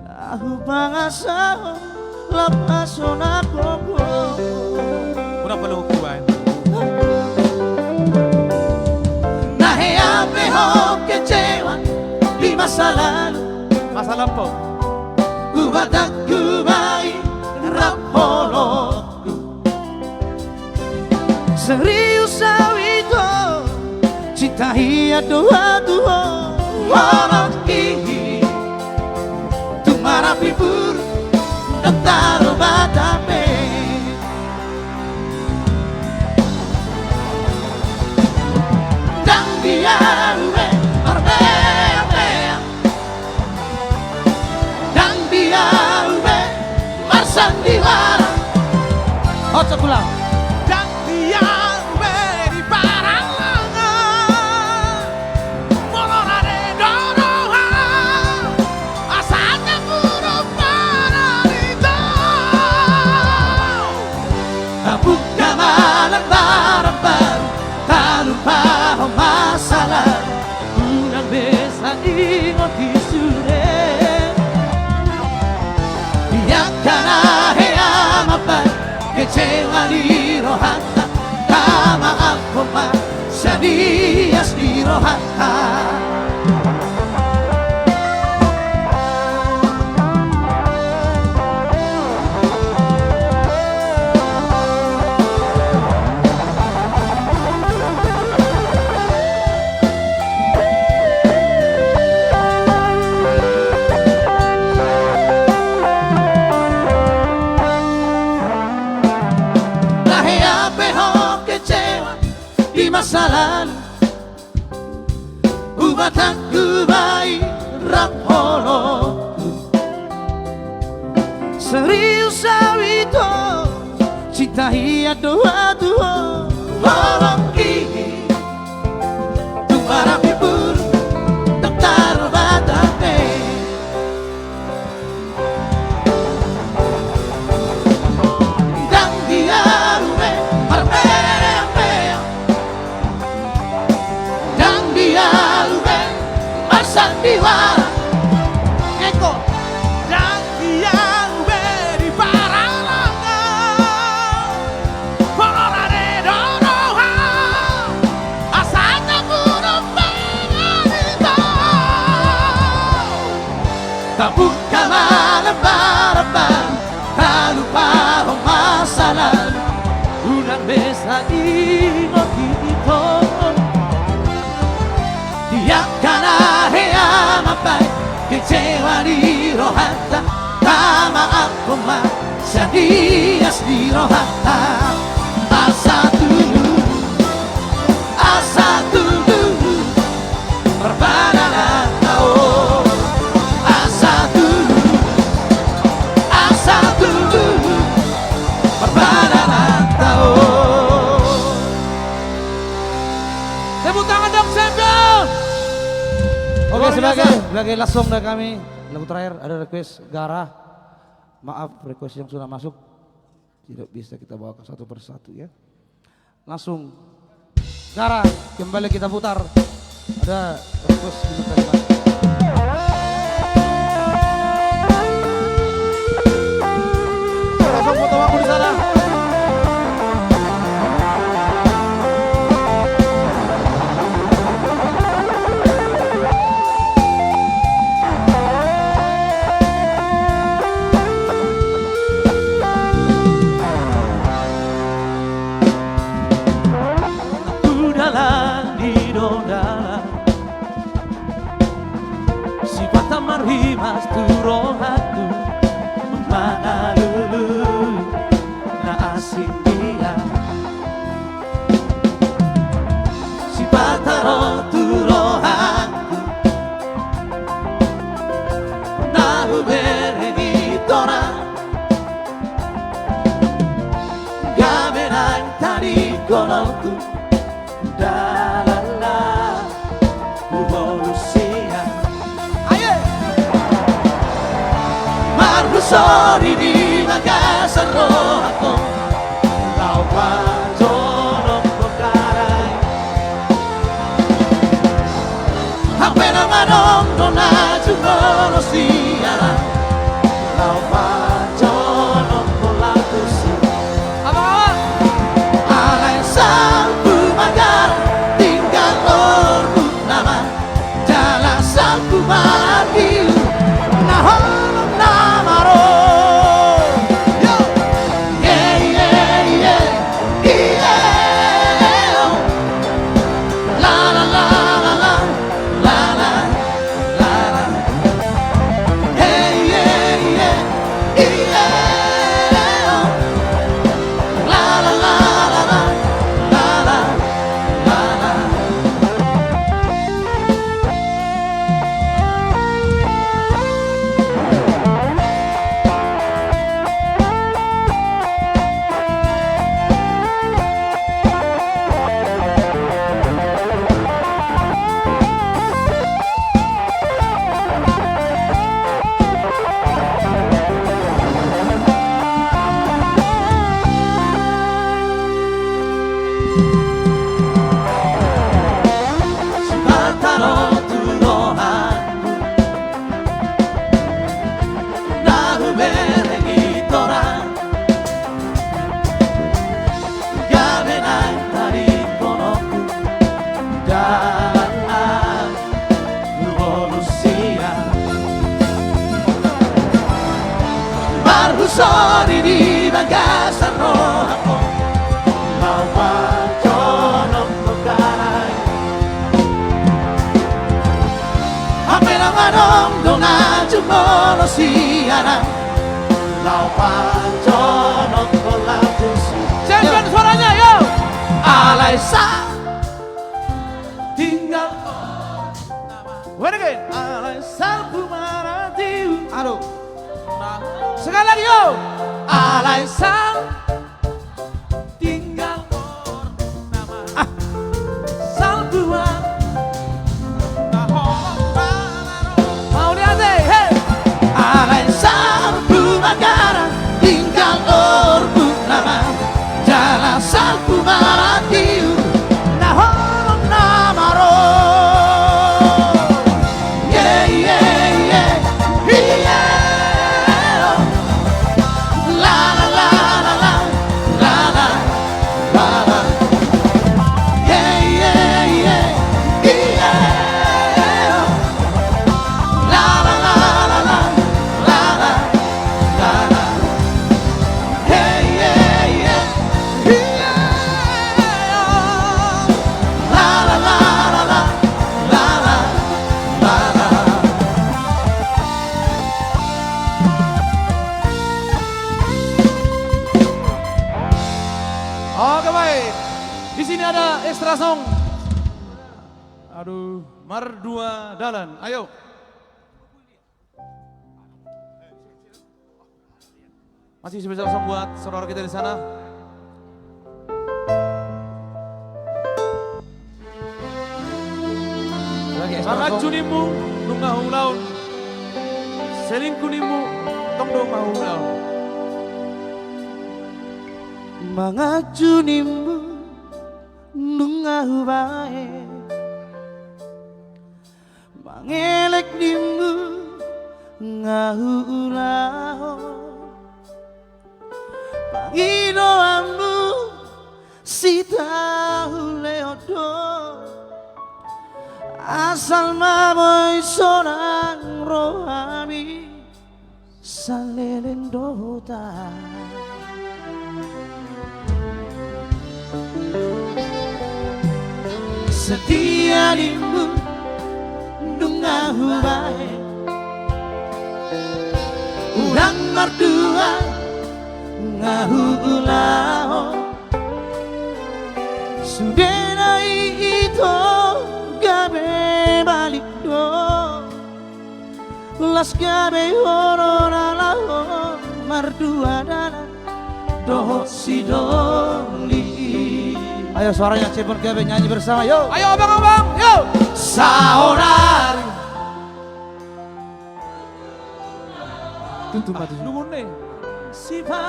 Ahu pangasahon lapason ahu. Kurang perlu kuat. Na hea pe ho kecewa di masa lalu. Masa lampau. Hubatahon ma i rap holong. Serius au ito, cinta hian do au tu ho, holongki. Tung marapi pur, ndang taro batape. Ndang dia ue, marbea-bea. Ndang dia ue marsandiwara. Ojo pulang. Ndang dia ue di parallangan. Molo rade do roha, asa na puru paralito. Tabuka ma lembaran baru, talupahon masa lalu. Unang be sai ingot i sude. Di angka na hea ma baen, kecewa ni rohanta, tamaafhon ma sian ias ni rohanta. Na hea pe ho kecewa di masa lalu. Ubatangku bahen rap holongku. Serius au ito, cinta hian do ahu tu ho. Holong i, tung marambipur, tung tarbatang be. Ndang dialu be marmeang-meang, ndang dialu be marsandiwara. Eko. Ndang dialu be di parallangan. Molo rade do roha, asa na muruk mangan ito. Tabuka ma lembar-lembar, talupahon masa lalu. Unang be sai ingot ito. Di angka na hea mambahen, kecewa ni rohanta, tamaafhon ma sian ias ni rohanta. Asa tulus, asa tulus, marpadanan taon. Asa tulus, asa tulus, marpadanan taon. Tepuk tangan dong, Sempion. Oke, luar biasa. Sebagai, sebagai last song dari kami, lagu terakhir, ada request Gara. Maaf, request yang sudah masuk tidak bisa kita bawakan satu per satu, ya. Langsung, Gara, kembali kita putar. Ada request minta Gara. Langsung foto aku di sana. Tu dalan i do dalan, sipata marhimas tu rohangku, mangalului na asing dia. Sipata ro tu rohangku, na hubereng i torang, gabe naeng tadingkononku dalan na hubolus sian. Aye! Marhusori di bagasan rohangku, laho pajonok Gara i. Hape na manang do na jumolo sian, laho pajonok laho tusi. Abang, abang. Alai salpu ma Gara, tinggal hormu nama. Jala salpu ma ahu, na holong na maro. Yo. Ye, ye, ye, ye, oh. La, la, la, la, la. La, la, la, la. Ye, ye, ye, ye, oh. La, la, la, la, la. La, la, la, la. Sipata ro tu rohangku, na hubereng i torang, gabe naeng tadingkononku dalan na hubolus sian. Marhusori di bagasan rohangku, laho pajonok Gara i. Hape na manang do na jumolo sian, laho pajonok laho tusi. Sempion suaranya, yo. Alai sa And again. Alai salpu maratiu. Aduh. Sekali lagi, yo. Alai sal- Tinggal horbo nama. Ah. Salpu ma- Mauliate, hei. Alai salpu ma gara, tinggal horbo nama. Jala salpu maratiu, na holong nama ro. Ye, ye, ye, ye, oh. La, la, la, la, la, la, la, la, la. Ye, ye, ye, ye, oh. La, la, la, la, la, la, la, la, la. Hey, yeah, yeah, yeah, oh. La, la, la, la, la, la, la, la, la. Oke, baik. Di sini ada extra song. Aduh, Mardua Dalan. Ayo. Masih special song buat saudara kita di sana. Lagi extra song. Manganju nimmu nunga huulaon. Selingkuh nimmu tong do nunga huulaon. Manganju nimmu nunga hubaen. Mangelek nimmu nunga huulaon. Pangidoanmu sitahu lehon do. Asal ma boi sonang rohami. Saleleng do huta. Setia nimmu nunga hubaen. Unang mardua nunga huulaon. Sude na i ito gabe balik do. Las gabe horbo na laho Mardua Dalan dohot si Doli. Ayo suaranya Cirebon gabe nyanyi bersama, yo. Ayo abang-abang, yo. Saudari. Tutu mati. Nungun nih. Sipa.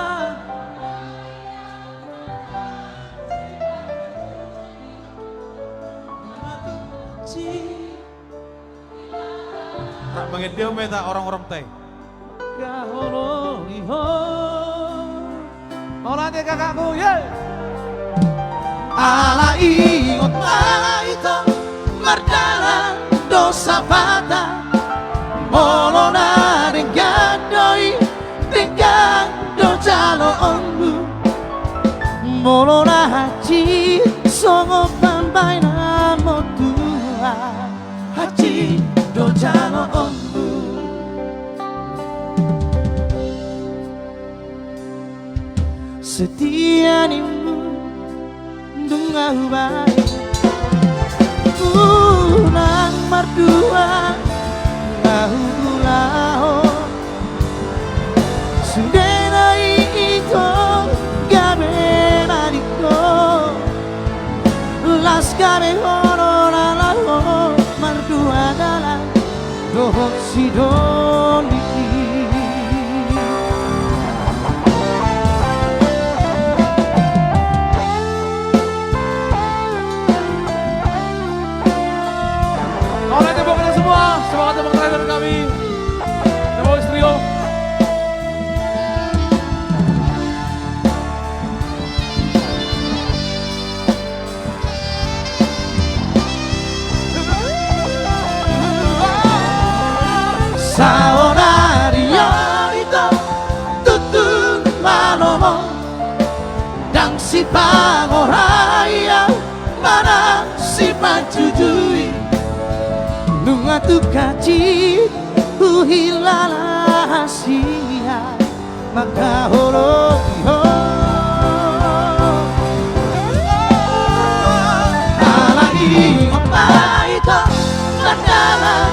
Rap mangendehon ma hita horong-horong tai. Mauliate kakakku, ye. Ala ingot ma ito mardalan do sapata. Molo na denggan do i, denggan do jaloonmu. Molo na hansit songon pambahenan na tua, hansit do jaloonmu. Setia nimmu nunga hubaen. Unang mardua nunga huulaon. Sude na i ito gabe balik do. Las gabe horbo na laho Mardua Dalan dohot si Doli. Oke, tepuk tangan semua. Semangat tepuk tangan dari kami. The Boys Trio. Saonari on ito tutu manomo, ndang sipangoraian manang sipanjujui. Nunga tung hansit huhilala hasian mangkaholongi ho. Ala ingot ma ito mardalan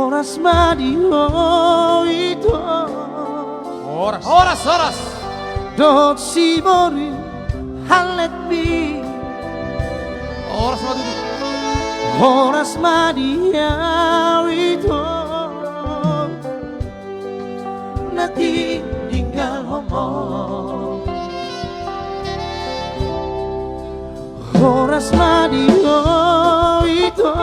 Horas ma di ho ito. Horas. Horas, horas. Dohot siboru halletmi. Horas ma tutu. Horas ma di ho ito. Na tininggalhon ho. Horas ma di ho ito.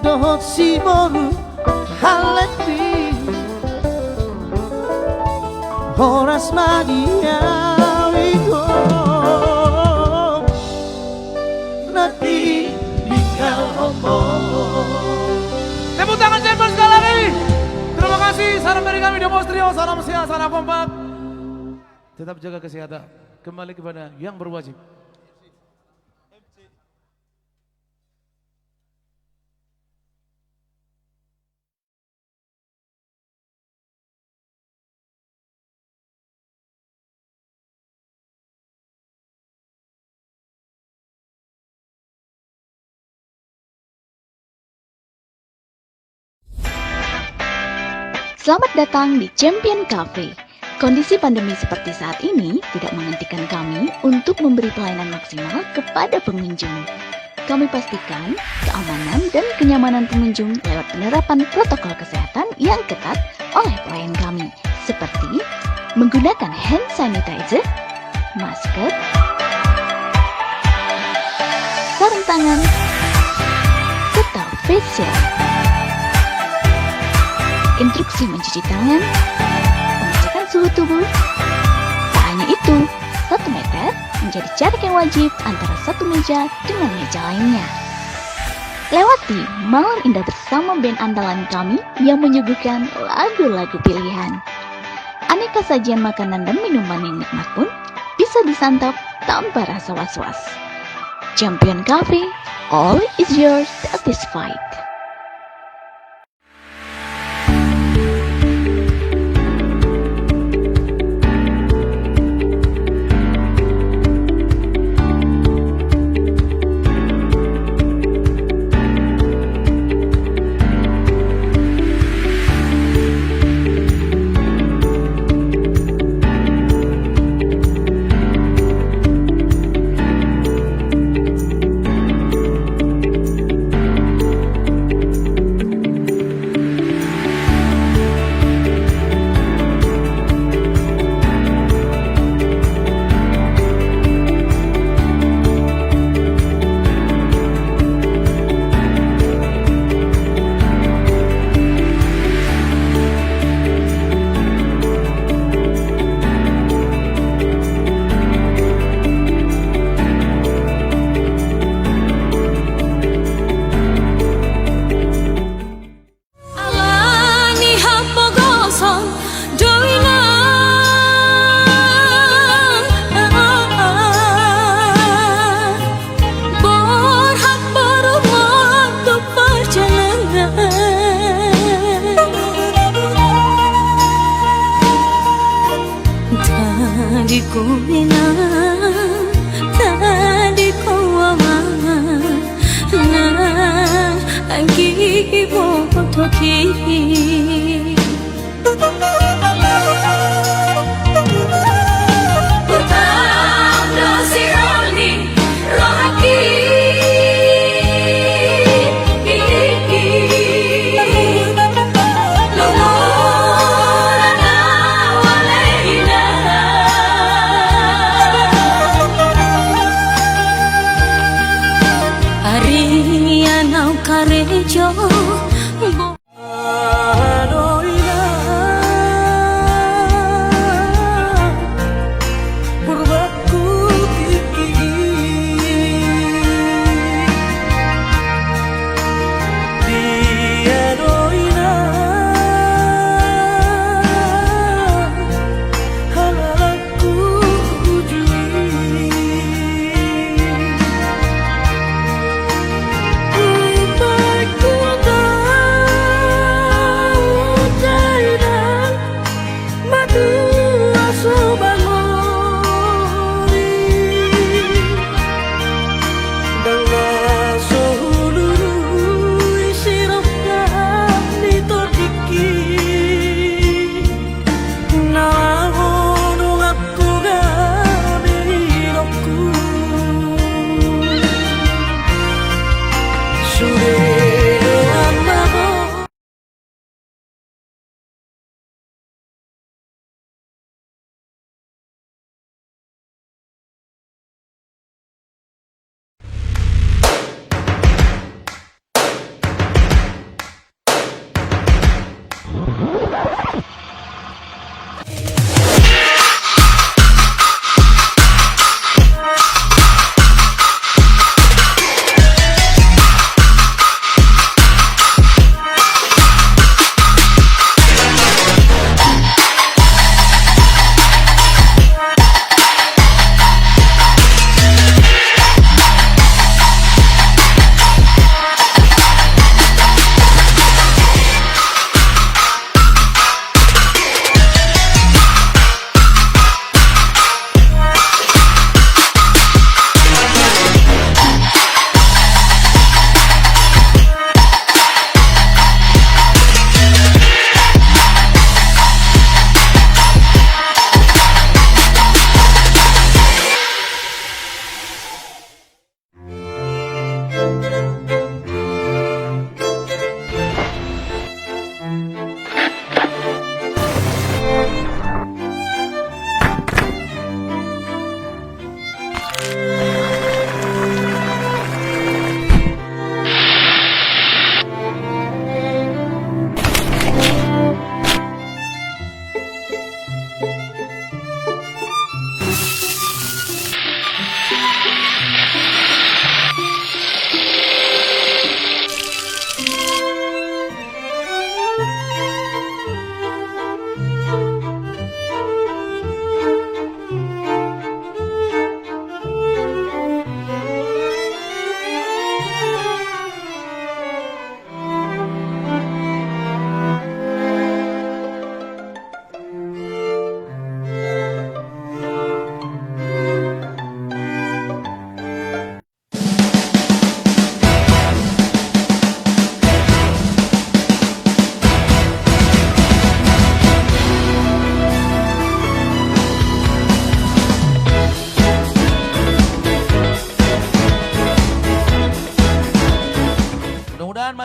Dohot siboru halletmi. Horas ma di ho ito. Na tininggalhon ho. Tepuk tangan Jempol sekali lagi. Terima kasih, salam dari kami Demos Trio, salam sehat, salam kompak. Tetap jaga kesehatan. Kembali kepada yang berwajib. Selamat datang di Champion Cafe. Kondisi pandemi seperti saat ini tidak menghentikan kami untuk memberi pelayanan maksimal kepada pengunjung. Kami pastikan keamanan dan kenyamanan pengunjung lewat penerapan protokol kesehatan yang ketat oleh pelayan kami, seperti menggunakan hand sanitizer, masker, sarung tangan, serta face shield. Instruksi mencuci tangan, pengecekan suhu tubuh. Tak hanya itu, satu meter menjadi jarak yang wajib antara satu meja dengan meja lainnya. Lewati malam indah bersama band andalan kami yang menyuguhkan lagu-lagu pilihan. Aneka sajian makanan dan minuman yang nikmat pun bisa disantap tanpa rasa was-was. Champion Cafe, all is yours satisfied. Ala ni hapogoson do inang, borhat boru ma tu parjalanan. Tadingku inang, tadingku amang, nang anggi botohi. Utang do sihol ni rohangki. Lungura na wale inang. Ari na naung karejo.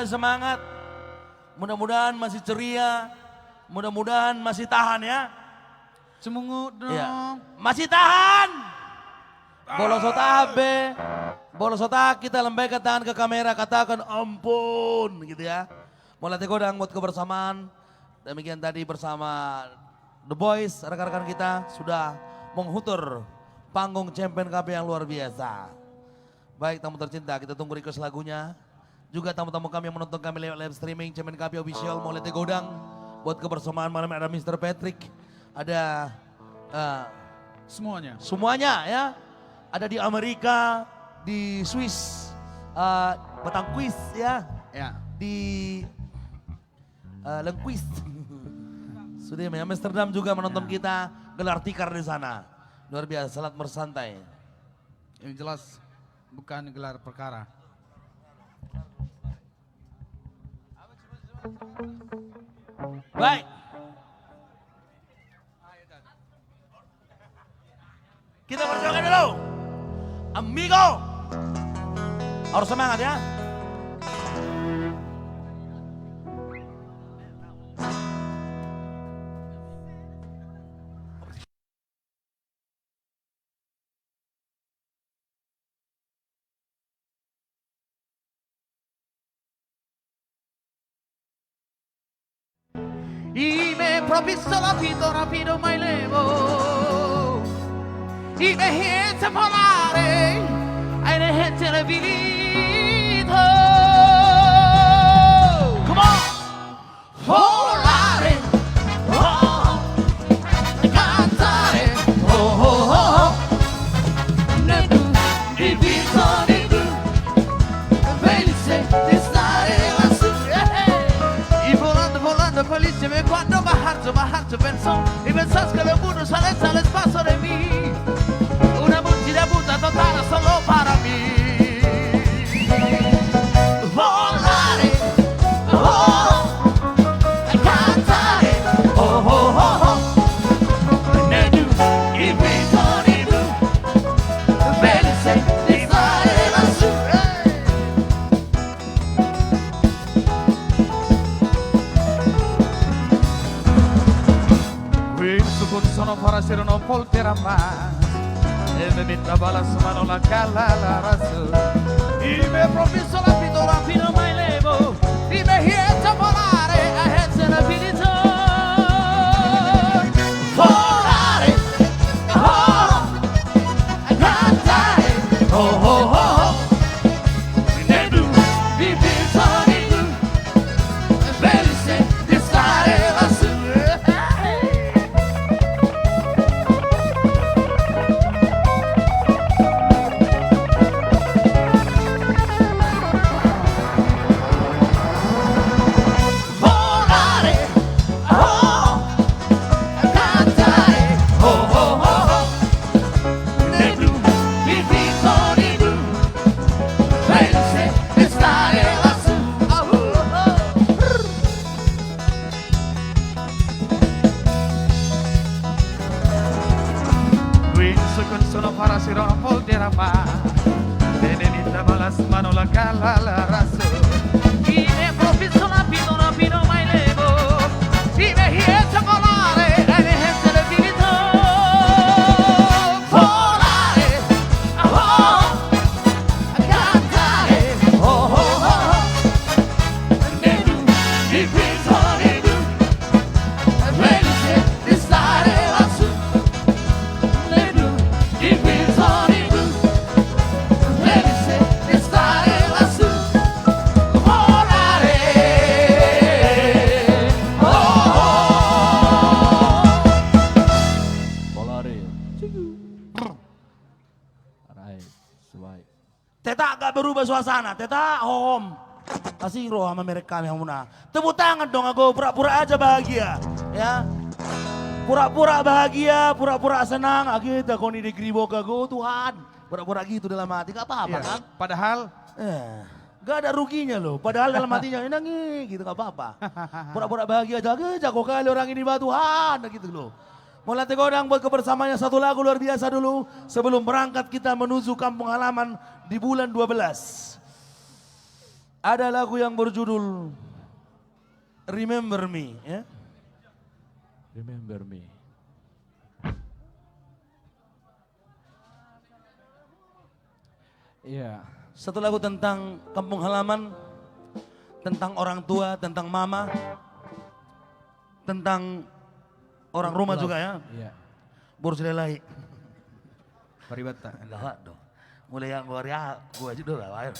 Semangat. Mudah-mudahan masih ceria. Mudah-mudahan masih tahan ya. Semungut dong. Iya. Masih tahan. Molo so tahan be. Molo so tahan, kita lambaikan tangan ke kamera, katakan ampun gitu ya. Mauliate godang buat kebersamaan. Demikian tadi bersama The Boys, rekan-rekan kita sudah menghutur panggung Champion Cup yang luar biasa. Baik, tamu tercinta, kita tunggu request lagunya. Juga tamu-tamu kami yang menonton kami lewat live streaming Cemen Kapi Official, mauliate godang buat kebersamaan malam ini. Ada Mister Patrick, ada, eh, semuanya. Semuanya ya. Ada di Amerika, di Swiss, eh, Batang Kuis ya. Ya. Di, eh, Lengkuis. Sudah ya, Amsterdam juga menonton kita, gelar tikar di sana. Luar biasa, selamat bersantai. Yang jelas bukan gelar perkara. Baik. Kita perjuangkan dulu. Amigo. Harus semangat ya. I me proviso la pito rapido mai lebo. I me hiece volare, ai ne hiece le vilito. Come on! Volare, oh, cantare, oh, oh, oh, oh. Nedu, di vita, nedu, felice di stare lassù. Eh, eh. I volando, volando felice, me quando baharzo, baharzo penso, i pensas che lo mundo sale, sale spasso de mi. Una mucida buta totale solo para mi. Volare, oh, cantare, oh, oh, oh, oh. Nedu, i pitoni blu, felice di stare lassù. Eh. Qui su cun sono farasero non polterà mai. E me minta balas mano la cala la rasu. I me proviso la pito rapido mai lebo. I me hiece volare, a hiece le vilito. Volare, oh, cantare, oh, oh, oh, oh. Nedu, di vita, nedu, felice di stare lassù. Volare, oh, cantare, oh, oh, oh, oh. Nedu, di vita, nedu, felice di stare lassù. Qui su cun sono farasero non polterà mai. E me minta balas mano la cala la rasu. I me proviso la pito rapido mai lebo. I me hiece volare, e ne hiece le vilito. Volare, oh, cantare, oh, oh, oh, oh. Nedu, di vita, nedu, felice di stare lassù. Nedu, di vita, nedu, felice di stare lassù. Volare, oh, oh, oh. Volare. Alright, suai. Teta, gak berubah suasana, Teta, hohom. Asing roha mamerek kami hamuna. Tepuk tangan dong, ago, pura-pura aja bahagia, ya. Pura-pura bahagia, pura-pura senang, age ta koni degri boka go, Tuhan. Pura-pura gitu dalam hati, gak apa-apa, iya, kan? Padahal, eh, gak ada ruginya loh. Padahal dalam hatinya, enang, eh, gitu, gak apa-apa. Pura-pura bahagia aja, age, jago kali orang ini, bah, Tuhan, gitu loh. Mauliate godang buat kebersamaannya, satu lagu luar biasa dulu sebelum berangkat kita menuju kampung halaman di bulan dua belas. Ada lagu yang berjudul Remember Me, ya. Remember Me. Iya. Satu lagu tentang kampung halaman, tentang orang tua, tentang mama, tentang orang rumah juga, ya. Iya. Boru Silalahi. Paribata. Enggak, Pak, dong. Mulai yang gua ria, gua juga, Pak.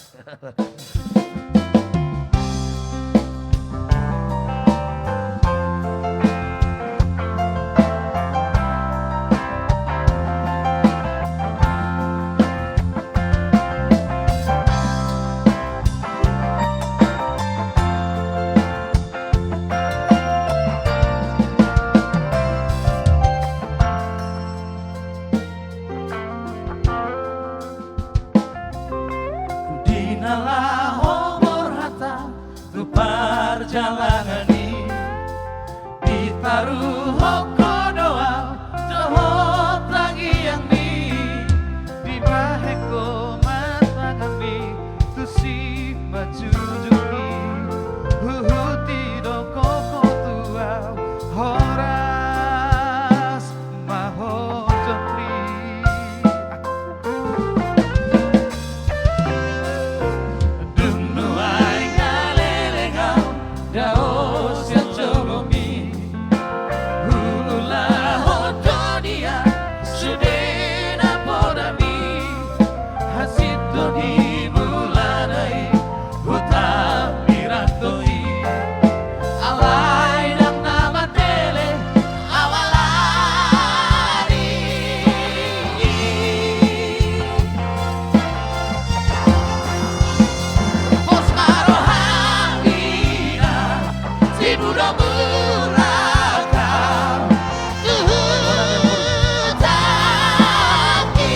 Di na laho borhat tu parjalangan i, ditaruhon ho do ahu dohot tangiang ni, dibahen ho ma tangan ni tu simanjujung ni, huhut didok ho tu ahu horas ma ho John Lee. Dung nuaeng na leleng ahu dao sian jolomi, huulahon do dia sude na podami. Hansit do di mulana i, hutambirang do i. Alai ndang na matele ahu ala ni i. Pos ma roham inang, tibu do mulak ahu tu huta i.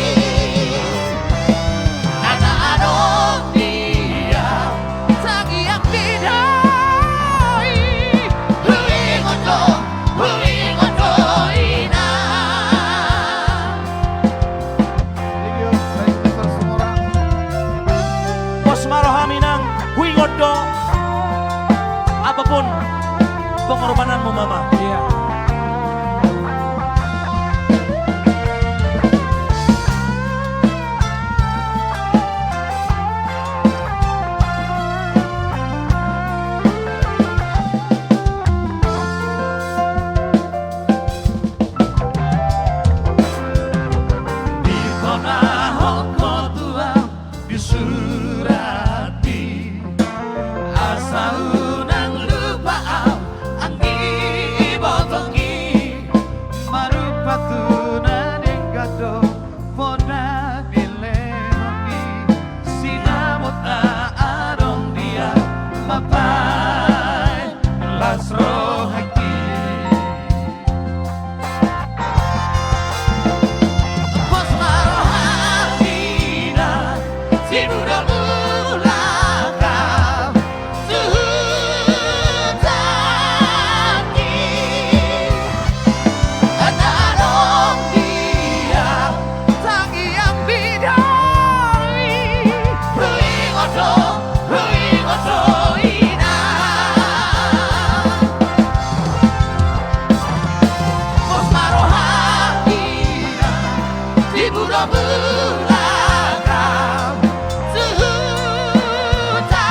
Ndang adong dia tangiang bida i. Huingot do, huingot do inang. Pos ma roham inang, huingot do. Apapun pengorbananmu, Mama. Iya. Ditonahon ho tu ahu di surat i, asa unang lupa ahu anggi ibotongmi. Marupatu na denggan do bona nilehonmi, sinamot na adong dia mambahen las rohangki. Pos ma roham inang, tibu do mulak ahu tu hutangki. Ndang adong dia tangiang bida i. Huingot do, huingot do inang. Pos ma roham inang, tibu do mulak ahu tu hutangki.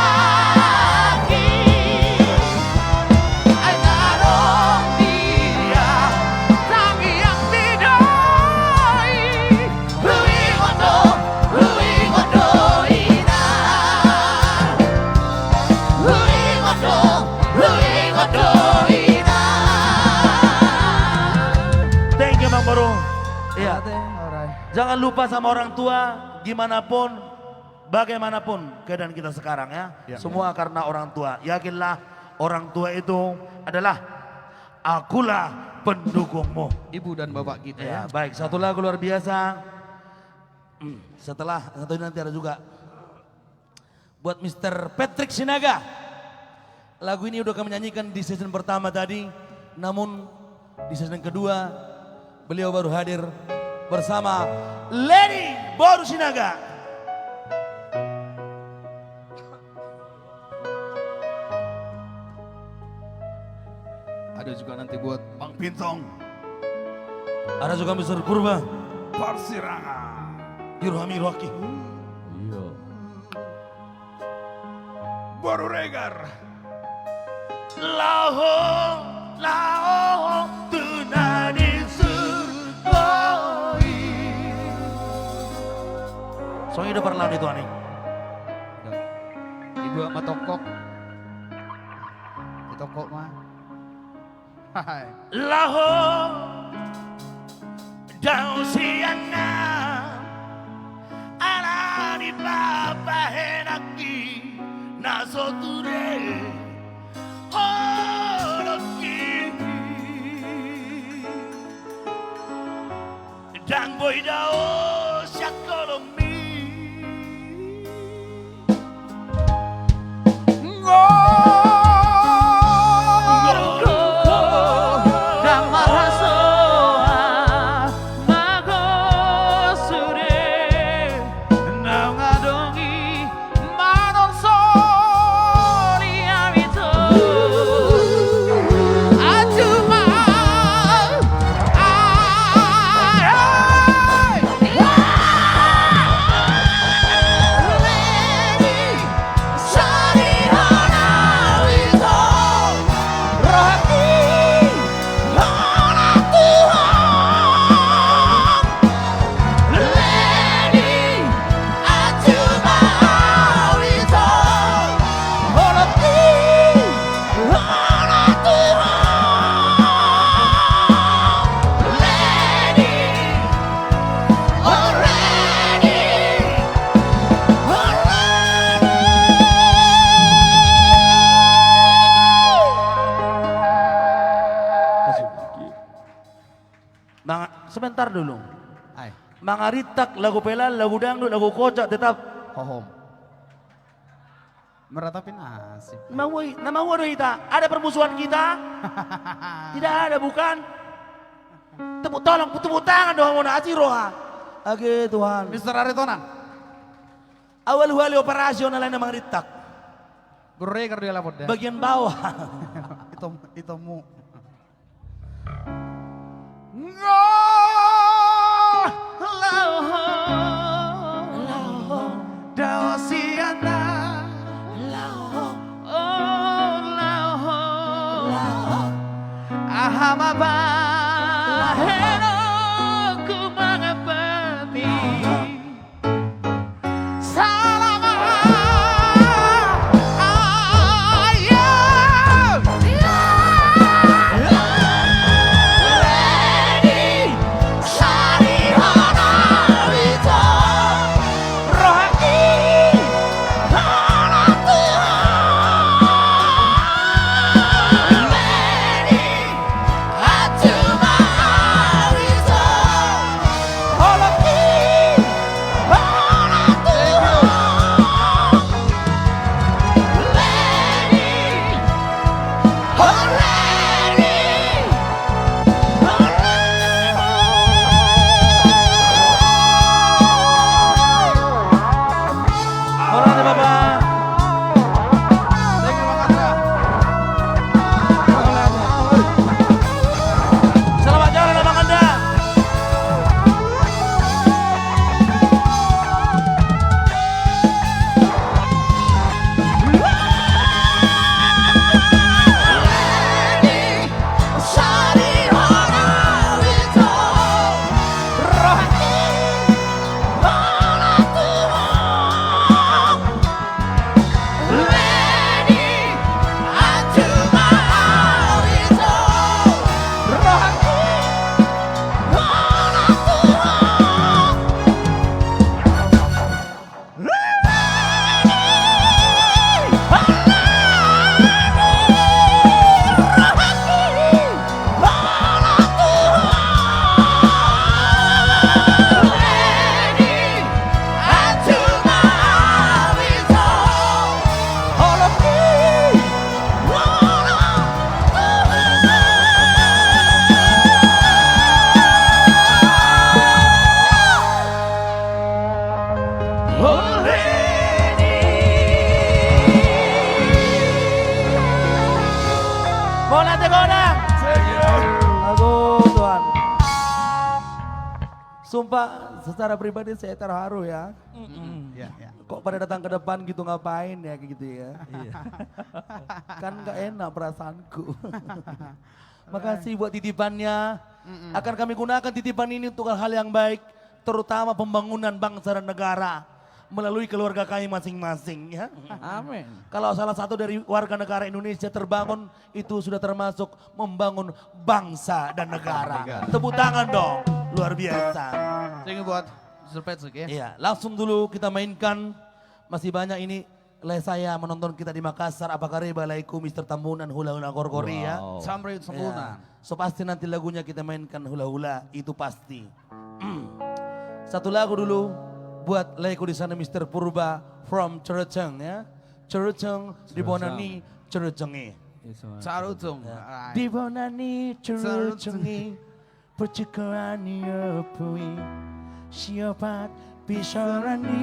Ndang adong dia tangiang bida i. Huingot do, huingot do inang. Huingot do, huingot do inang. Thank you, Mang Boru. Iya. Alright. Jangan lupa sama orang tua, gimana pun, bagaimanapun keadaan kita sekarang, ya. Ya. Semua karena orang tua. Yakinlah, orang tua itu adalah akulah pendukungmu. Ibu dan bapak kita, ya. Ya, baik. Satu lagu luar biasa. Hmm, setelah, satu ini nanti ada juga buat Mister Patrick Sinaga. Lagu ini udah kami nyanyikan di season pertama tadi, namun di season kedua beliau baru hadir bersama Lady Boru Sinaga. Ada juga nanti buat Bang Pintong. Ada juga Mister Purba. Parsirangan. Di rohami rohaki. Iya. Boru Regar. Laho, laho, tu na di surgo i. Songon i do parlahon ni Tuhan i. Dibuat ma tongkok. Ditongkok ma. Laho dao sian na ala ni papahenaki na so ture holongki. Ndang boi dao sian holongmi. Ngolungku ndang marhasoan, mago sude naung adong i. Manon soli ami tu. Aduh, ma. Ai, ai. Leni, soli hona wito. Rohaki, hona Tuhan. Leni, Manga-, sebentar dulu. Ai. Mangarintak lagu pelan, lagu dangdut, lagu kocak, tetap. Hohom. Meratapi nasib. Maui, na maua do hita. Ada permusuhan kita? Tidak ada, bukan? Tepuk, tolong, tepuk tangan dong, mau nasi roha. Age, Tuhan. Mister Aritonang. Awal hali operasi on alai na mangarintak. Boru Regar do i, lapor da. Bagian bawah. Itom-, itommu. Nga laho, laho, dao sian na. Laho, o laho, laho. Aha ma bahenonku mangambati. Salama. Ayo. Leni, Sumpah, secara pribadi saya terharu ya. Mm-mm. Ya, ya. Kok pada datang ke depan gitu, ngapain ya, gitu ya? Iya. Kan nggak enak perasaanku. Makasih buat titipannya. Mm-mm. Akan kami gunakan titipan ini untuk hal-hal yang baik, terutama pembangunan bangsa dan negara melalui keluarga kami masing-masing, ya. Amin. Kalau salah satu dari warga negara Indonesia terbangun, itu sudah termasuk membangun bangsa dan negara. Negara. Tepuk tangan dong, luar biasa. Thank you buat Mister Patrick ya. Iya, langsung dulu kita mainkan. Masih banyak ini, lae, saya menonton kita di Makassar, apa kabar laeku Mister Tambunan, hula-hula Gorgoria. Wow. Samri Tambunan. Iya. So pasti nanti lagunya kita mainkan hula-hula, itu pasti. Satu lagu dulu buat laeku di sana, Mister Purba from Cereceng, ya. Cereceng, di bona ni Cereceng i. Iya, sama. Cereceng. Ya. Alright. Di bona ni Cereceng i. Cereceng. Pucuk ni ompu i, siopat pisoran i.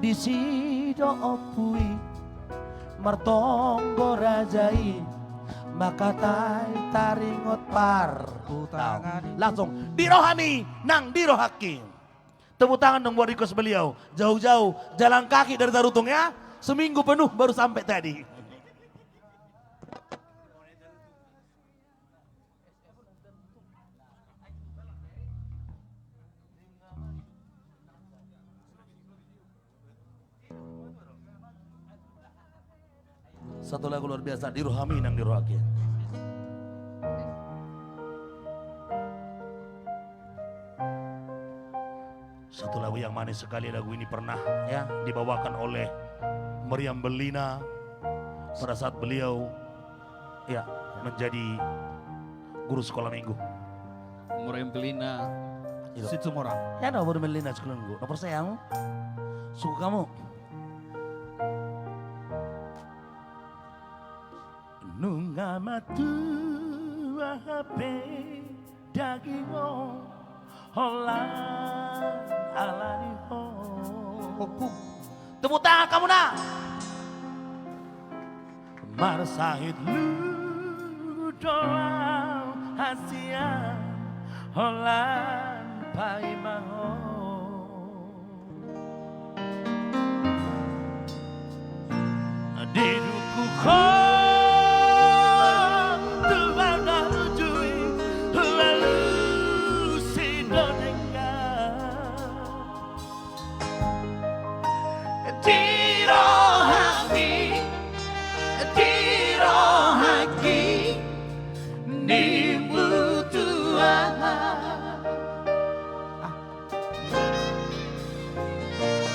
Disi do ompu i martonggo raja i, mangkatai taringot parhutangan. Langsung, di rohami nang di rohangki. Tepuk tangan dong buat request beliau. Jauh-jauh jalan kaki dari Tarutung ya. Seminggu penuh baru sampai tadi. Satu lagu luar biasa, di rohami nang di rohangki. Satu lagu yang manis sekali, lagu ini pernah, ya, dibawakan oleh Meriam Bellina pada saat beliau, ya, menjadi guru sekolah minggu. Meriam Bellina. Iya. Situmorang. Ya, no, Meriam Bellina sekolah minggu. Nomor saya, suka kamu. Nunga matua hape daging on, holan ala ni ho. Tepuk tangan hamu na. Marsahit luhut do au hasian, holan paima ho. Didungkon tu bana ujui, lalu sido denggan. Di rohami, di rohangki, nimbutuhan.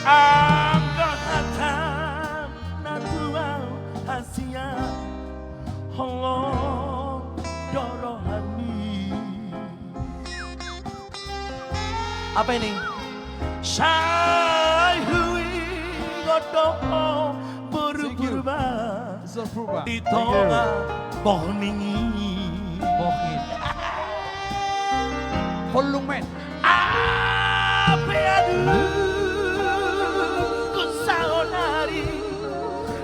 Anggo hata na tu au hasian, holong do rohami. Apa ini? Sai huingot do ho boru Purba. Thank you. Mister Purba. Thank you. Di tonga bohning i. Bohning. Volume. Ape adong saonari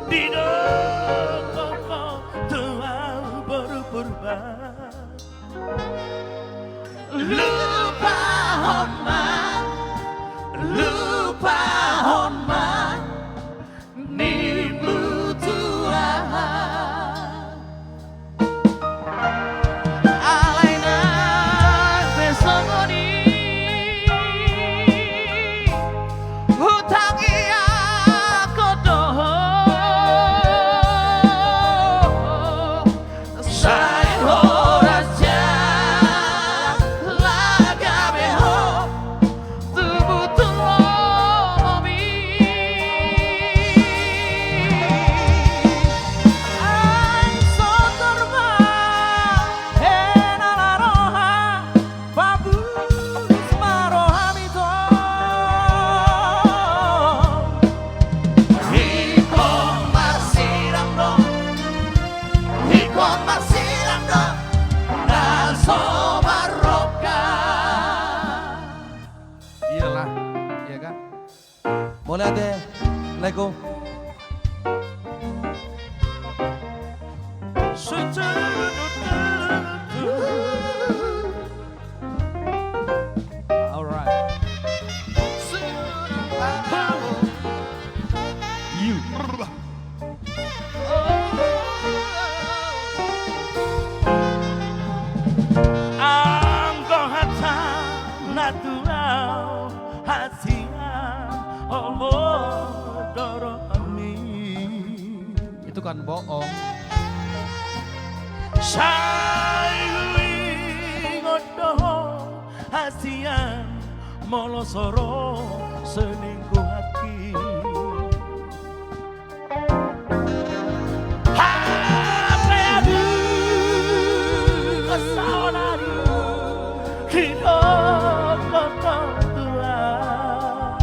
didok ho tu au boru Purba. Lupahon ma, lupahon ma, nimbutuhan. Alai nang pe songon i, hutangiangkon do ho. Sai horas jala gabe ho tubu tu lomo i. Ai sotor ma hena na roha, pabulus ma rohami tong. Ingkon marsidang do, ingkon marsidang do na so marroha. Iyalah, iya kan? Mauliate, laeku. Anggo hata na tulang hasian olo dorami. Itu kan bohong. Sai huingot do ho hasian molo so ro selingkuhanki. Hape adong kesalahan didok do ho tulang.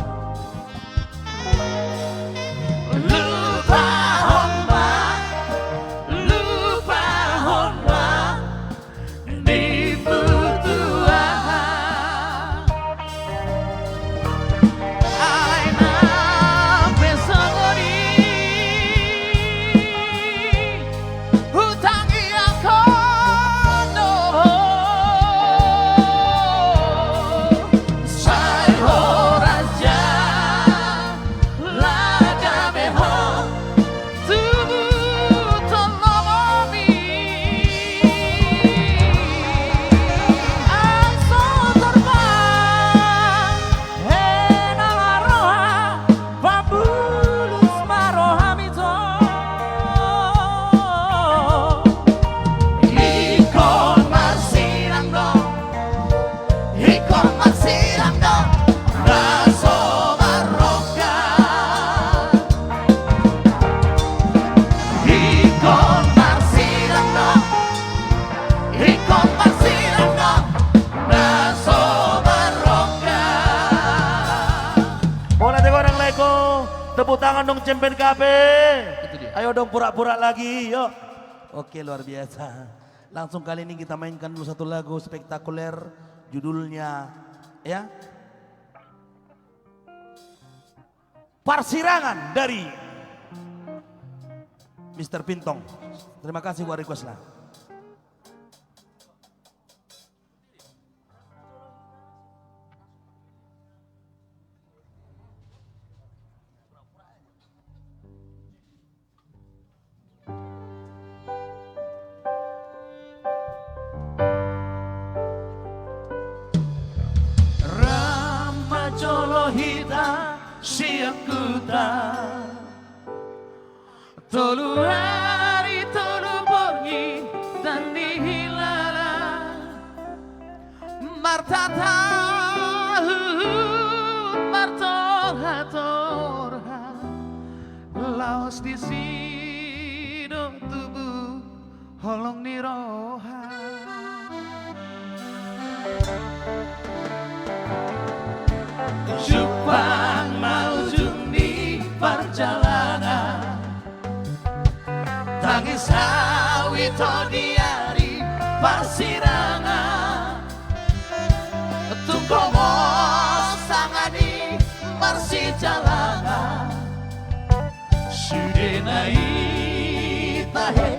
Lupahon ma, lupahon ma, dibutuhon. Ai na pe songon i hutangiangkon do ho. Sai horas ja, laga be ho tubu tolomomi. Ai so torang hena roha, pambulus ma rohami jo. Ingkon marsinang do, ingkon marsinang do na so marrongga. Ingkon marsinang do, ingkon marsinang do na so marrongga. Bona te godang lae ko, tepuk tangan dong Cempen Cafe. Itu dia. Ayo dong, pura-pura lagi, yuk. Oke, luar biasa. Langsung kali ini kita mainkan dulu satu lagu spektakuler, judulnya, ya, Parsirangan dari Mister Pintong. Terima kasih buat request-nya. Rap ma jolo hita sian huta, tolu ari tolu borngin dang dihilala. Martatahut martorhatorha, laos disi do tubu holong ni roha. Jumpang ma ujung ni parjalanan, tangis hau ito di ari parsirangan. Tung gomos tangan i marsijalangan, sude na i tahe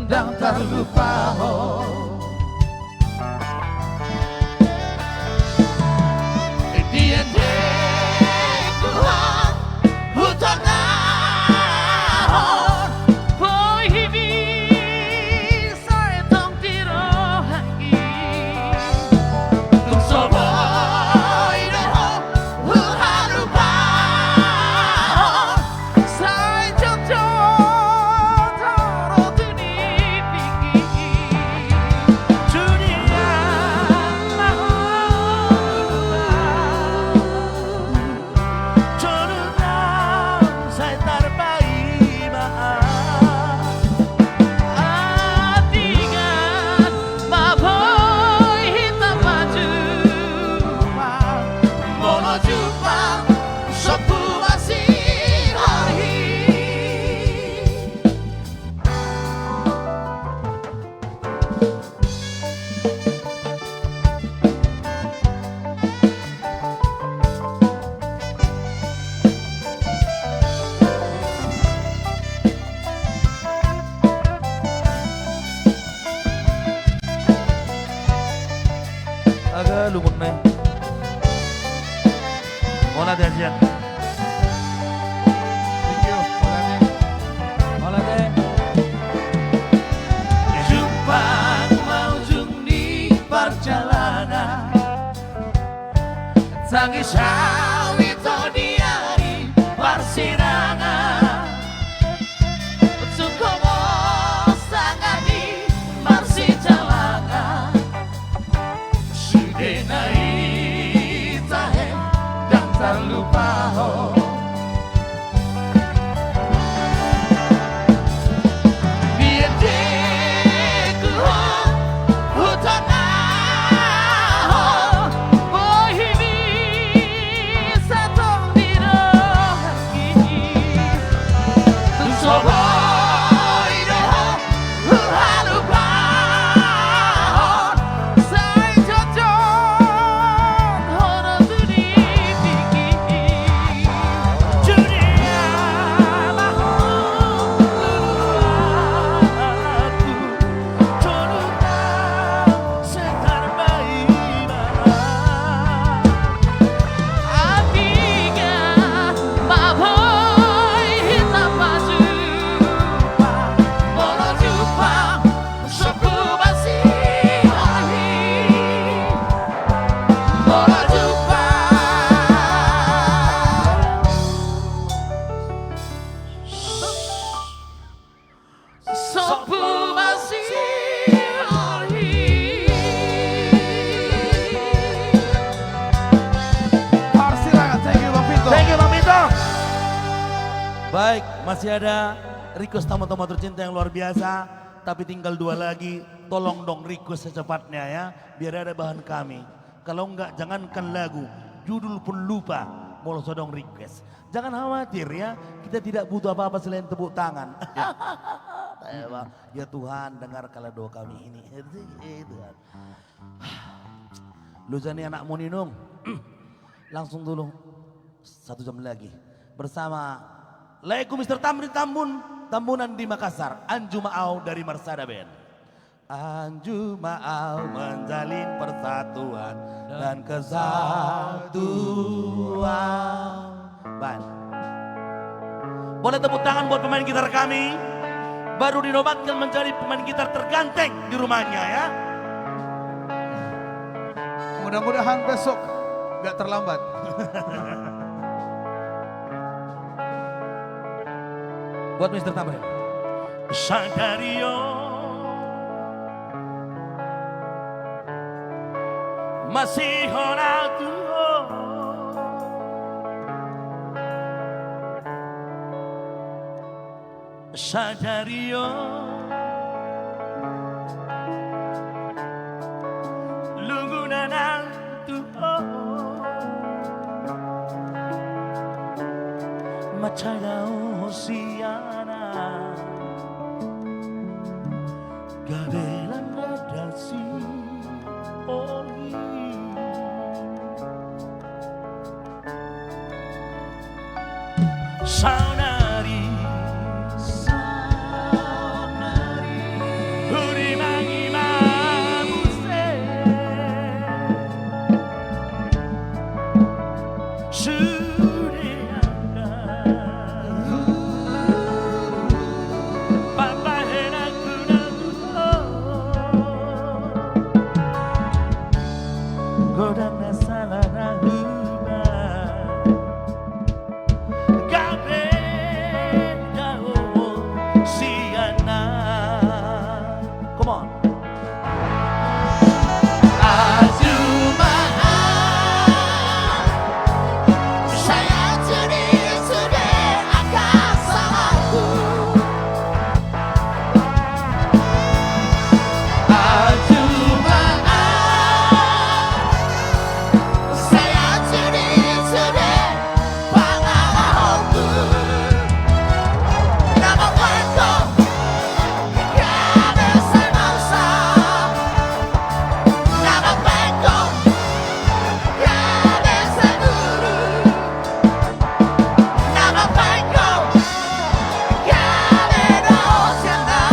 ndang tarlupa ho. Diendehon hutonahon, boi hibisa etong di rohangki. Tung so boi do ho huhalupahon, sai jotjot ho ro tu nipingki. Dunia na hau, jolunam sai tarpaima. Atik ma boi hita pajumpang, molo jumpang sombu ma sihorhi. Aga lungun nai. Hola, Desian. Thank you. Hola, Dek. Hola, Dek. Jumpang ma ujung ni Jalanan. Tangis au ito di ari parsirangan. Cukup sangap i marsijalangan. Sude na i tahe ndang tarlupahon. Parsirangan, thank you, Bang Vito. Thank you, Bang Vito. Baik, masih ada request tamu-tamu tercinta yang luar biasa, tapi tinggal dua lagi. Tolong dong request secepatnya ya, biar ada bahan kami. Kalau enggak, jangankan lagu, judul pun lupa, molo so adong request. Jangan khawatir ya, kita tidak butuh apa-apa selain tepuk tangan. Ya, Bang. Ya Tuhan, dengarkanlah doa kami ini. Eh, Tuhan. Loja ni anakmu ni, Nung. Langsung dulu satu jam lagi bersama laguku Mister Tamrin Tambun, Tambunan di Makassar, Anju Ma Au dari Marsada Band. Anju ma au menjalin persatuan dan kesatuan. Baik. Boleh tepuk tangan buat pemain gitar kami. Baru dinobatkan menjadi pemain gitar terganteng di rumahnya, ya. Mudah-mudahan besok nggak terlambat. Buat Mister Tamrin. Sadari on masihon au tu ho. Sadari on lungunan au tu ho. Mansai dao sian au gabe landa dasi oli. Saonari, saonari, hurimangi ma muse. Sude angka pambahenanku na tuho. Godang na sala na huba gabe dao sian au. Come on. Anju ma au, sai anju ni sude angka salangku. Anju ma au, sai anju ni sude pangalahonku. Na mambahen ho gabe sai mausa, na mambahen ho gabe sai guru, na mambahen ho gabe dao sian au.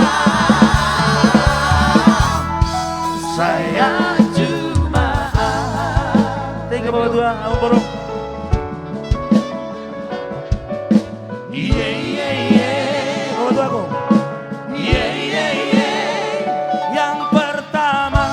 Sai anju ma au. Thank you, Bapak Tua, Amang Boru. Iye, iye, iye. Bapak Tua, Amang. Iye, iye, iye. Yang pertama,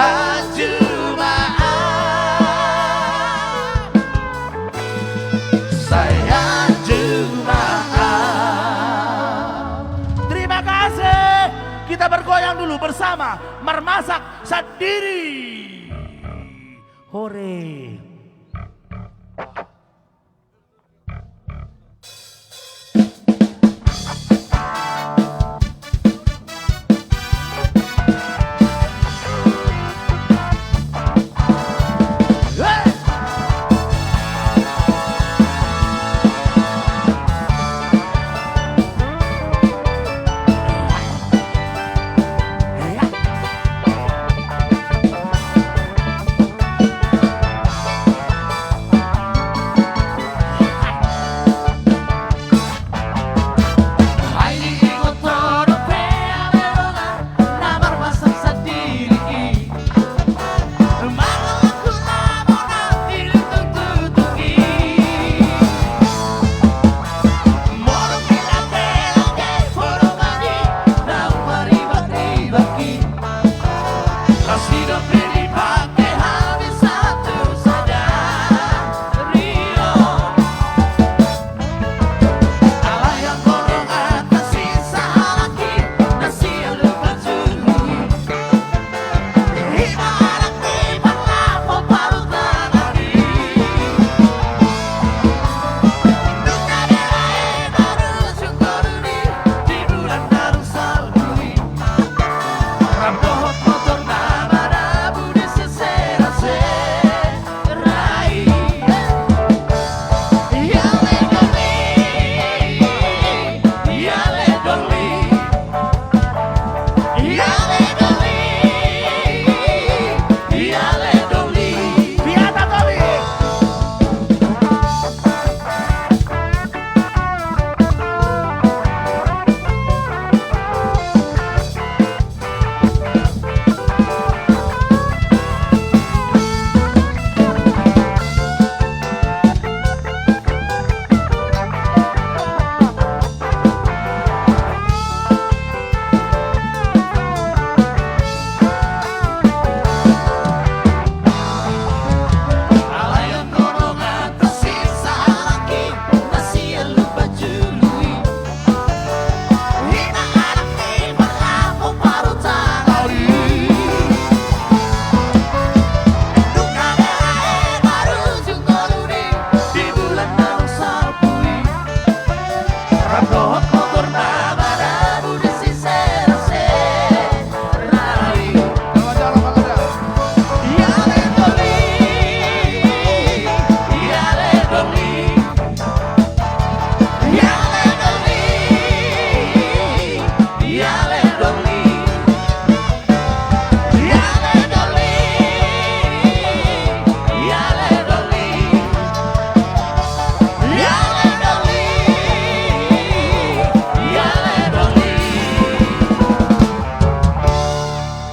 Anjumaan. Sai anjumaan. Terima kasih. Kita bergoyang dulu bersama Marmasak Sandiri. Hore.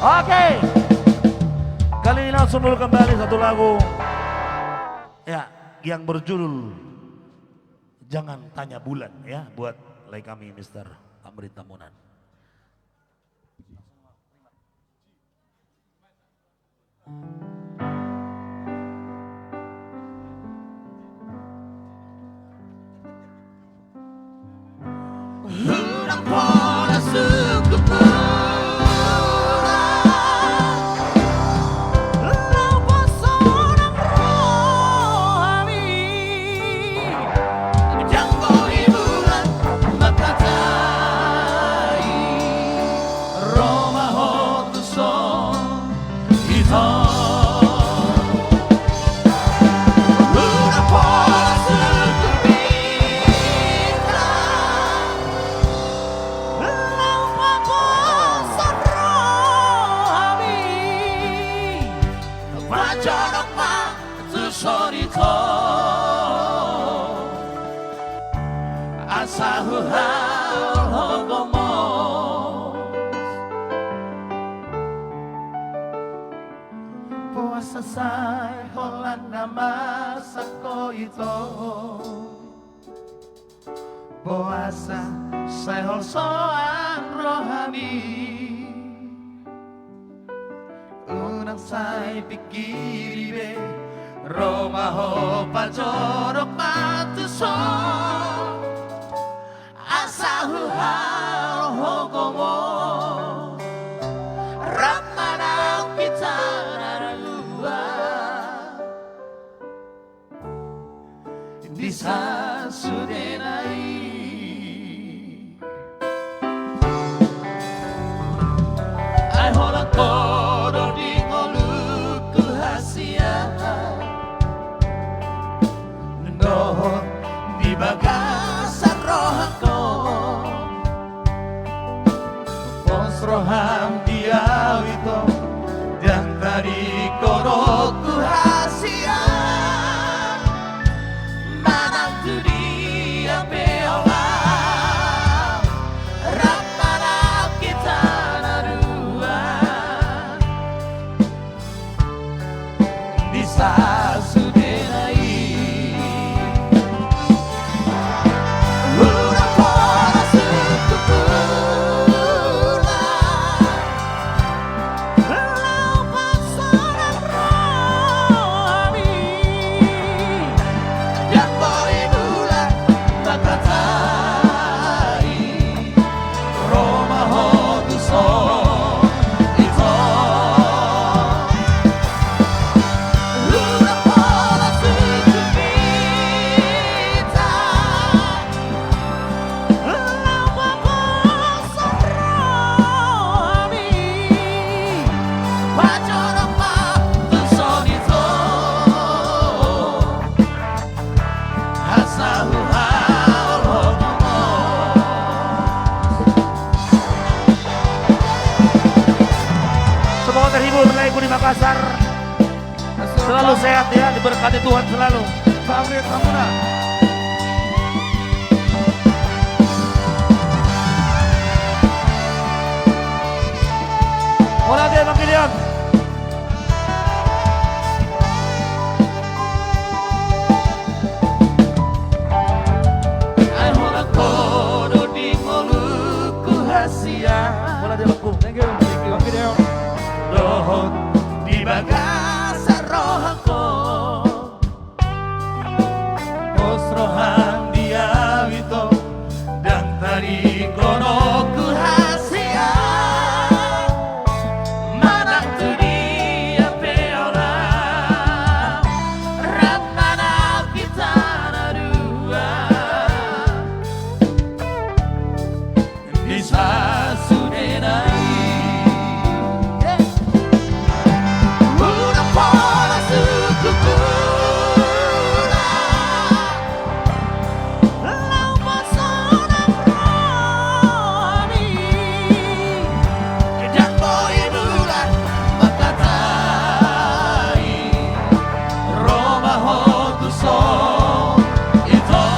Oke. Kali ini langsung dulu kembali satu lagu. Ya, yang berjudul Jangan Tanya Bulan, ya, buat lae kami, Mister Tamrin Tambunan. Asa huhaholongi ho gomos. Poasa sai holan na masak ho ito. Poasa sai holsoan rohami. Nang sai pingkiri be, ro ma ho pajorok ma tuson. Asa huhalo ho gomos, rap manang hita na dua. Di sasudena i. Ai holan ho do di ngolungku hasian, dohot di bagasan rohangku. Pos roham di au ito, ndang tadingkon ho tu hasian. Manang tu dia pe holan, rap manang hita na dua. Di sasudena i. Hula-hula suku hula. Laho pasahat rohami. Ndang boi bulan mangkatai. Ro ma ho tuson ito. Hula-hula suku hita. Laho pasahat rohami. Pajorok ma tuson ito. Asa huhalo ho gomos. Semoga terhibur laegu di Makassar. Selalu sehat ya, diberkati Tuhan selalu. Pamit, Hamuna. Hola, dia Bang Gideon. Ai holan ho do di ngolungku hasian. Hola dia, Bangku. Thank you. Thank you. Bang Gideon. Dohot di bagasan rohangku. Pos roham di au ito, ndang tadingkon ho tu hasian. Manang tu dia pe holan, rap manang hita na dua. Di sasudena i. Hula-hula suku hula. Laho pasahat rohami. Ndang boi bulan mangkatai. Ro ma ho tuson ito.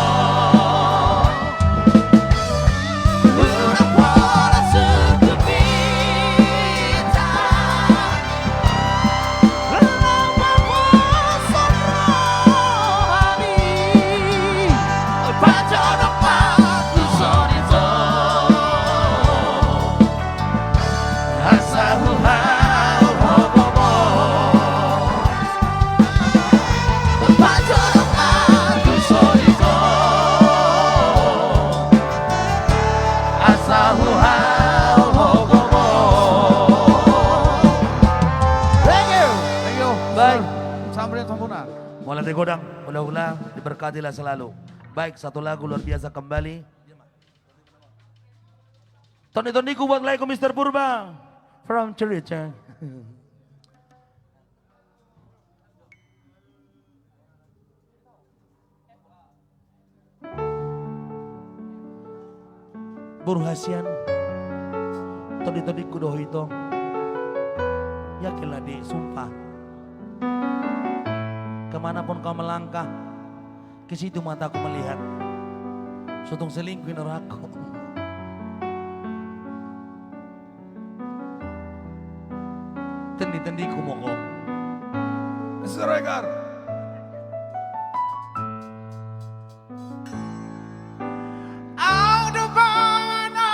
Hula-hula suku hita. Laho pasahat rohami. Pajorok ma tuson ito. Asa huhalo ho gomos. Pajorok ma tuson ito. Asa huhalo ho gomos. Thank you. Thank you. Baik. Sampai jumpa. Mauliate godang, hula-hula, diberkatilah selalu. Baik, satu lagu luar biasa kembali. Tondi-tondiku buat laegu Mister Purba from Cirebon. Boru hasian, tondi-tondingku do ho ito. Yakinlah, Dik, sumpah. Kemanapun kau melangkah, ke situ mataku melihat. So tung selingkuh i na rohangku. Tondi-tondingku ma ho. Siregar. Au do bana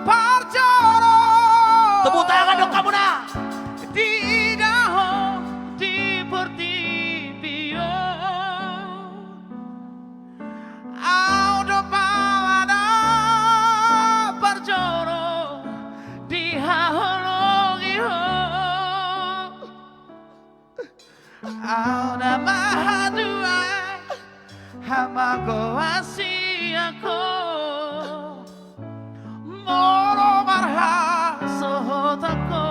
parjolo. Tepuk tangan dong hamuna. Di Magoasi ho, molo marhasohotan ho.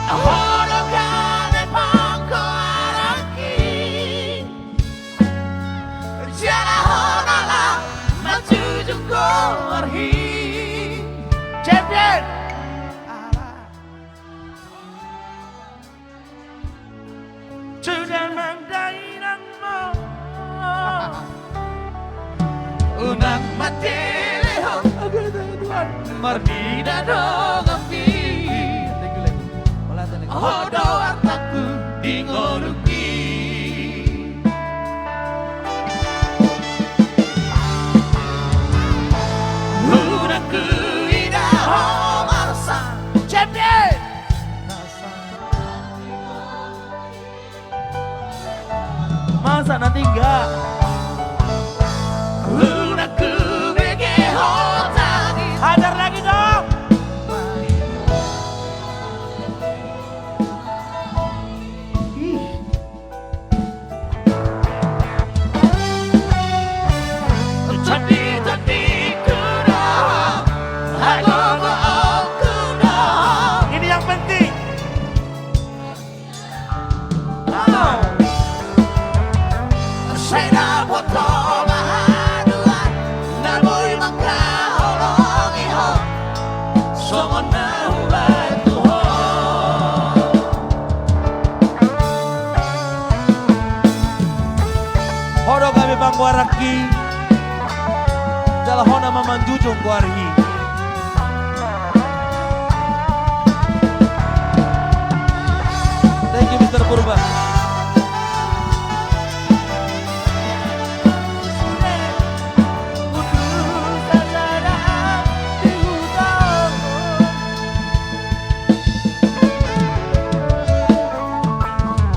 Ho do gabe pangkoaranki, jala ho na laho manjujung goarhi. Champion! Suda mandainang ho. Unang matele ho. Oke, Tuhan. Marnida donganmi. Thank you, Lek. Ho do artangku di ngolungki. Unang huida ho marsa. Champion! Masa na tinggal? Unang hubege ho tangis. Hajar lagi dong. Ini yang penting. Sai dapotan ho bahaduan, na boi mangkaholongi ho. Songon na hubaen tu ho. Ho do gabe panggoaranki, jala ho na ma manjujung goarhi. Thank you, Mister Purba.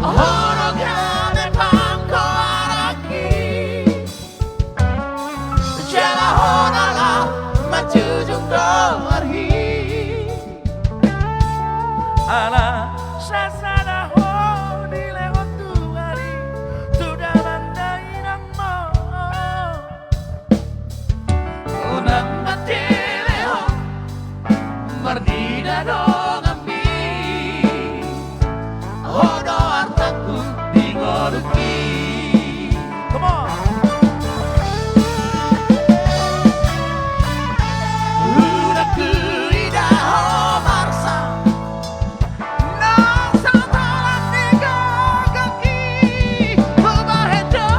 Ho do gabe panggoaranki, jala ho na laho manjujung goarhi. Ala sasada ho dilehon Tuhan i tu damang dainang ho. Unang matele ho, marnida donganmi. Ho do artangku di ngolungki. Come on. Unang huida ho marsa. Na satalan ni gagangki hubahen do.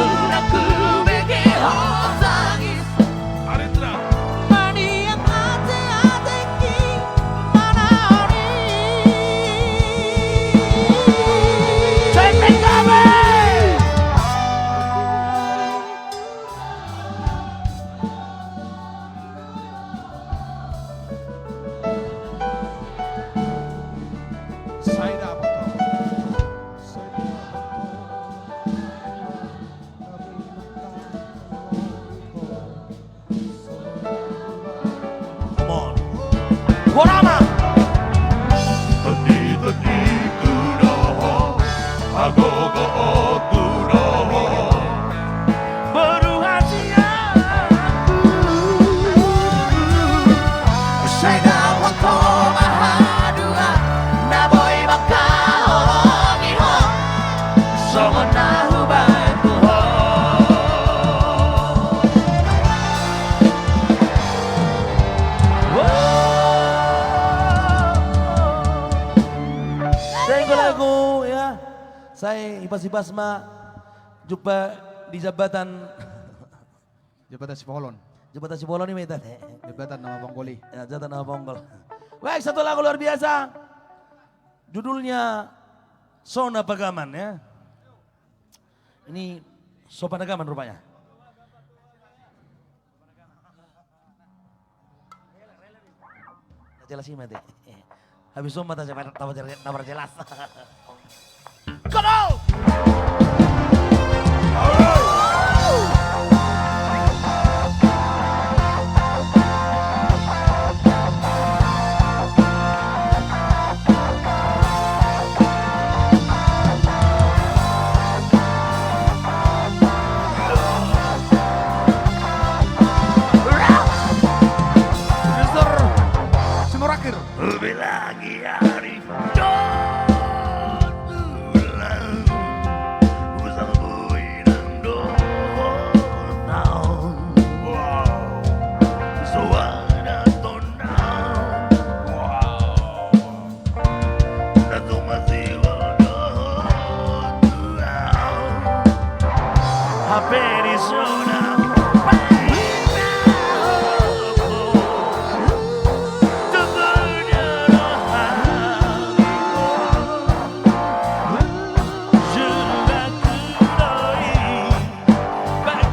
Unang hubege ho tangis. Aritra. Maniat ateatengki manaon i. Cek, cek, gabe. Come on. Borama. Tondi-tondingku do ho, hagogoonku do ho. Boru hatiaku. Sai dapotan ho bahaduan, na boi mangkaholongi ho. Songon na hubaen tu ho. Thank you, lagu, ya. Sai ipas-ipas ma jumpa di jambatan. Jambatan Sibolon. Jambatan Sibolon i ma hita. Jambatan na maponggol i. Ya, jambatan na maponggol. Baik, satu lagu luar biasa. Judulnya Sona Pagaman, ya. Ini Sopanagaman rupanya. Jelas i ma te. Habis on ma ta-, ta-, taperjelas. Come on! Belangi ari do tulang, husang buinang do taon. Wow. Soada tondang. Wow. Na so masiwal do tulang. Hape di son.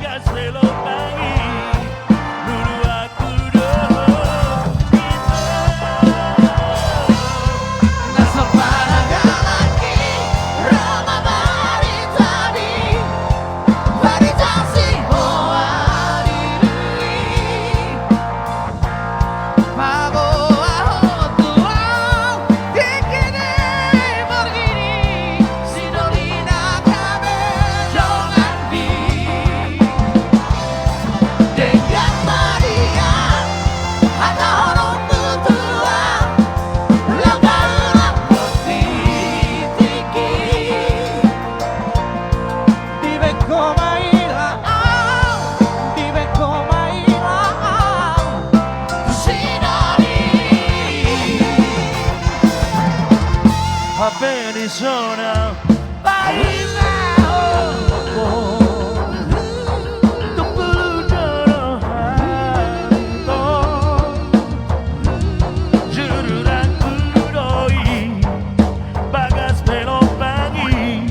Bagas pe lompangi,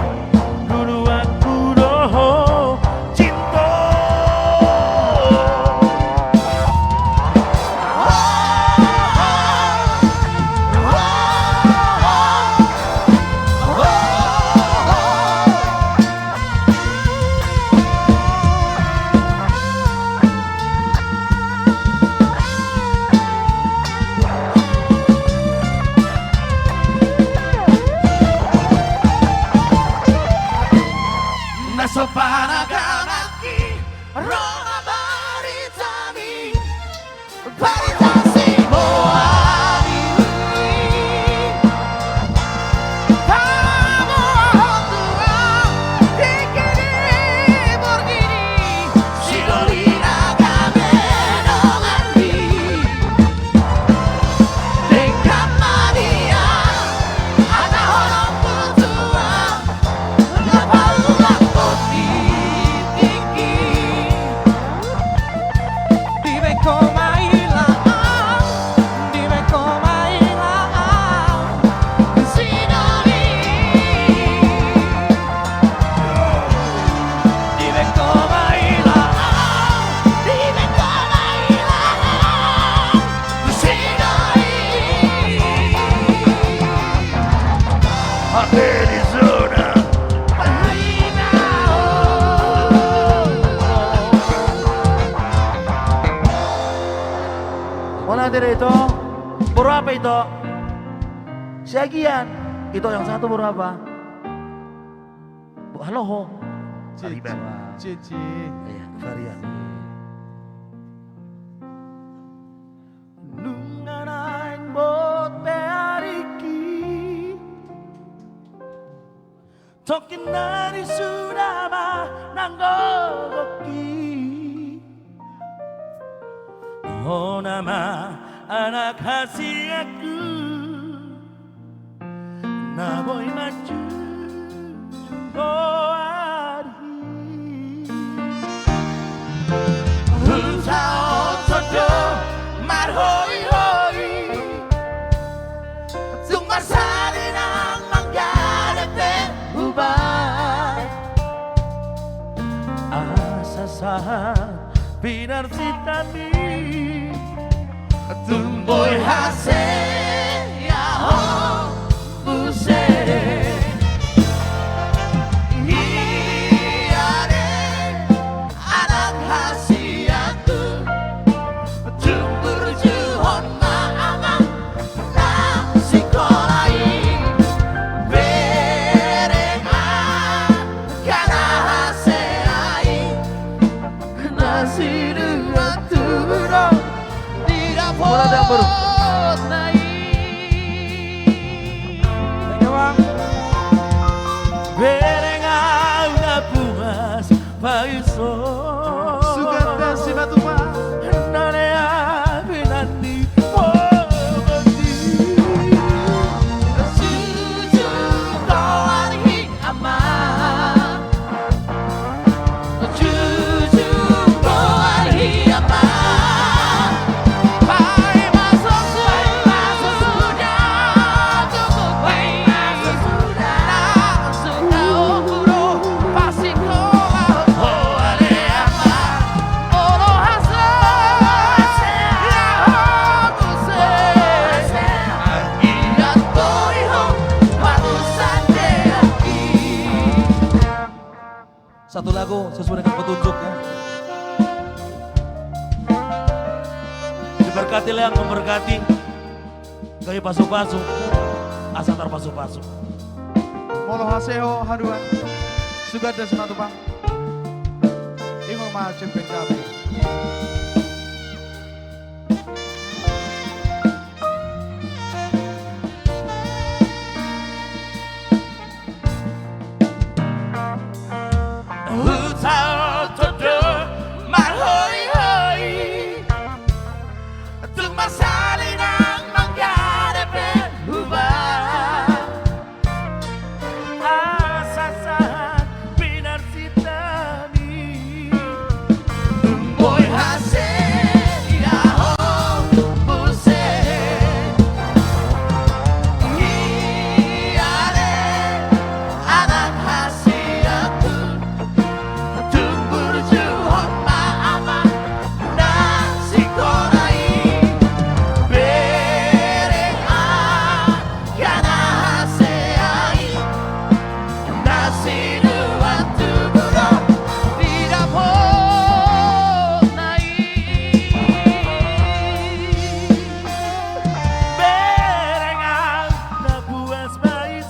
duduanku do ho cinta. Na so panagangki ro ma baritami, barita siboan i. Hamu tua tingki di borngin i, sidolinan gabe donganmi. Denggan ma dia, hatahononku tua, na paulak on di tingki. Dibaen ho ma ila au, dibaen ho ma ila au, sidoli. Dibaen ho ma ila au, dibaen ho ma ila au, sidoli. Hape di son. Mauliate do, Ito. Boru aha, Ito? Siagian. Ito, yang satu boru aha? Bo-, halo ho. Cici. Ariban. Cici. Iya, Farian. Nunga naeng bot pe aringki, tongkin nari suda ma nang gogoki. Hona ma anak hasianku, na boi manjunjung goarhi. Husaothon do marhoihoi, tung marsali nang manggadang pe hubaen. Asa sahat pinarsintaanmi, tung boi hasea ho muse. Ia de anak hasianku, tung burjuhon ma amang na sikola i. Bereng angka na hasea i, na sidua tubu do di dapot na i. sesuai dengan petunjuk, ya. Diberkati, Leang, memberkati. Gabe pasu-pasu, asa tarpasu-pasu. Molo hasea ho haduan, Suganda Simatupang. Ingot ma cempeng gabe. Huta on tondong marhoi-hoi, tung marsali nang manggadepe huba. Asa sahat pinarsinta ni. Dung boi hasea ho muse. Ia ale anak haseaku, tung burju hon ma amang na sikola i. Bereng angka na hasea i, na sinuan tubu do di dapotna i. Bereng angka na puas ma i.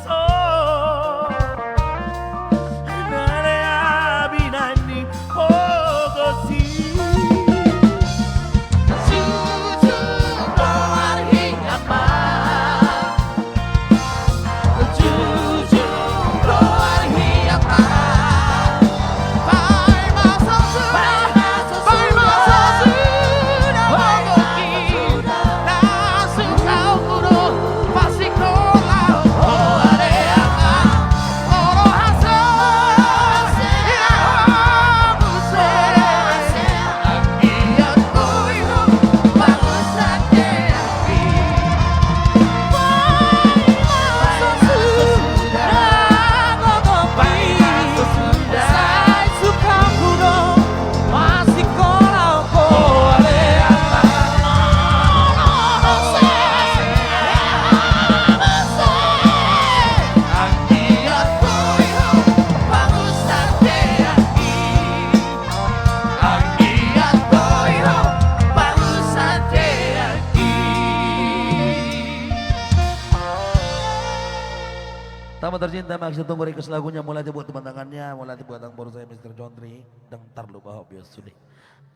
Tamu tercinta, Max, tunggu request lagunya, mauliate buat teman tangannya, mauliate buat amangboru saya, Mister John Tri, dan tarlupa Hobios sudah.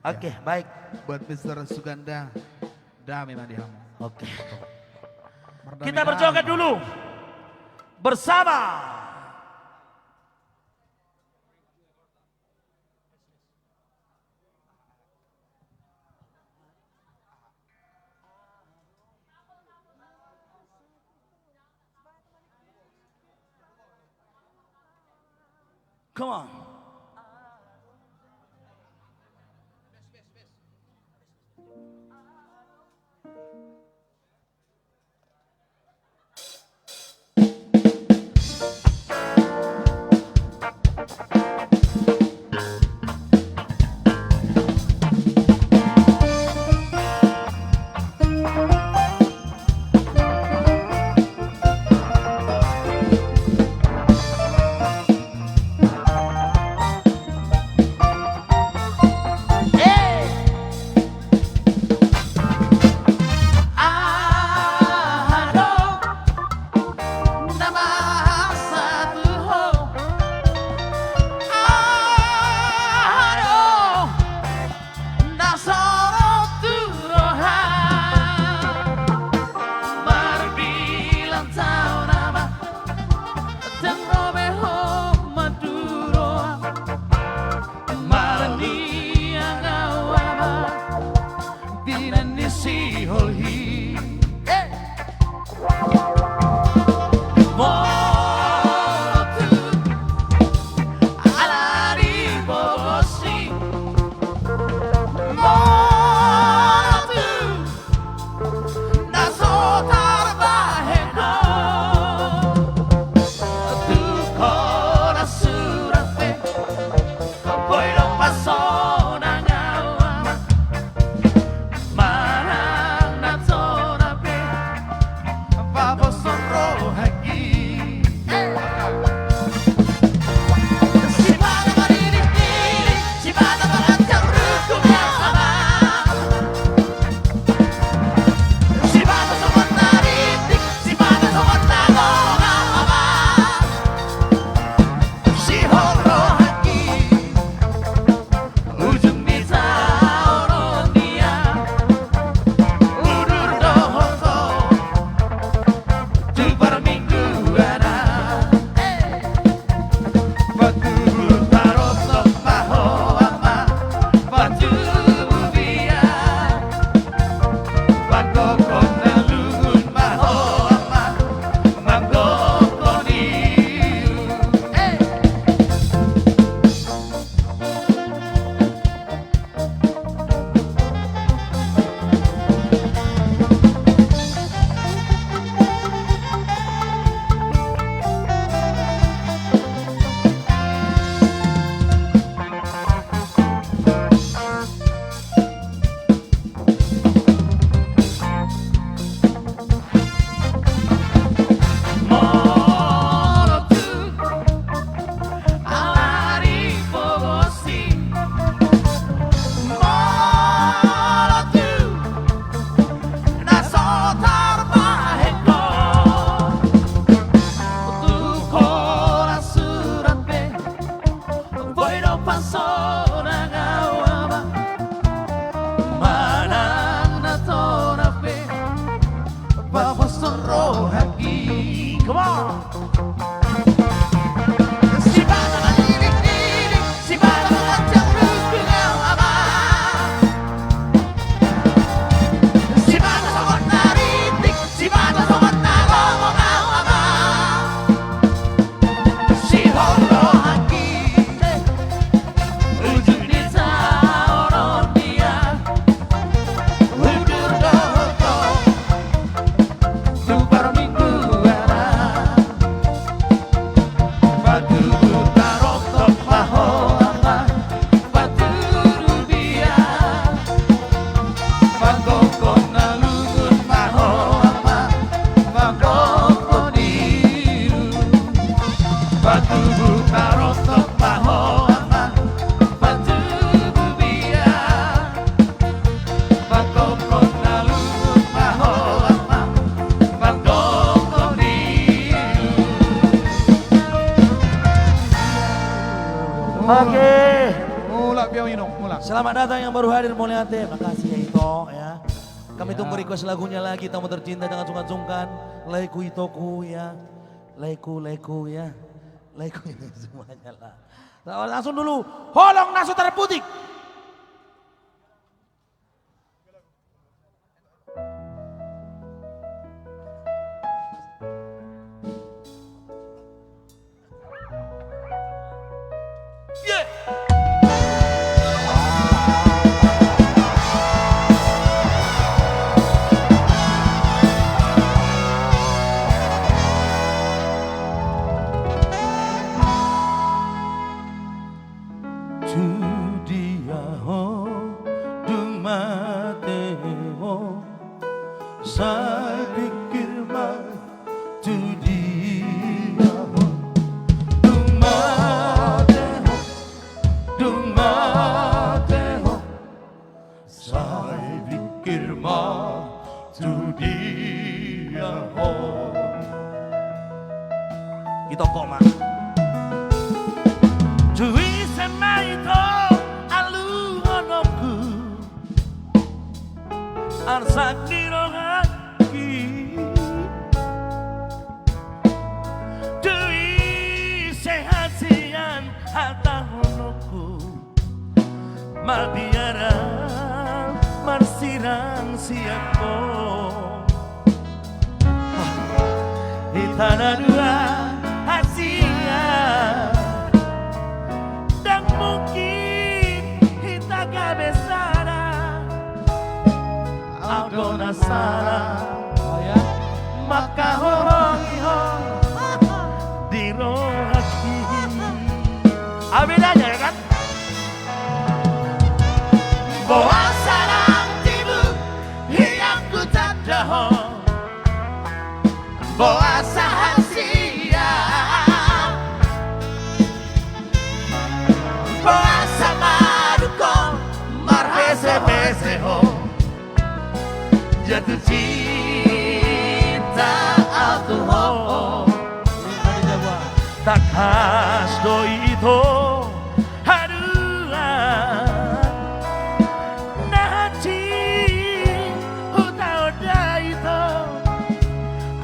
Oke, baik. Buat Mister Suganda, dame ma di hamu. Oke. Mardame. Kita berjoget dulu bersama. Come on. Selamat datang yang baru hadir, mauliate. Makasih ya, Ito, ya. Kami tunggu request lagunya lagi, tamu tercinta, jangan sungkan-sungkan. Laeku, itoku, ya. Laeku, laeku, ya. Laeku, semuanya lah. Langsung dulu, Holong na so Tarputik. Tu dia ho, dung mate ho, sai pikir ma tu dia ho. Dung mate ho, dung mate ho, sai pikir ma tu dia ho. Ito kok ma. Tu ise ma ito aluhononku, arsak ni rohangki. Tu ise hasian hatahononku, mabiar ahu marsirang sian ho. Hita na dua hasian, ndang mungkin hita gabe sada. Ahu do na sala mangkaholongi ho di rohangki. Apa bedanya, ya kan? Boasa ndang tibu hian hutanda ho, boasa hasian, boasa madungkon marhesehese ho. Jatuh cinta ahu tu ho. Tangkas do ito haduan na hansit hutaon da ito.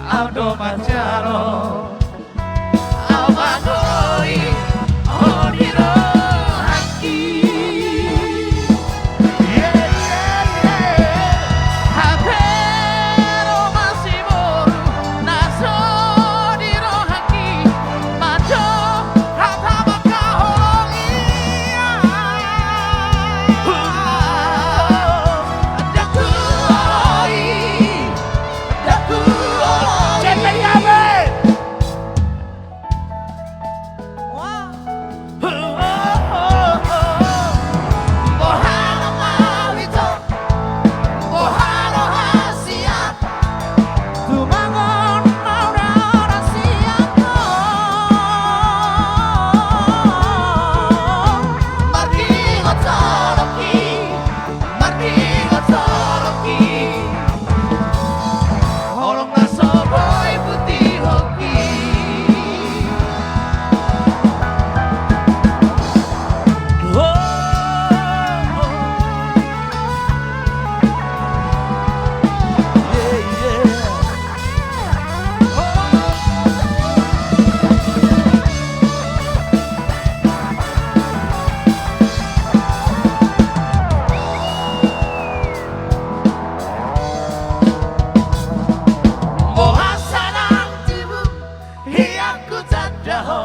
Ahu do manjalo ahu mangoloi ho di rohangki. Ye, ye, ye. Hape ro masiboru na so di rohangki, mandok hata mangkaholongi. Ndang huoloi, ndang huoloi. Cepet, Gabe. Wah. Boha do mauliate, boha do hasian, tumangon maura-ura sian ho. Mardingot holongki, mardingot holongki. Holong na so boi putihonki. Boasa ndang tibu hian hutanda ho,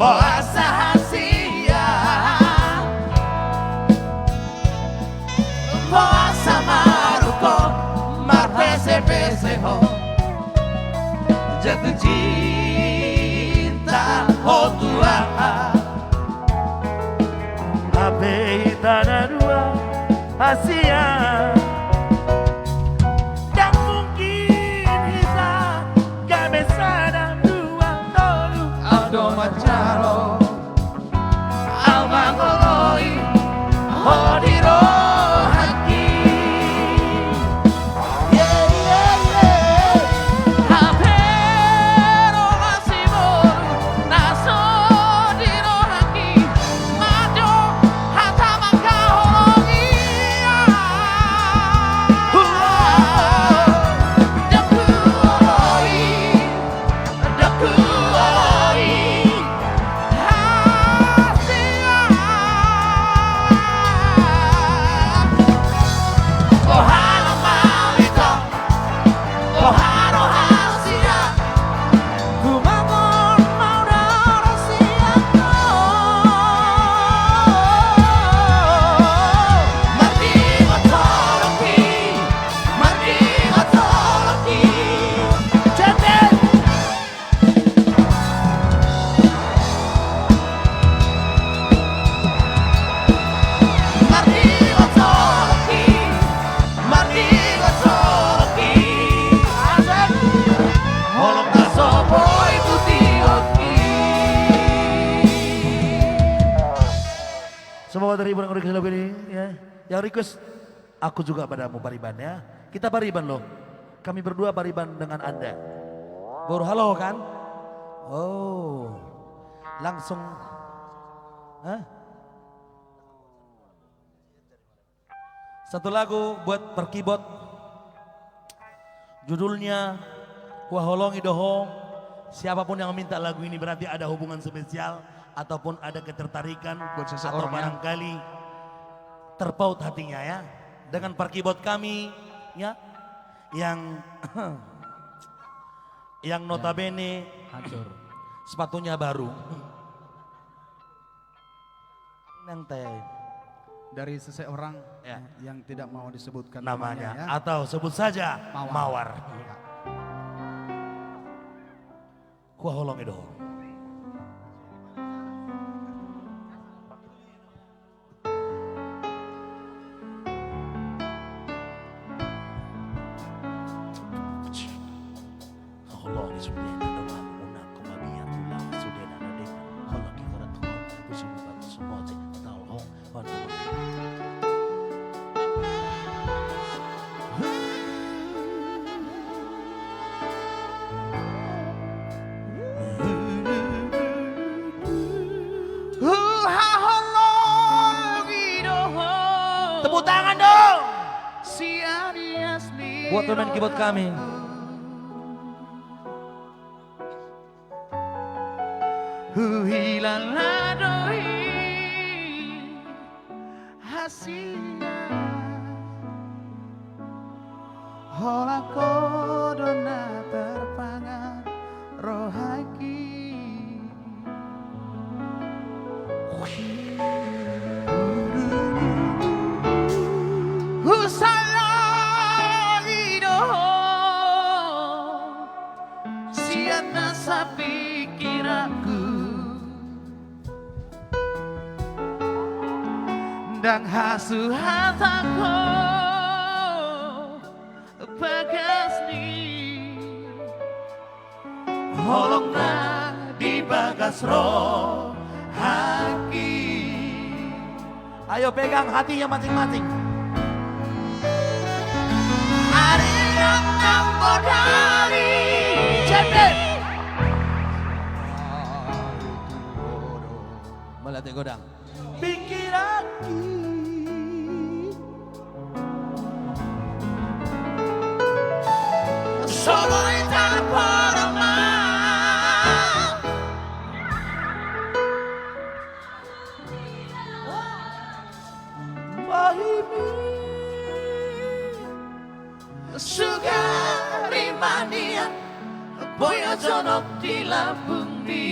boasa hasian, boasa madungkon marpesepese ho. Jatuh cinta ho tu ahu. Hape hita na dua hasian, ndang mungkin hita gabe sada dua tolu. Ahu do manjalo, ahu mangoloi ho di rohangki. Ye, ye, ye. Hape ro masiboru na so di rohangki, mandok Yang request lagu ini, ya. Yang request, "Aku Juga Padamu" Pariban, ya. Kita Pariban, loh. Kami berdua Pariban dengan Anda. Boru Haloho, kan? Oh. Langsung. Hah? Satu lagu buat per keyboard. Judulnya Huhaholongi Do Ho. Siapapun yang minta lagu ini berarti ada hubungan spesial ataupun ada ketertarikan atau barangkali terpaut hatinya, ya, dengan per keyboard kami, ya, yang yang notabene sepatunya baru. Nang tai. Dari seseorang, ya, yang tidak mau disebutkan namanya, namanya, ya. Atau sebut saja Mawar. Mawar. Ya. Huhaholongi do ho. Holong i sude na dohot muna, ko mabiar tulang sude na nadek. Holong i horat ho, pusu bukan sumoce, tau hong, hon. Huhaholongi do ho. Tepuk tangan dong. Sian ias ni rohangku. Buat pemain keyboard kami. Huhilala do i hasian. Holan ho do na tarpangan rohangki. Husayangi do ho sian nasa pikiranku. Ndang hasuhatangku bagas ni holong na di bagas rohangki. Ayo pegang hatinya masing-masing. Ari nang nang bodari. Cendek. Melihat godang. Pikiranki. Songon i tarpodom ma. Bohimi. Sugari ma nian, boi jonok di lambungmi.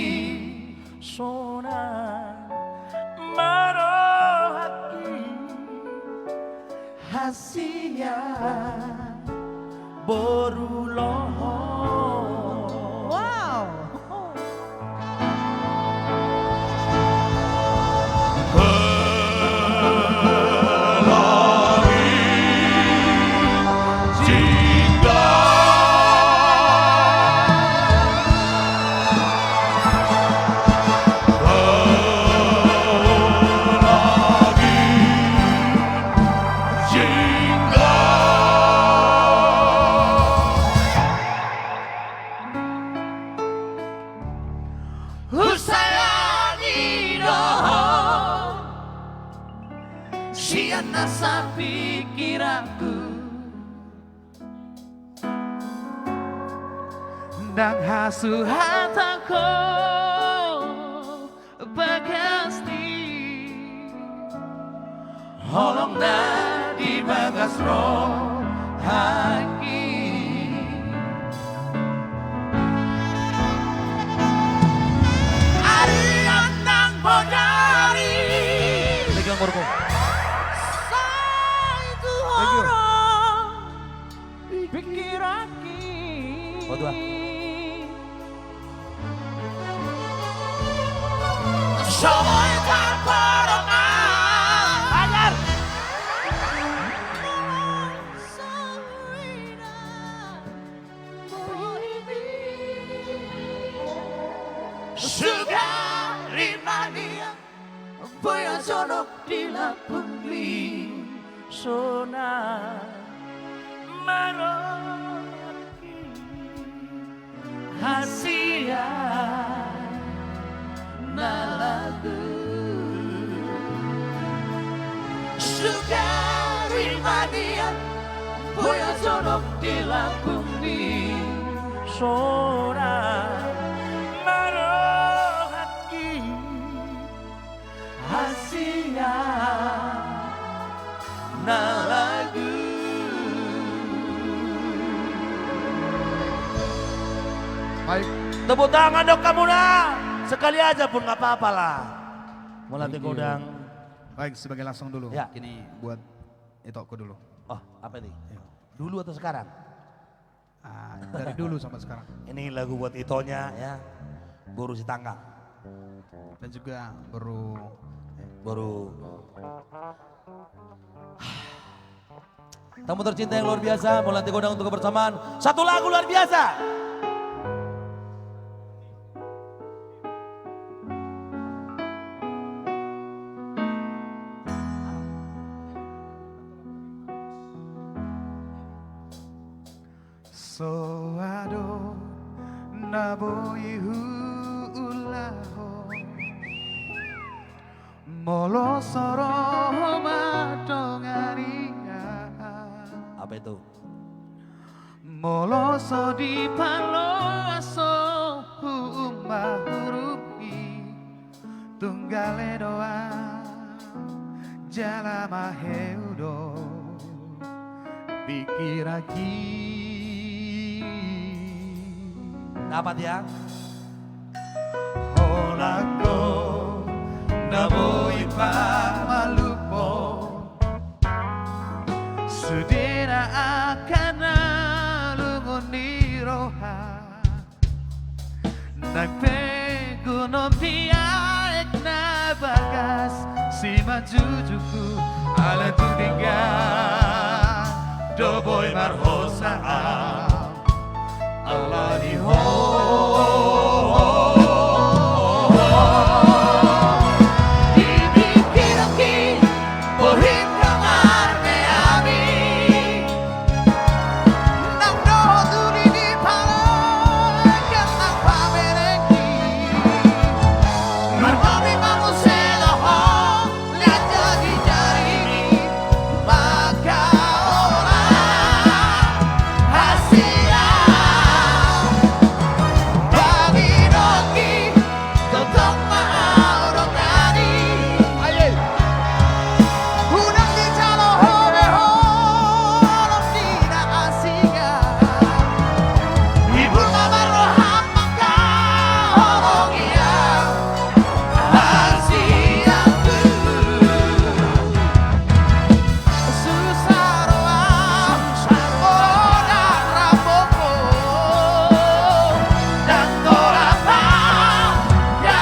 Sonang ma rohangki hasian boru Loho. Wow. Husayangi do ho sian nasa pikiranku. Ndang hasuhatangku bagas ni holong na di bagas rohangki. Ari nang bodari. Pegang, Borko. Sai tu horong pikiranki. Oh, dua. Songon i tarpodom ma. Ajar. Sugari ma nian, boi jonok di la- Sona marohaki hasian na lagu. Sugari madia boya jonok di lambung ni sona marohaki hasian na lagu. Baik. Tepuk tangan dong hamuna. Sekali aja pun nggak apa-apa lah. Mauliate godang. Baik, sebagai langsung dulu. Ya. Ini buat Itokku dulu. Oh, apa ini? Ya. Dulu atau sekarang? Ah, dari dulu sampai sekarang. Ini lagu buat itonya ya, Boru Sitanggang. Dan juga Boru. Boru. Tamu tercinta yang luar biasa, mauliate godang untuk kebersamaan. Satu lagu luar biasa. So adong na boi huulahon, molo so ro ho mandongani au. Apa itu? Molo so dipaloas ho huummahurung i, tunggale do au jala maheu do pingkiranki. Dapat ya? Holan ho na boi pamalumhon sude na angka na lungun ni roha. Nang pe gunon di aek na bagas simanjujungku, alai tu denggan do boi marhosa au. Alani ho. Di pingkiranki bohim do marmeami. Nang dohot uli ni pala, nang pamerengki. Marhobei ma muse do ho, liat jari-jarimi, mangkaholongi hasian. Bagi dohononki, tongtong ma au dongani. Aye. Unang dijalo ho be holong ni na asing an. Ibur ma marroham mangkaholongi au. Hasian tu. Susa roha, poda rambu, ndang tolap hajau.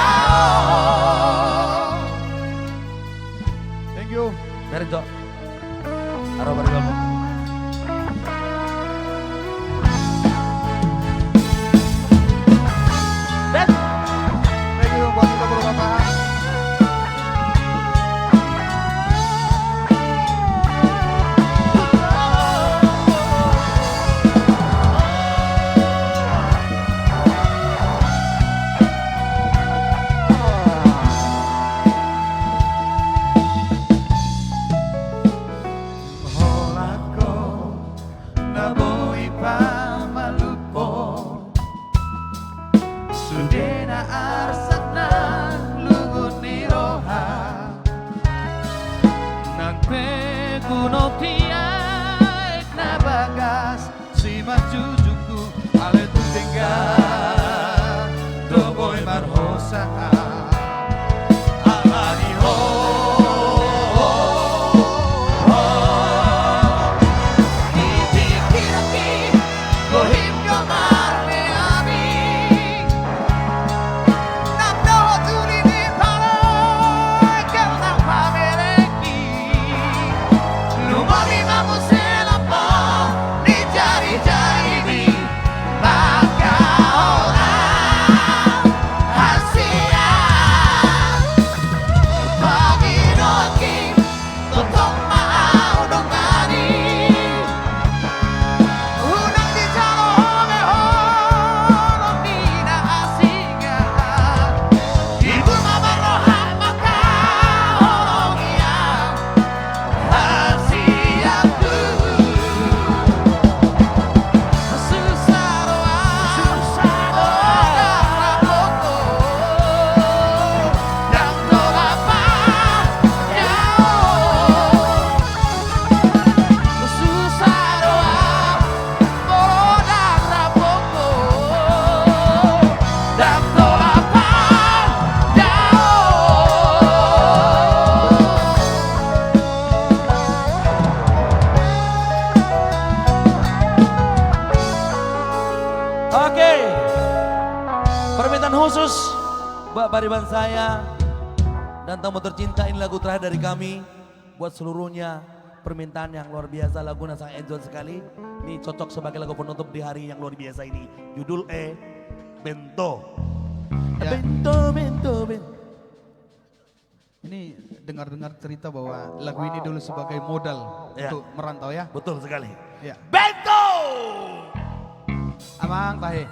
Thank you. Beres, Cok. Aro bari kamu. Thank you buat kita, Bapak. Holan ho na boi pamalumhon sude na arsak nang lungun ni roha. Nang pe gunon di aek na bagas simanjujungku, alai tu denggan do boi marhosa au. Alani ho. Di pingkiranki bohim do marmeami. Nang dohot uli ni pala, nang pamerengki. Lumobi ma muse lampu ni jari-jarimi, mangkaholongi hasian. Khusus buat pariban saya dan tamu tercinta, ini lagu terakhir dari kami. Buat seluruhnya, permintaan yang luar biasa, lagunya sangat enjoy sekali. Ini cocok sebagai lagu penutup di hari yang luar biasa ini. Judul, eh, Bento. Ya. Bento, bento, bento. Ini dengar-dengar cerita bahwa lagu ini dulu sebagai modal, ya, untuk merantau, ya. Betul sekali. Ya. Bento! Amang, tahe.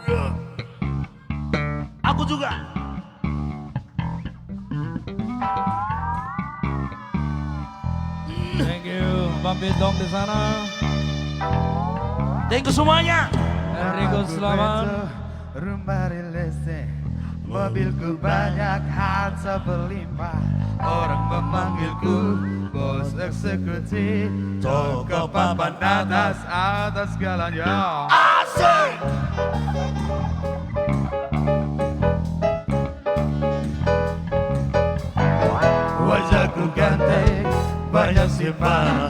Aku juga. Thank you, Bang Bintong di sana. Thank you semuanya. Enrico, selamat. Rumah real estate, mobilku banyak, harta berlimpah. Orang memanggilku bos eksekutif, toko papan atas, atas segalanya. Asik! Wajahku ganteng, banyak simpanan.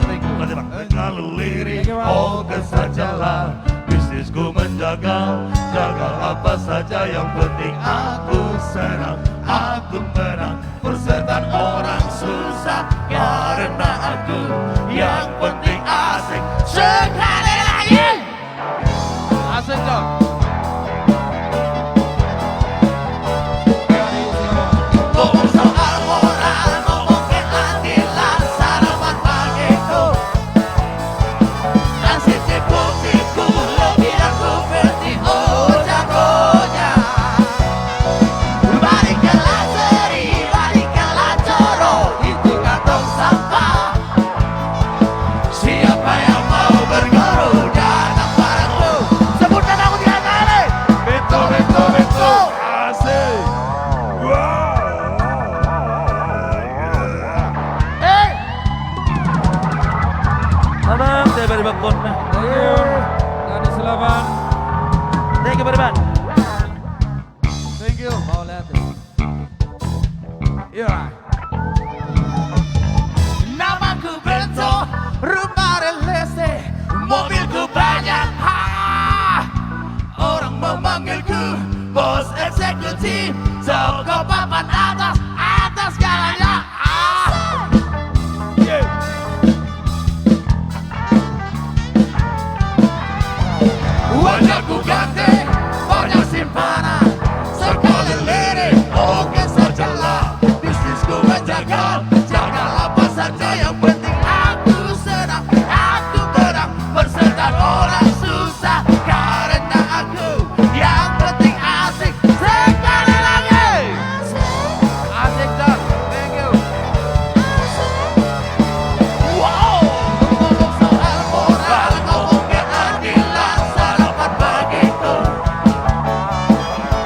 Kalau lirik, oke sajalah. Bisnisku menjaga, jaga apa saja, yang penting aku senang, aku menang. Persetan orang susah karena aku, yang penting asik. Sekali lagi. Asik, Cok. Ngomong soal moral, ngomong keadilan, sarapan pagiku. Asik tipu-tipu, lebih aku berhenti, oh jagonya. Balikanlah seri, balikanlah coro, itu kantong sampah. Siapa yang mau berguru, datang padaku. Sebutkan aku tiga kali. Bento, bento, bento. Asik. Hei. Abang, saya beri bakon. Thank you. Tadi selamat. Thank you, Bang. Thank you, Paulette. Iya. Namaku Bento, rumah real estate, mobilku banyak, ha. Orang memanggilku bos eksekutif, toko papan atas, atas segalanya, ha. Yeah. Wajahku ganteng, banyak simpanan. Sekali lirik, oke sajalah. Bisnisku menjaga, jaga apa saja, yang penting aku senang, aku tenang. Persetan orang susah karena aku, yang penting asik. Sekali lagi. Asik, Cok. Thank you. Wow. Ngomong soal moral, ngomong keadilan, sarapan pagiku.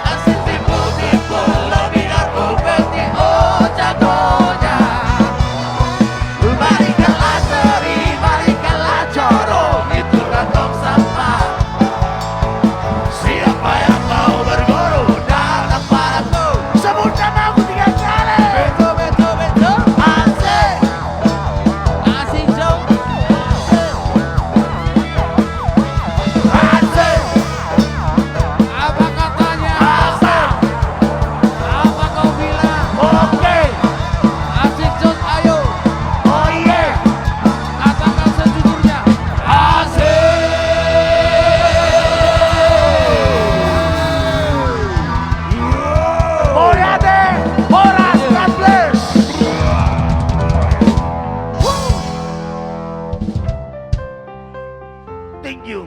Asik tipu-tipu, lebih aku berhenti, oh jagonya. Balikanlah seri, balikanlah coro, itu kantong sampah. Siapa yang mau berguru, datang padaku. Sebut namaku tiga kali. Bento, bento, bento. Asik. Asik, Cok. Asik. Apa katanya? Asik. Apa kau bilang? Oke. Asik, Cok, ayo. Oh, iya. Katakan sejujurnya. Asik. Mauliate, horas, God bless. Thank you.